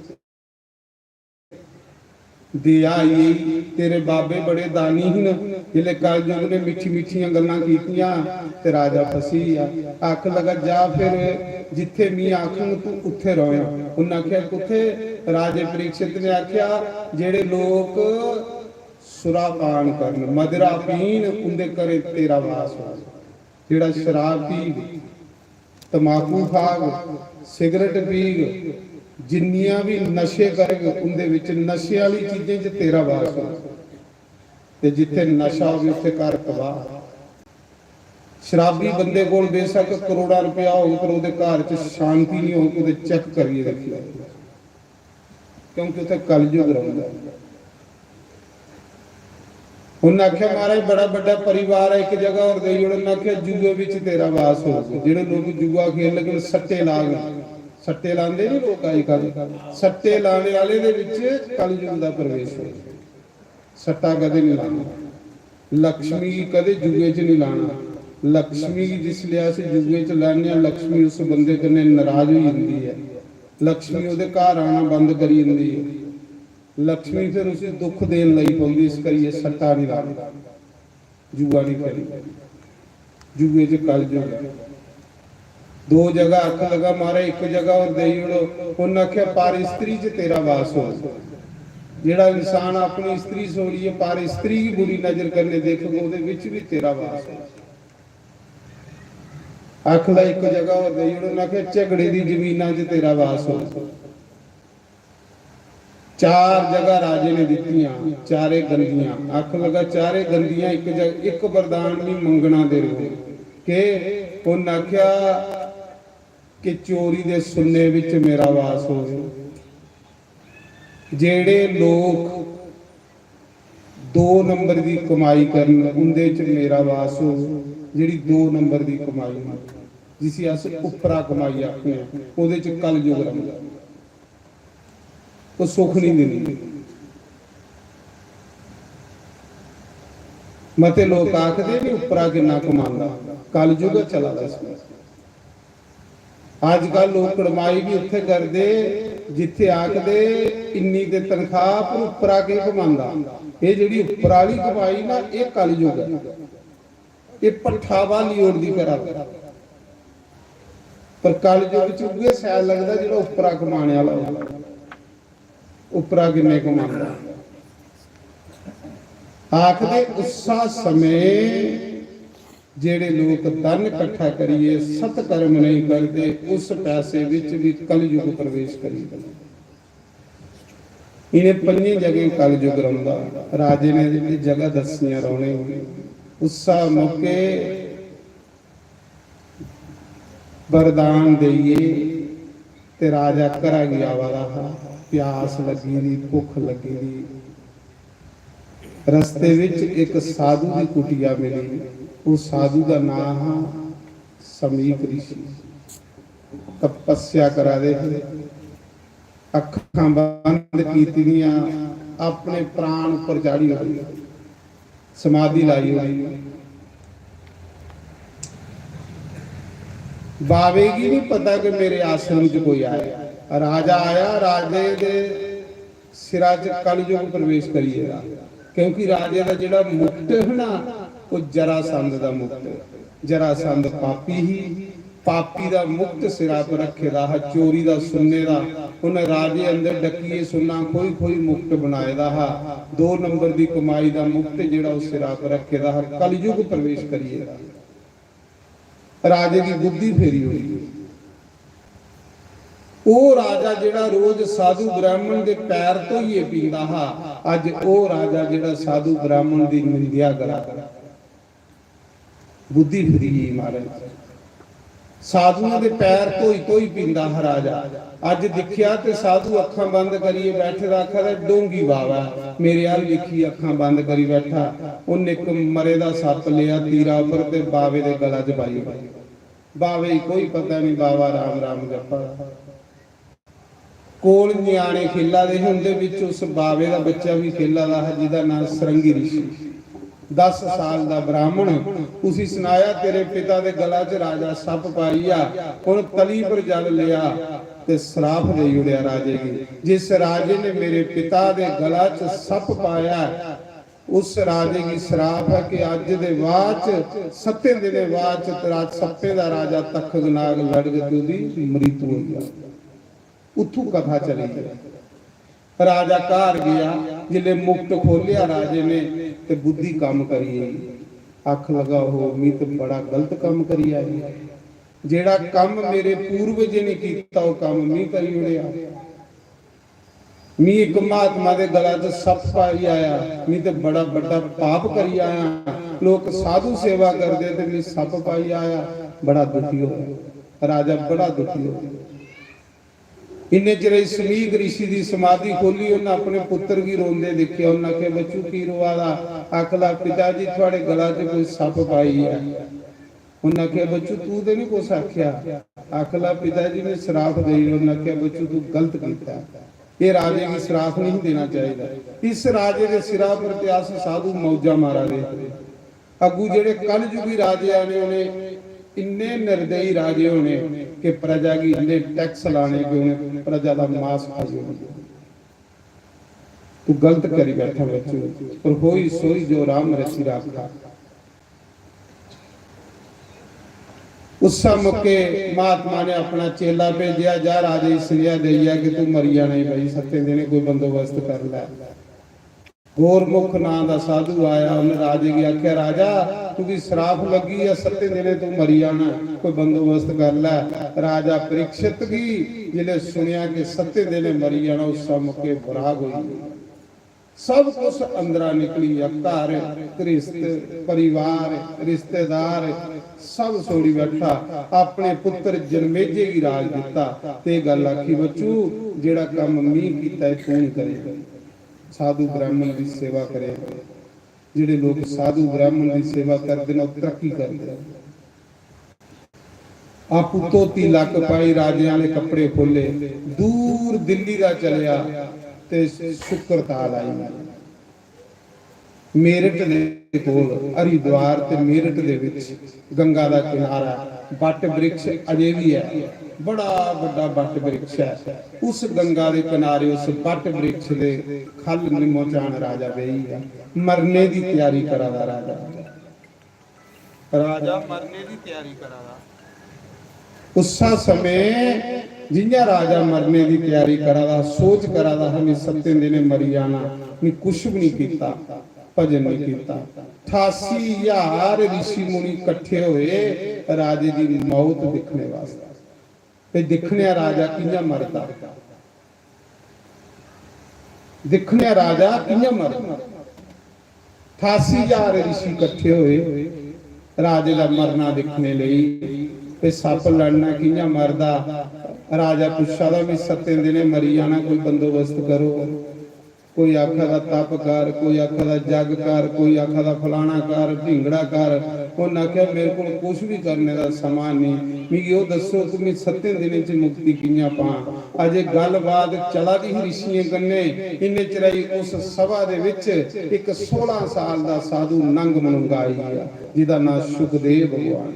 दया आई गेई। तेरे बाबे बड़े दानी ही न, जिसले कलयुग ने मिट्ठी मिट्ठियां गल्लां कीतियां ते राजा फसी गेआ। आख लगा, "जा फिर, जित्थे मी आखंग तू उत्थे रौह्यां।" उन्नै आखेआ, "कुत्थे?" राजे परीक्षित ने आखेआ, "जेह्ड़े लोक सुरापान करन, मदिरा पीन, उंदे घरें तेरा वास होग। जेह्ड़ा शराब पीग, तमाकू खाग, सिगरट पीग, जिन्नियां बी नशे करग, उंदे विच नशे आह्ली चीजें च तेरा वास होग। ते जित्थे नशा होवे, उत्थे घर तबाह।" शराबी बंदे कोल बेशक करोड़ां रुपया होग, पर ओह्दे घर च शांति नहीं होग, कुतै चेक करियै दिक्खी लैओ, क्योंकि उत्थे कलयुग रौंह्दा ऐ। उन्नै आखेआ, "महाराज, बड़ा बड्डा परिवार ऐ, इक जगह होर देई ओड़ो।" उन्नै आखेआ, "जुए बिच तेरा वास होग। जेह्ड़े लोक जुआ खेलङन, सट्टे लाङन, सट्टे लांदे नी लोक अजकल, सट्टे लाने आह्ले दे बिच कलयुग दा प्रवेश होग।" सट्टा कदें नहीं लाना, लक्ष्मी गी कदें जुए च नहीं लाना। लक्ष्मी गी जिसलै अस जुए च लाने आं, लक्ष्मी उस बंदे कन्नै नाराज होई जंदी ऐ। लक्ष्मी ओह्दे घर आना बंद करी जंदी ऐ। लक्ष्मी फिर उसी दुख देन लगी पौंदी, इस करियै सट्टा नहीं लाना, जुआ नहीं खेलना। जुए च कलयुग ऐ। दो जगह आखन लगा, "महाराज, इक जगह होर देई ओड़ो।" उन्नै आखेआ, "पर स्त्री च तेरा वास होग। जेह्ड़ा इंसान अपनी स्त्री छोड़ियै पर स्त्री गी बुरी नजर कन्नै दिक्खग, ओह्दे बिच बी तेरा वास होग।" आखन लगा, "इक जगह होर देई ओड़ो।" उन्नै आखेआ, "झगड़े दी जमीना च तेरा वास होग।" चार जगह राजे ने दित्तियां, चारे गंदियां। आखन लगा, "चारे गंदियां, इक जग-, इक वरदान मी मंगना दे रहो।" के? उन्न आख्या कि चोरी दे सुन्ने विच मेरा वास होवे। जेड़े लोक दो नंबर दी कमाई करन, उंदे च मेरा वास होग। जेड़ी दो नंबर दी कमाई होंदी, जिसी अस उप्परा कमाई आखने आं, ओहदे च कलयुग रौंहदा। ओह सुख नहीं दिंदी। मते लोक आखदे भी उप्परा किन्ना कमांदा, कलयुग गै चला दा इसमें। अजकल लोक कड़माई भी उत्थे करदे जित्थे आखदे इन्नी ते तनखाह, पर उप्परा केह कमांदा। एह जेहड़ी उप्पर आली कमाई ना, एह कलयुग ऐ। एह् भट्ठा बाली ओड़दी घरा दा। पर कलयुग च उ'ऐ सैल लगदा जेह्ड़ा उप्परा कमाने आह्ला होऐ। उप्परा किन्ने कमांदा? आखदे उस्सा समें जेह्ड़े लोक धन कट्ठा करियै सत्कर्म नेईं करदे, उस पैसे विच भी कलयुग प्रवेश करी जंदा। इ'नें पंजें जगहें कलयुग रौंह्दा। राजे ने एह् जगह दस्सियां रौह्ने गी। उस्सा मौके वरदान देइयै ते राजा घरा गी आवा दा हा। प्यास लग्गी दी, भुक्ख लग्गी दी। रस्ते विच इक साधु दी कुटिया मिली। उस साधु दा नांऽ हा समीक ऋषि। तपस्या करा दे हे। अक्खां बंद कीती दियां, अपने प्राण उप्पर चाढ़ी ओड़े, समाधि लाई ओड़ी। बावे गी नहीं पता कि मेरे आश्रम च कोई आया। राजा आया, राजे दे सिरा च कलयुग प्रवेश करी गेदा, क्योंकि राजे दा जेह्ड़ा मुकुट है ना, ओह् जरासंध दा मुकुट। जरासंध पापी ही, पापी दा मुकुट सिरा पर रखे दा हा, चोरी दा, सुन्ने दा। उन्हें राजे अंदर डकियै सुन्ना खोई खोई मुकुट बनाए दा हा। दो नंबर दी कमाई दा मुकुट जेह्ड़ा उस सिरा पर रखे दा हा, कलयुग प्रवेश करिए दा। राजे दी बुद्धि फेरी होई। ओह् राजा जेह्ड़ा रोज साधु ब्राह्मण दे पैर धोइयै पींदा हा, अज्ज ओह् राजा जेह्ड़ा साधु ब्राह्मण दी निंदेआ करा दा। बुद्धि फिरी गेई महाराज। साधुएं दे पैर धोई धोई पींदा हा राजा। अज्ज दिक्खेआ ते साधु अक्खां बंद करियै बैठे दा, आखा दा, "ढोंगी बावा ऐ, मेरे अल दिक्खी अक्खां बंद करी बैठा।" उन्न इक मरे दा सप्प लेआ तीरा उप्पर ते बावे दे गला च पाई ओड़ेआ। बावे गी कोई पता नहीं, बावा राम राम जप्पा दा। कोल ञ्याणे खेला दे हे, उं'दे बिच उस बावे दा बच्चा बी खेला दा हा, जिदा नांऽ सरंगी ऋषि। दस साल दा ब्राह्मण। उसी सनाया, "तेरे पिता दे गला च राजा सप्प पाई आ।" उन तली पर जल लेआ ते श्राप देई ओड़ेआ राजे गी, "जिस राजे ने मेरे पिता दे गला च सप्प पाया, उस राजे गी श्राप है कि अज्ज दे बाद च, सत्तें दिनें बाद च तेरा सप्पें दा राजा तखगनाग लड़ग ते ओह्दी मृत्यु होई जाग।" उत्थों कथा चली। राजा घर गया, जिसले मुकुट खोलिया राजे ने ते बुद्धि कम करी गेई। अख लगा, "हो, मी ते बड़ा गलत कम करी आए। जेड़ा कम मेरे पूर्वजें ने कीता, ओह कम मी करी ओड़ेआ। मी इक महात्मा दे गला च सप्प पाई आया, मी ते बड़ा बड्डा पाप करी आया। लोक साधु सेवा करदे ते मी सप्प पाई आया।" बड़ा दुखी होया राजा, बड़ा दुखी होया। इन्ने चिरे समीक ऋषि दी समाधि खोली, उन्हें अपने पुत्र गी रोंदे दिखेआ। उन्हें आखेआ, "बच्चू, की रोआ दा?" आखला, "पिता जी, थुआड़े गला च कोई सप्प पाई ऐ।" उन्हें आखेआ, "बच्चू, तू ते नहीं कुछ आखेआ?" आखला, "पिता जी, मैं श्राप देई ओड़ेआ।" उन्हें आखेआ, "बच्चू, तू गलत कीता। एह राजे गी श्राप नहीं देना चाहिए।" इस राजे दे सिरा पर ते अस साधु मौजा मारा दे। अगू जेह्ड़े कलयुगी राजे आने, उ'नें इन्ने निर्दयी राजे होने कि प्रजा गी इन्ने टैक्स लाने कि उ'नें प्रजा दा मास खाई ओड़ना। तू गलत करी बैठा बच्चू, पर होई सोई जो राम रची राखा। उस्सै मौके महात्मा ने अपना चेला भेजेआ, "जा राजे गी सनेहा देई आ कि तू मरी जाना ई भाई, सत्तें दिनें कोई बंदोबस्त कर लै।" गौरमुख नां दा साधु आया, उन्हें राजे गी आख्या, "राजा, तुगी श्राप लग्गी ऐ, सत्तें दिनें तू मरी जाना, कोई बंदोबस्त कर लै।" राजा परीक्षित गी जिसले सुनिया कि सत्तें दिनें मरी जाना, उस मौके बराग होई गई। सब कुछ अंदरा निकली गया, घर, गृहस्थ, परिवार, रिश्तेदार, सब छोड़ी बैठा। अपने पुत्र जनमेजे गी राज दिता ते गल्ल आखी, "बच्चू, जेड़ा कम्म मी कीता ऐ, तू ही करे।" साधु ब्राह्मण दी सेवा करे। जेड़े लोक साधु ब्राह्मण दी सेवा करदे न, ओह् तरक्की करदे न। आपूं धोती लक्क पाई, राजे आह्ले कपड़े खोले, दूर दिल्ली दा चलेआ ते शुक्कर ताल आई। मेरठ दे कोल, हरिद्वार ते मेरठ दे विच गंगा दा किनारा, बट वृक्ष अजे भी ऐ, बड़ा बड्डा बट वृक्ष ऐ। उस गंगा दे किनारे, उस बट वृक्ष दे खल निम्मोचान राजा बेही गेआ, मरने दी त्यारी करा दा राजा। राजा मरने दी त्यारी करा दा। उस्सा समें जि'यां राजा मरने दी त्यारी करा दा, सोच करा दा हा, "मैं सत्तें दिनें मरी जाना", मैं कुछ भी नहीं कीता, भजन नहीं कीता। ठासी ज्हार ऋषि मुनि कट्ठे होए राजे दी मौत दिक्खने वास्तै। ते दिक्खने आं राजा कि'यां मरदा, दिक्खने आं राजा कि'यां मरदा। ठासी ज्हार ऋषि कट्ठे होए राजे दा मरना दिक्खने लेई। ते सप्प लड़ना कि'यां मरदा। राजा पुच्छा दा, "मैं सत्तें दिनें मरी जाना, कोई बंदोबस्त करो।" कोई आखा दा तप कर, कोई आखा दा जग कर, कोई आखा दा फलाना कर, ढिंगड़ा कर। उन्नै आखेआ, "मेरे कोल कुछ भी करने दा समां नेईं, मिगी ओह् दस्सो कि मैं सत्तें दिनें च मुक्ति कि'यां पां।" अजे गल्लबात चला दी ही ऋषियें कन्नै, इन्ने चिरै उस सभा दे विच इक सोलां साल दा साधु नंग मनुंगा आई गेआ, जिदा नांऽ सुखदेव भगवान।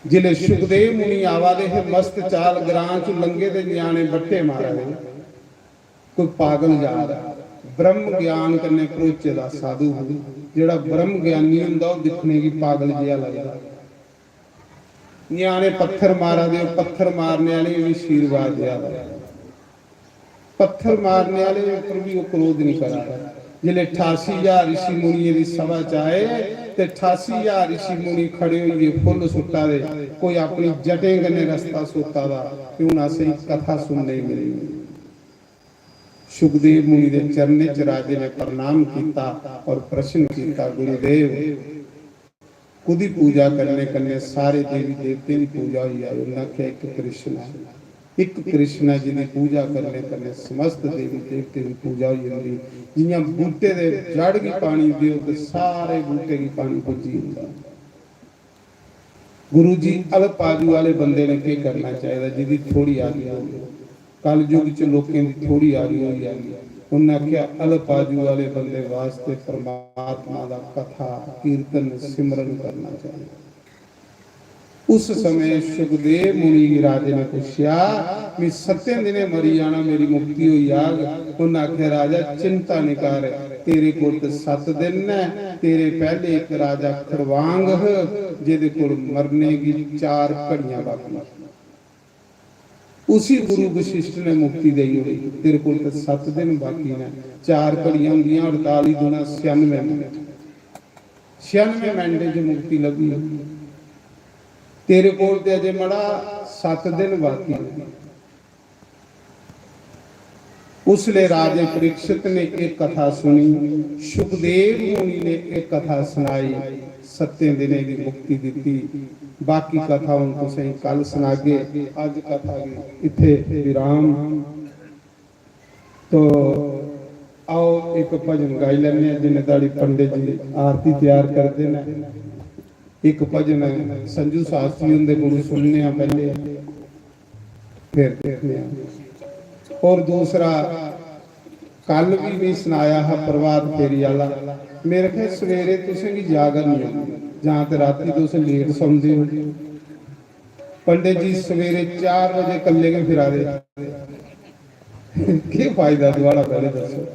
जिसलै सुखदेव मुनि आवा दे हे, मस्त चाल ग्रां च लंघे ते ञ्याणे बट्टे मारा दे, कोई पागल जा दा। ब्रह्म ज्ञान कन्नै भरोचे दा साधु हा, जेह्ड़ा ब्रह्म ज्ञानी होंदा, ओह् दिक्खने गी पागल जेहा लगदा। ञ्याणे पत्थर मारा दे, ओह् पत्थर मारने आह्ले गी बी आशीर्वाद देआ दा। पत्थर मारने आह्ले उप्पर बी ओह् क्रोध निं करा दा। जिसलै ठासी ज्हार ऋषि मुनियें दी सभा च आए ते ठासी ज्हार ऋषि मुनि खड़े होइयै फुल्ल सुट्टा दे, कोई अपनी जटें कन्नै रस्ता सोता दा, कि हून असेंगी कथा सुनने गी मिलनी। सुखदेव मुनि दे चरणें च राजे ने प्रणाम कीता और प्रश्न कीता, "गुरुदेव, कोह्दी पूजा करने कन्नै सारे देवी देवतें दी पूजा होई जाए?" उन्नै आखेआ, "इक कृष्ण ऐ, इक कृष्ण ऐ, जिंदी पूजा करने कन्नै समस्त देवी देवतें दी पूजा होई जंदी। जि'यां बूह्टे दे जड़ गी पानी देओ ते सारे बूह्टे गी पानी पुज्जी जंदा।" गुरु जी, अल्प आयु आह्ले बंदे ने केह् करना चाहिदा, जिंदी थोह्ड़ी आयु होग? कलयुग च लोकें दी थोह्ड़ी आयु होई जानी। उन्नै आखेआ, अल्प आयु आह्ले बंदे वास्ते परमात्मा दा कथा, कीर्तन, सिमरन करना चाहिदा। उस समें सुखदेव मुनि गी राजे ने पुच्छेआ, "मैं सत्तें दिनें मरी जाना, मेरी मुक्ति होई जाग?" उन्नै आखेआ, "राजा, चिंता निं कर, तेरे कोल ते सत्त दिन न, तेरे पैह्ले इक राजा खरवांग ह, जेह्दे कोल मरने गी चार घड़ियां बाकी न।" उसी गुरु वशिष्ठ ने मुक्ति देई ओड़ी। तेरे कोल ते सत्त दिन बाकी न। चार घड़ियां होंदियां, अड़ताली दूना छियानुवैं मिनट। छियानुवैं मिनटें च मुक्ति लब्भी। तेरे कोल ते अजे मड़ा सत्त दिन बाकी न। उसले राजे परीक्षित ने एक कथा सुनी, सुखदेव मुनि ने एक कथा सुनाई, सत्तें दिनें दी मुक्ति दित्ती। बाकी कथा हुन तुसें कल सनागे। अज कथा गी इत्थे विराम। तो आओ, इक भजन गाई लैने आं, जिन्ने धोड़ी पंडित जी आरती त्यार करदे न। इक भजन संजू शास्त्री हुंदे कोलू सुनने आं पैह्ले, फिर दिक्खने आं। और दूसरा, कल भी मी सनाया हा प्रभात फेरी आह्ला, मेरे ख्याल सवेरे तुसें गी जागर निं औंदी, जां ते रातीं तुस लेट सौंदे ओ। पंडित जी सवेरे चार बजे कल्ले गै फिरा दे, केह् फायदा थुआढ़ा, पैह्ले दस्सो।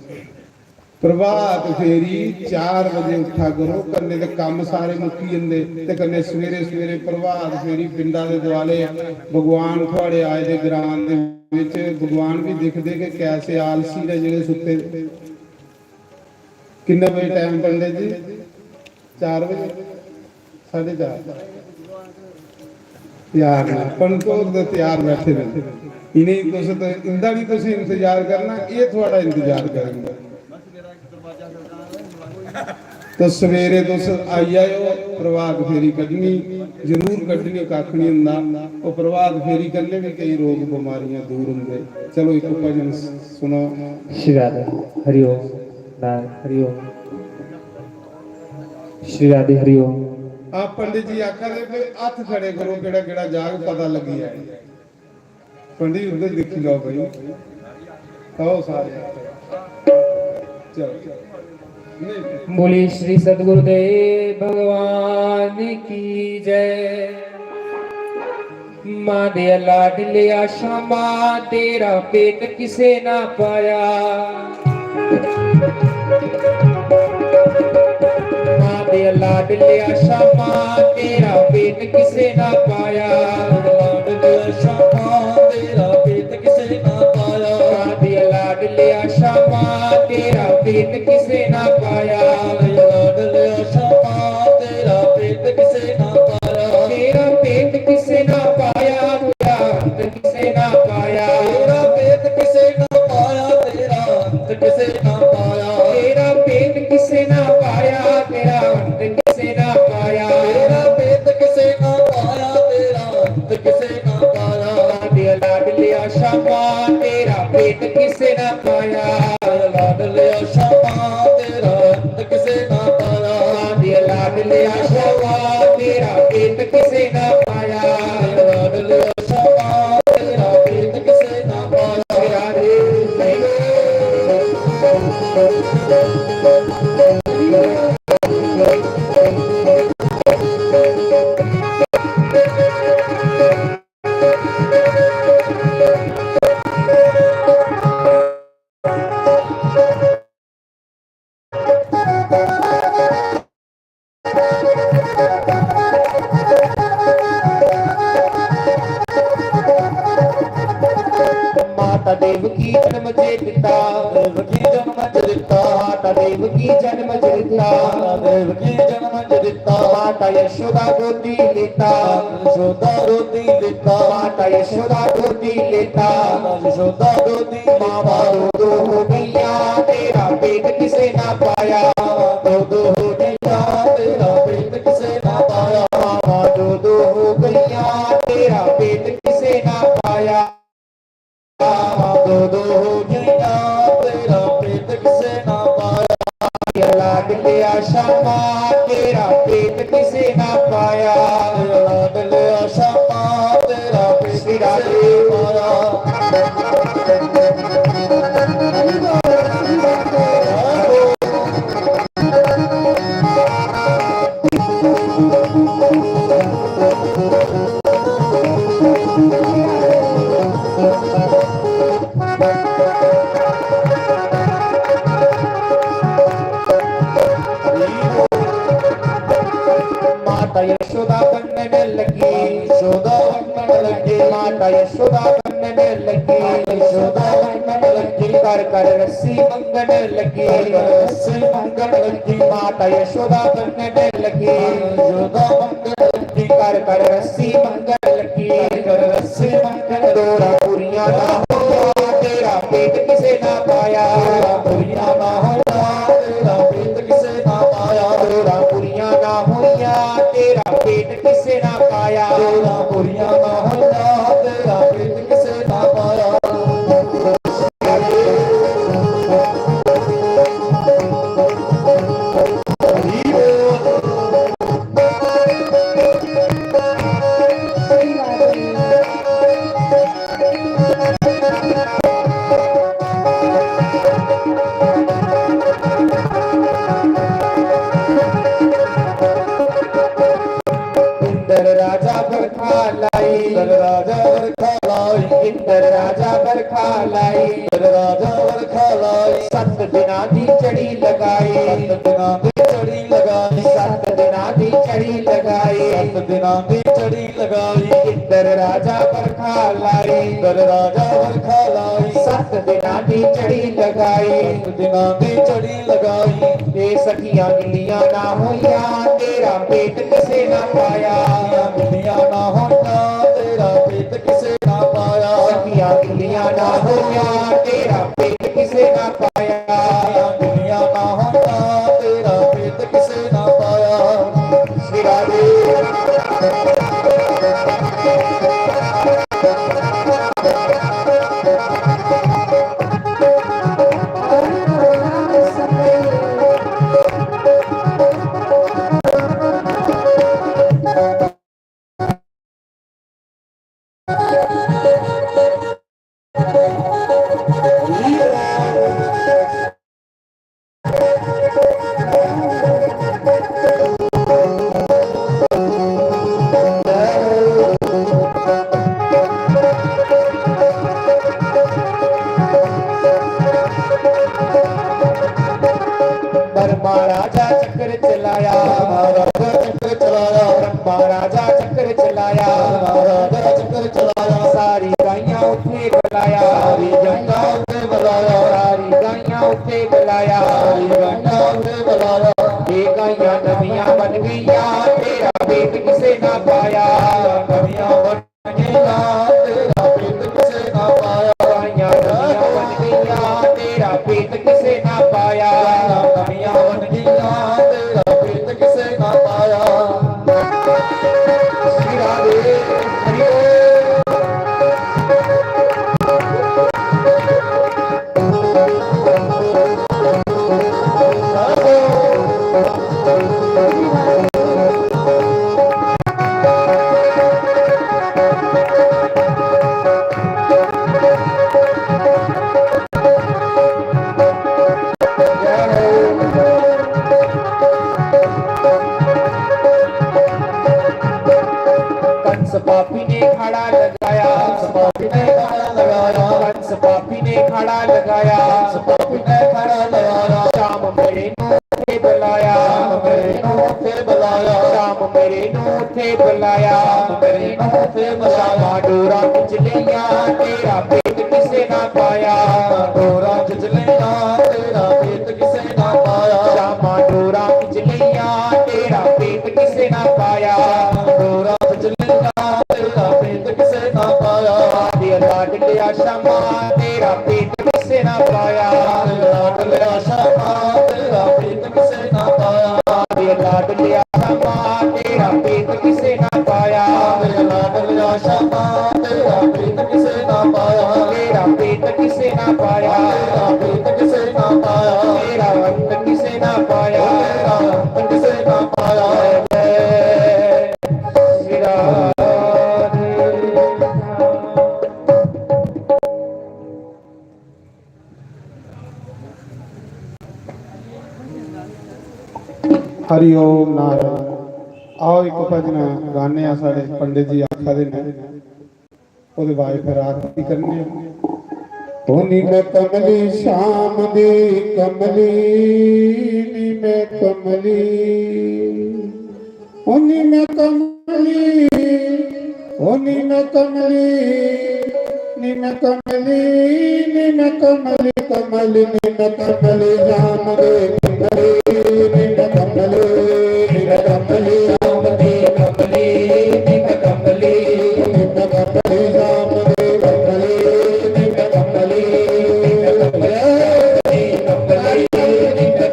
प्रभात फेरी चार बजे उट्ठा करो, कन्नै ते कम्म सारे मुक्की जंदे, ते कन्नै सवेरे सवेरे प्रभात फेरी पिंडा दे दुआले भगवान थुआढ़े आए दे ग्रां दे बिच, भगवान बी दिखदे कि कैसे आलसी न जेह्ड़े सुत्ते दे। किन्ने बजे टाइम पंडित जी? चार बजे? साढ़े चार। त्यार न, पंत होर ते त्यार बैठे दे न। इ'नेंगी तुस ते, इंदा निं तुसें इंतजार करना, एह् थुआढ़ा इंतजार करन। ते सवेरे तुस आई जाएओ, प्रभात फेरी कड्ढनी, जरूर कड्ढनी, कक्ख निं होंदा। ओह् प्रभात फेरी कन्नै बी केई रोग बमारियां दूर होंदे। चलो, इक भजन सुनो। श्री राधे, हरि ओम, नारायण, हरि ओम। श्री राधे, हरि ओम। आप पंडित जी आखा दे कि हत्थ खड़े करो, केह्ड़ा केह्ड़ा जाग, पता लग्गी जाए। पंडित उद्धर दिक्खी लैओ भाई, आओ सारे। चलो, नहीं। बोलिए श्री सतगुरुदेव भगवान की जय। मां दे लाडलिया श्यामा, तेरा भेद किसे ना पाया। मां लाडलिया शामा, तेरा भेद किसे ना पाया। लाडलिया शामा, तेरा भेद किसे ना पाया। लाडलिया शामा, तेरा भेद किसे ना पाया। लाडलिया शामा, तेरा भेद किसे ना पाया। तेरा भेद किसे ना पाया, तेरा अंत किसे ना पाया। तेरा भेद किसे ना पाया, तेरा अंत किसे ना पाया। तेरा भेद किसे ना पाया, तेरा अंत किसे ना पाया। तेरा भेद किसे ना पाया, तेरा अंत किसे ना पाया। लाडलिया शामा, तेरा भेद किसे ना पाया। लाडलिया शामा, तेरा अंत किसे ना पाया। लाडलिया शामा, तेरा भेद किसे ना पाया। लाडलिया शामा, तेरा भेद किसे ना पाया। माता देवकी जन्म जे दिता, देवकी जन्म जे दिता। माता देवकी जन्म जे दिता, माता देवकी जन्म जे दिता। माता यशोदा गोदी लेता, यशोदा गोदी लेता। माता यशोदा गोदी लेता, माता यशोदा गोदी लेता। मामा दो दो हो गईया, तेरा भेद किसे ना पाया। मामा दो दो हो गईया, तेरा भेद किसे ना पाया। मामा दो दो हो गईया, तेरा भेद किसे ना पाया। दो दो हो गया, तेरा भेद किसे ना पाया। लाडलिया शामा, तेरा भेद किसे ना पाया। लाडलिया शामा, तेरा भेद किसे ना पाया। माता यशोदा वंदन लगी, यशोदा वंदन लगी। माता यशोदा वंदन लगी, यशोदा वंदन लगी। कर कर रस्सी मंगन लगी, कर कर रस्सी मंगन लगी। माता यशोदा वंदन लगी, यशोदा वंदन लगी। कर कर रस्सी मंगन लगी, कर कर रस्सी मंगन। तोरा पुरिया ना होया, तेरा भेद किसे ना पाया। तोरा पुरिया ना होया, तेरा भेद किसे ना पाया। तोरा पुरिया ना होया, तेरा भेद किसे ना पाया। तोरा पुरिया ना होया, तेरा भेद किसे ना पाया। इंद्र राजा बरखा लाई, इंद्र राजा बरखा लाई। इंद्र राजा बरखा लाई, इंद्र राजा बरखा लाई। सत्त दिनां दी झड़ी लगाई, सत्त दिनां दी झड़ी लगाई। सत्त दिनां दी झड़ी लगाई, सत्त दिनां दी झड़ी लगाई। इंद्र राजा बरखा लाई, इंद्र राजा बरखा लाई। सत्त दिनां दी झड़ी लगाई, सत्त दिनां दी झड़ी लगाई। ए सखियां मिलियां ना होइयां, तेरा भेद किसे ना पाया। सखियां मिलियां ना होइयां, तेरा भेद किसे ना पाया। सखियां मिलियां ना होइयां, तेरा भेद किसे ना पाया। सखियां मिलियां ना होइयां, तेरा भेद किसे ना पाया। श्री राधे। ब्रह्मा राजा चक्कर चलाया, ब्रह्मा राजा चक्कर चलाया, ब्रह्मा राजा चक्कर चलाया, ब्रह्मा राजा चक्कर चलाया। सारी गाइयां उत्थे बलाया, सारी गाइयां उत्थे बलाया, सारी गाइयां उत्थे बलाया, सारी गाइयां उत्थे बलाया। ये गाइयां नवियां बन गईयां, तेरा भेद किसे ना पाया। नवियां बन गईयां, तेरा भेद किसे ना पाया। गाइयां नवियां बन गईयां, तेरा भेद किसे ना पाया। गाइयां नवियां बन गईयां, तेरा भेद किसे ना पाया। श्री राधे, हरि बोल। कंस पापी ने खड़ा लगाया, कंस पापी ने खड़ा लगाया, कंस पापी ने खड़ा लगाया, कंस पापी ने खड़ा लगाया। श्याम मेरे नू थे बुलाया, श्याम मेरे नू थे बुलाया, श्याम मेरे नू थे बुलाया, श्याम मेरे नू थे बुलाया। श्यामा डोरा खिच लिया, तेरा भेद किसे ना पाया। डोरा खिच लिया, तेरा भेद किसे ना पाया। श्यामा डोरा खिच लिया, तेरा भेद किसे ना पाया। डोरा खिच लिया, तेरा भेद किसे ना पाया। आदि लाडलिया श्यामा, तेरा भेद किसे ना पाया। आदि लाडलिया श्यामा, तेरा भेद किसे ना पाया। आदि लाडलिया श्यामा, तेरा भेद किसे ना पाया। आदि लाडलिया श्यामा, तेरा भेद किसे ना पाया। तेरा भेद किसे ना पाया। तेरा भेद किसे ना पाया। तेरा अंत किसे ना पाया। तेरा अंत किसे ना पाया। जय श्री राधे। हरि ओम नारायण। आओ, इक भजन गाने आं, साढ़े पंडित जी आखा दे न, ओह्दे बाद फिर आरती करने आं। ओ नी मैं कमली श्याम दी कमली, नी मैं कमली। ओ नी मैं कमली, ओ नी मैं कमली, नी मैं कमली, नी मैं कमली, कमली, नी मैं कमली, श्याम दे कमली, नी मैं कमली, नी मैं कमली, श्याम दे कमली, नी मैं कमली, नी मैं कमली, श्याम दे कमली, नी मैं कमली, नी मैं कमली।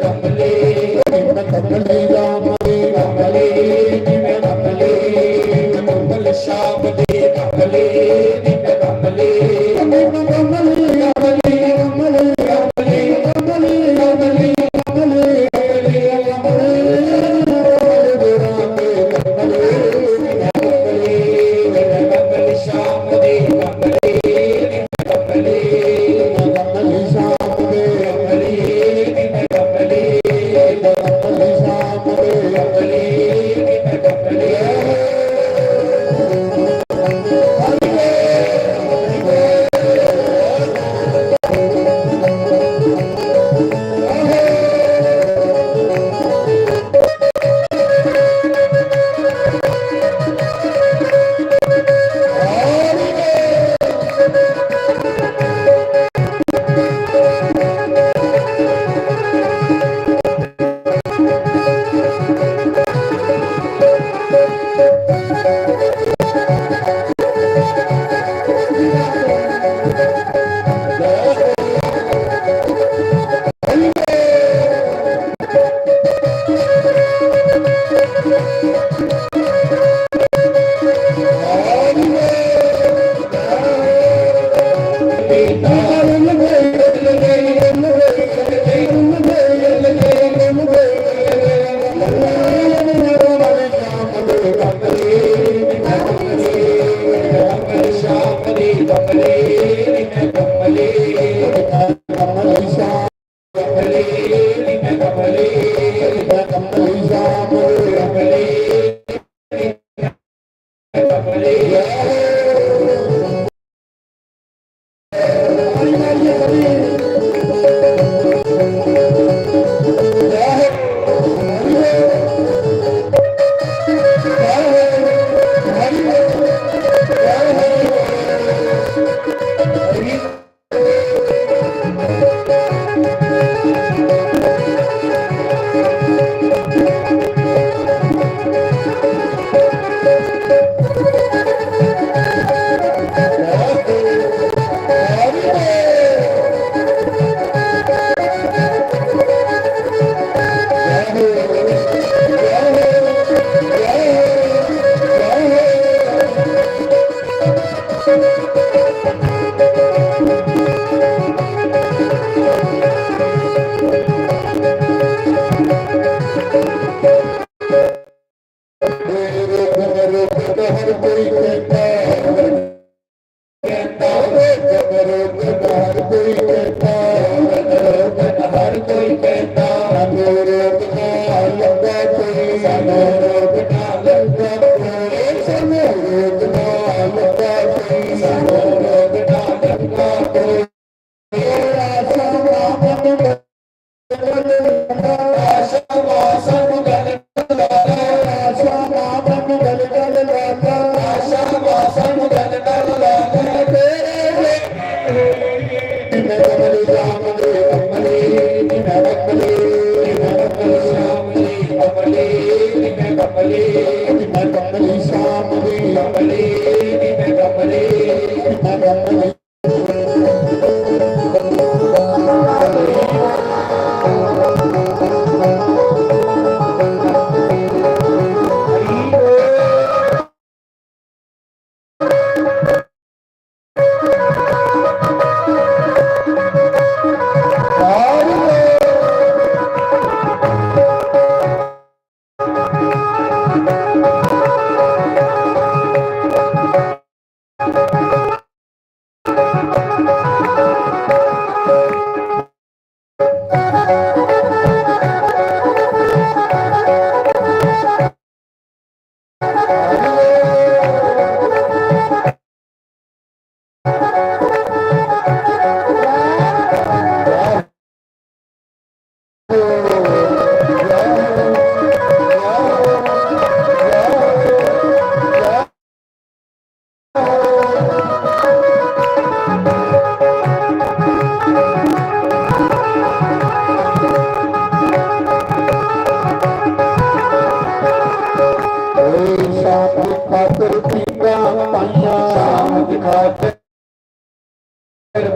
शाम खातिर पींघा पाइयां, शाम खातिर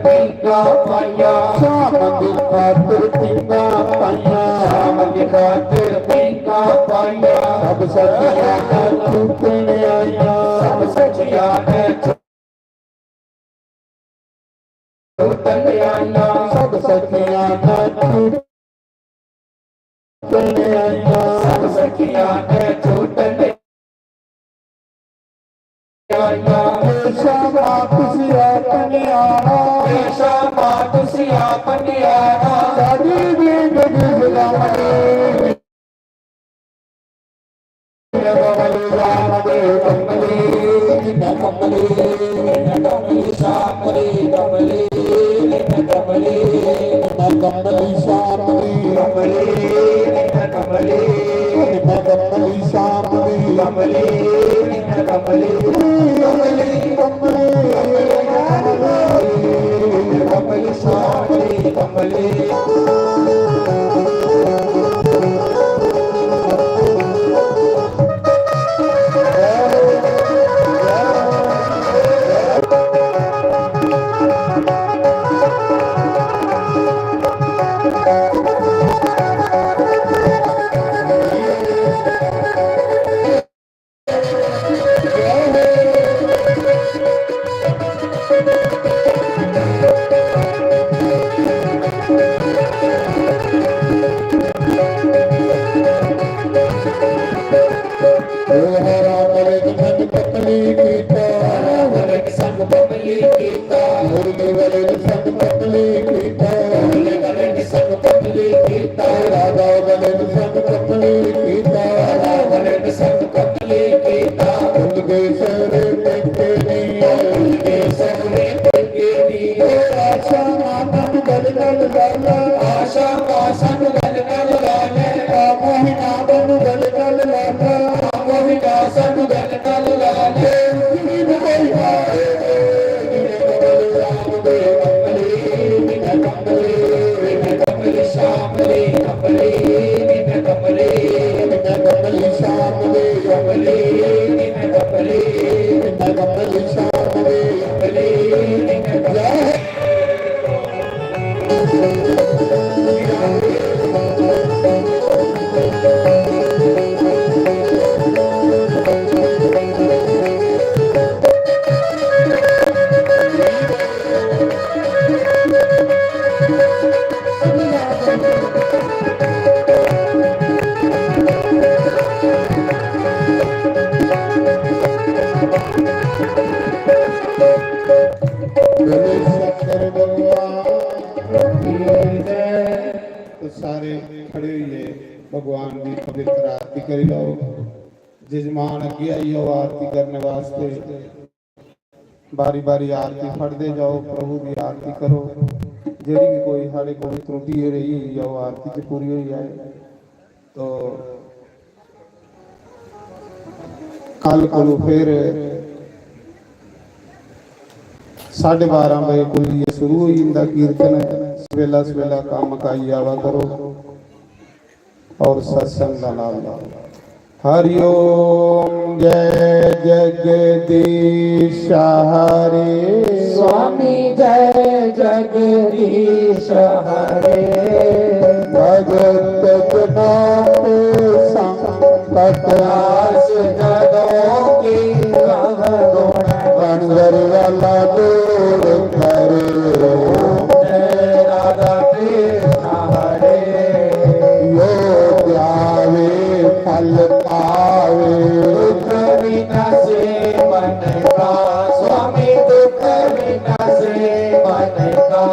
पींघा पाइयां, शाम खातिर पींघा पाइयां, शाम खातिर पींघा पाइयां। सब सखियां छूटने आइयां, सब सखियां छूटने आइयां, सब सखियां छूट सब सखियां ने छूटने आइयां। शामा तुसी आपने आना, शामा तुसी आपने आना। साडी जिंदगी गुलामी। भगवान दी पवित्र आरती करी लैओ। जजमान अग्गें आई जाओ आरती करने वास्ते। बारी बारी आरती फड़दे जाओ, प्रभु दी आरती करो। जेह्ड़ी बी कोई साढ़े कोल त्रुटि रेही होई जाओ, आरती च पूरी होई जाए। तो कल कोलू फिर साढ़े बारां बजे कोलू शुरू होई जंदा कीर्तन। सवेला सवेला कम्म मकाई आवा करो और सत्संग दा लाभ लो। हरि ओम। जय जगदीश हरे। स्वामी जय जगदीश हरे। भगत जना के संकट नाश करो की करुण गणधर वाला दूर करे। जय राधा कृष्ण हरे। यो ध्यावे फल पावे। दुख विनाशे मन का स्वामी, दुख विनाशे मन का।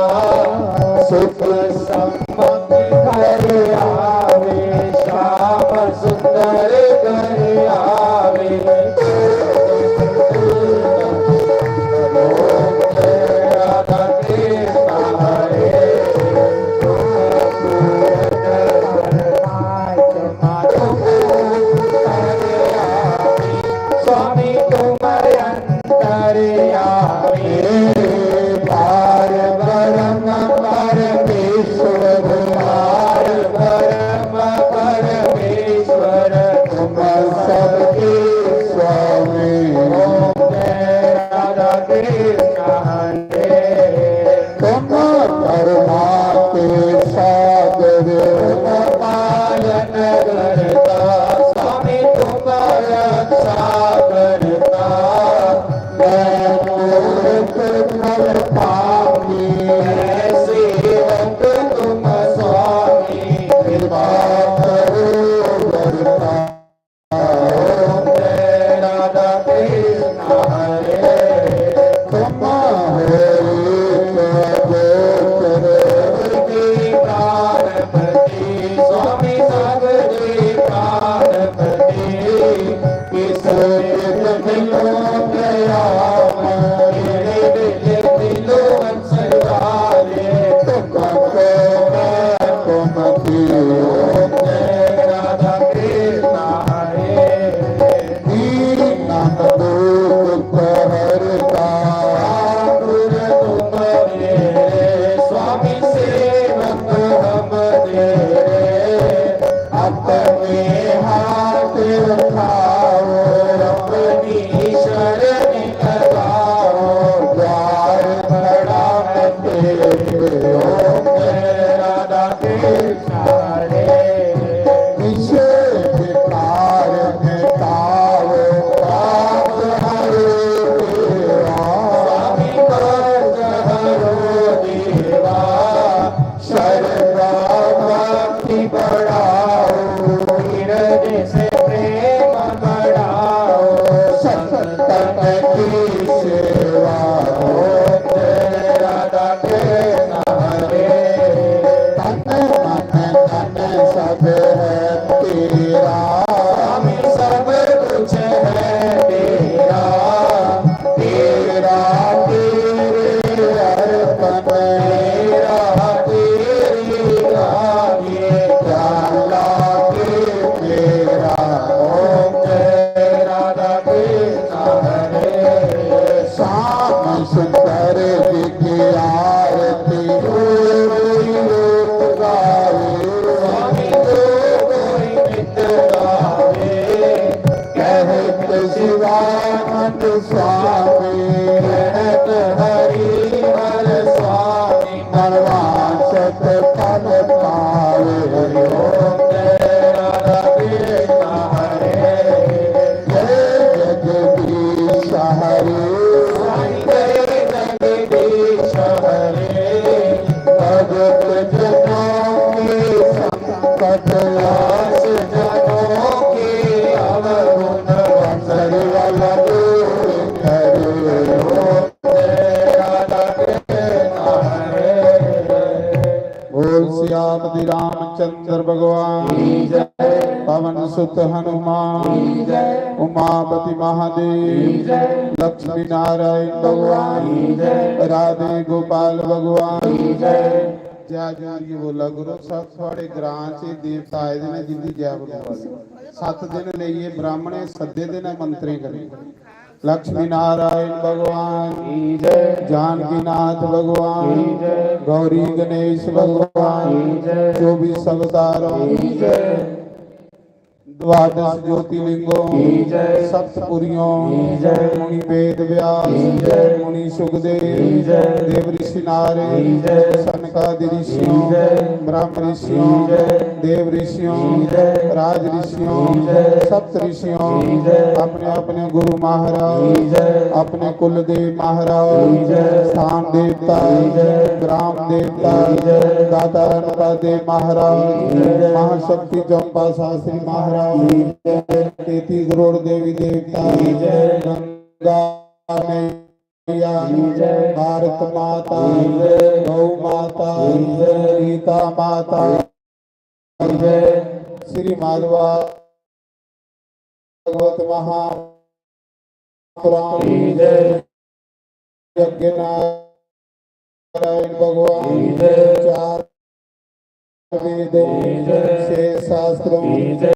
सुख संपत्ति घर आवे, श्याम सुंदर घर आवे। राधा कृष्ण हरे। स्वामी तुम अंतर्यामी, पार ब्रह्म परमेश्वर, पार ब्रह्म परमेश्वर, तुम सबके स्वामी। ओम जय राधा कृष्ण हरे। तुम करुणा के सागर, तुम पालन करता स्वामी, तुम रक्षा करता। मैं मूर्ख फल पापी, मैं सेवक तुम स्वामी, कृपा करो करता। ओम जय राधा कृष्ण हरे। तुम हो एक गोचर, सबके प्राणपति, स्वामी सबके प्राणपति। किस चित मिलो दया, मेरे दिल मिलो अंतर्यामी। तुम को मैं तुम की। ओम जय राधा कृष्ण हरे। दीन दुख हरता। ठाकुर तुम मेरे, स्वामी सेवक हम तेरे। अपने हाथ उठाओ, अपनी शरण लगाओ, द्वार बड़ा है तेरे। ओम जय राधा कृष्ण हरे। विषय विकार मिटाओ, पाप हरो देवा। स्वामी कष्ट हरो देवा। श्रद्धा भक्ति बढ़ाओ, हृदय से प्रेम बढ़ाओ, संतन की सेवा हो। जय राधा कृष्ण हरे। तन मन धन सब है तेरा, स्वामी सब कुछ है तेरा। तेरा तेरे अर्पण, तेरा तेरी गावे, क्या लागे तेरा। ओम जय राधा कृष्ण हरे। श्याम सुंदर जी की आरती जो कोई लोक गावे, स्वामी जो कोई नित्य पवन सुत हनुमान, उमापति महादेव, लक्ष्मी नारायण भगवान, राधे गोपाल भगवान। जय जोरियै बोला गुरु साहब, थुआड़े ग्रां च देवता आए दे ने, जिंदी जय बोलो। सत्त दिन लेइयै ब्राह्मणें सद्दे दे ने मंत्रें कन्नै। लक्ष्मी नारायण भगवान की जय, जानकीनाथ भगवान की जय, गौरी गणेश भगवान की जय, चौबीस अवतारों की जय, द्वादश ज्योतिर्लिंगों की जय, सप्तपुरियों की जय, मुनि वेद व्यास की जय, मुनि सुखदेव की जय, देव ऋषि नारद की जय, सनकादि ऋषियों की जय, ब्रह्म ऋषियों की जय, देव ऋषियों की जय, राज ऋषियों की जय, सप्त ऋषियों की जय, अपने अपने गुरु महाराज की जय, अपने कुलदेव महाराज की जय, स्थान देवता की जय, ग्राम देवता की जय, दाता रणपा देव महाराज की जय, महाशक्ति चंपा शास्त्री महाराज की जय, तैंतीस करोड़ देवी देवता की जय, गंगा मैया की जय, भारत माता की जय, गौ माता की जय, गीता माता की जय, श्री माधवा भगवत महापुराण की जय, यज्ञ नारायण भगवान की जय, चार वेदों की जय, छह शास्त्रों की जय,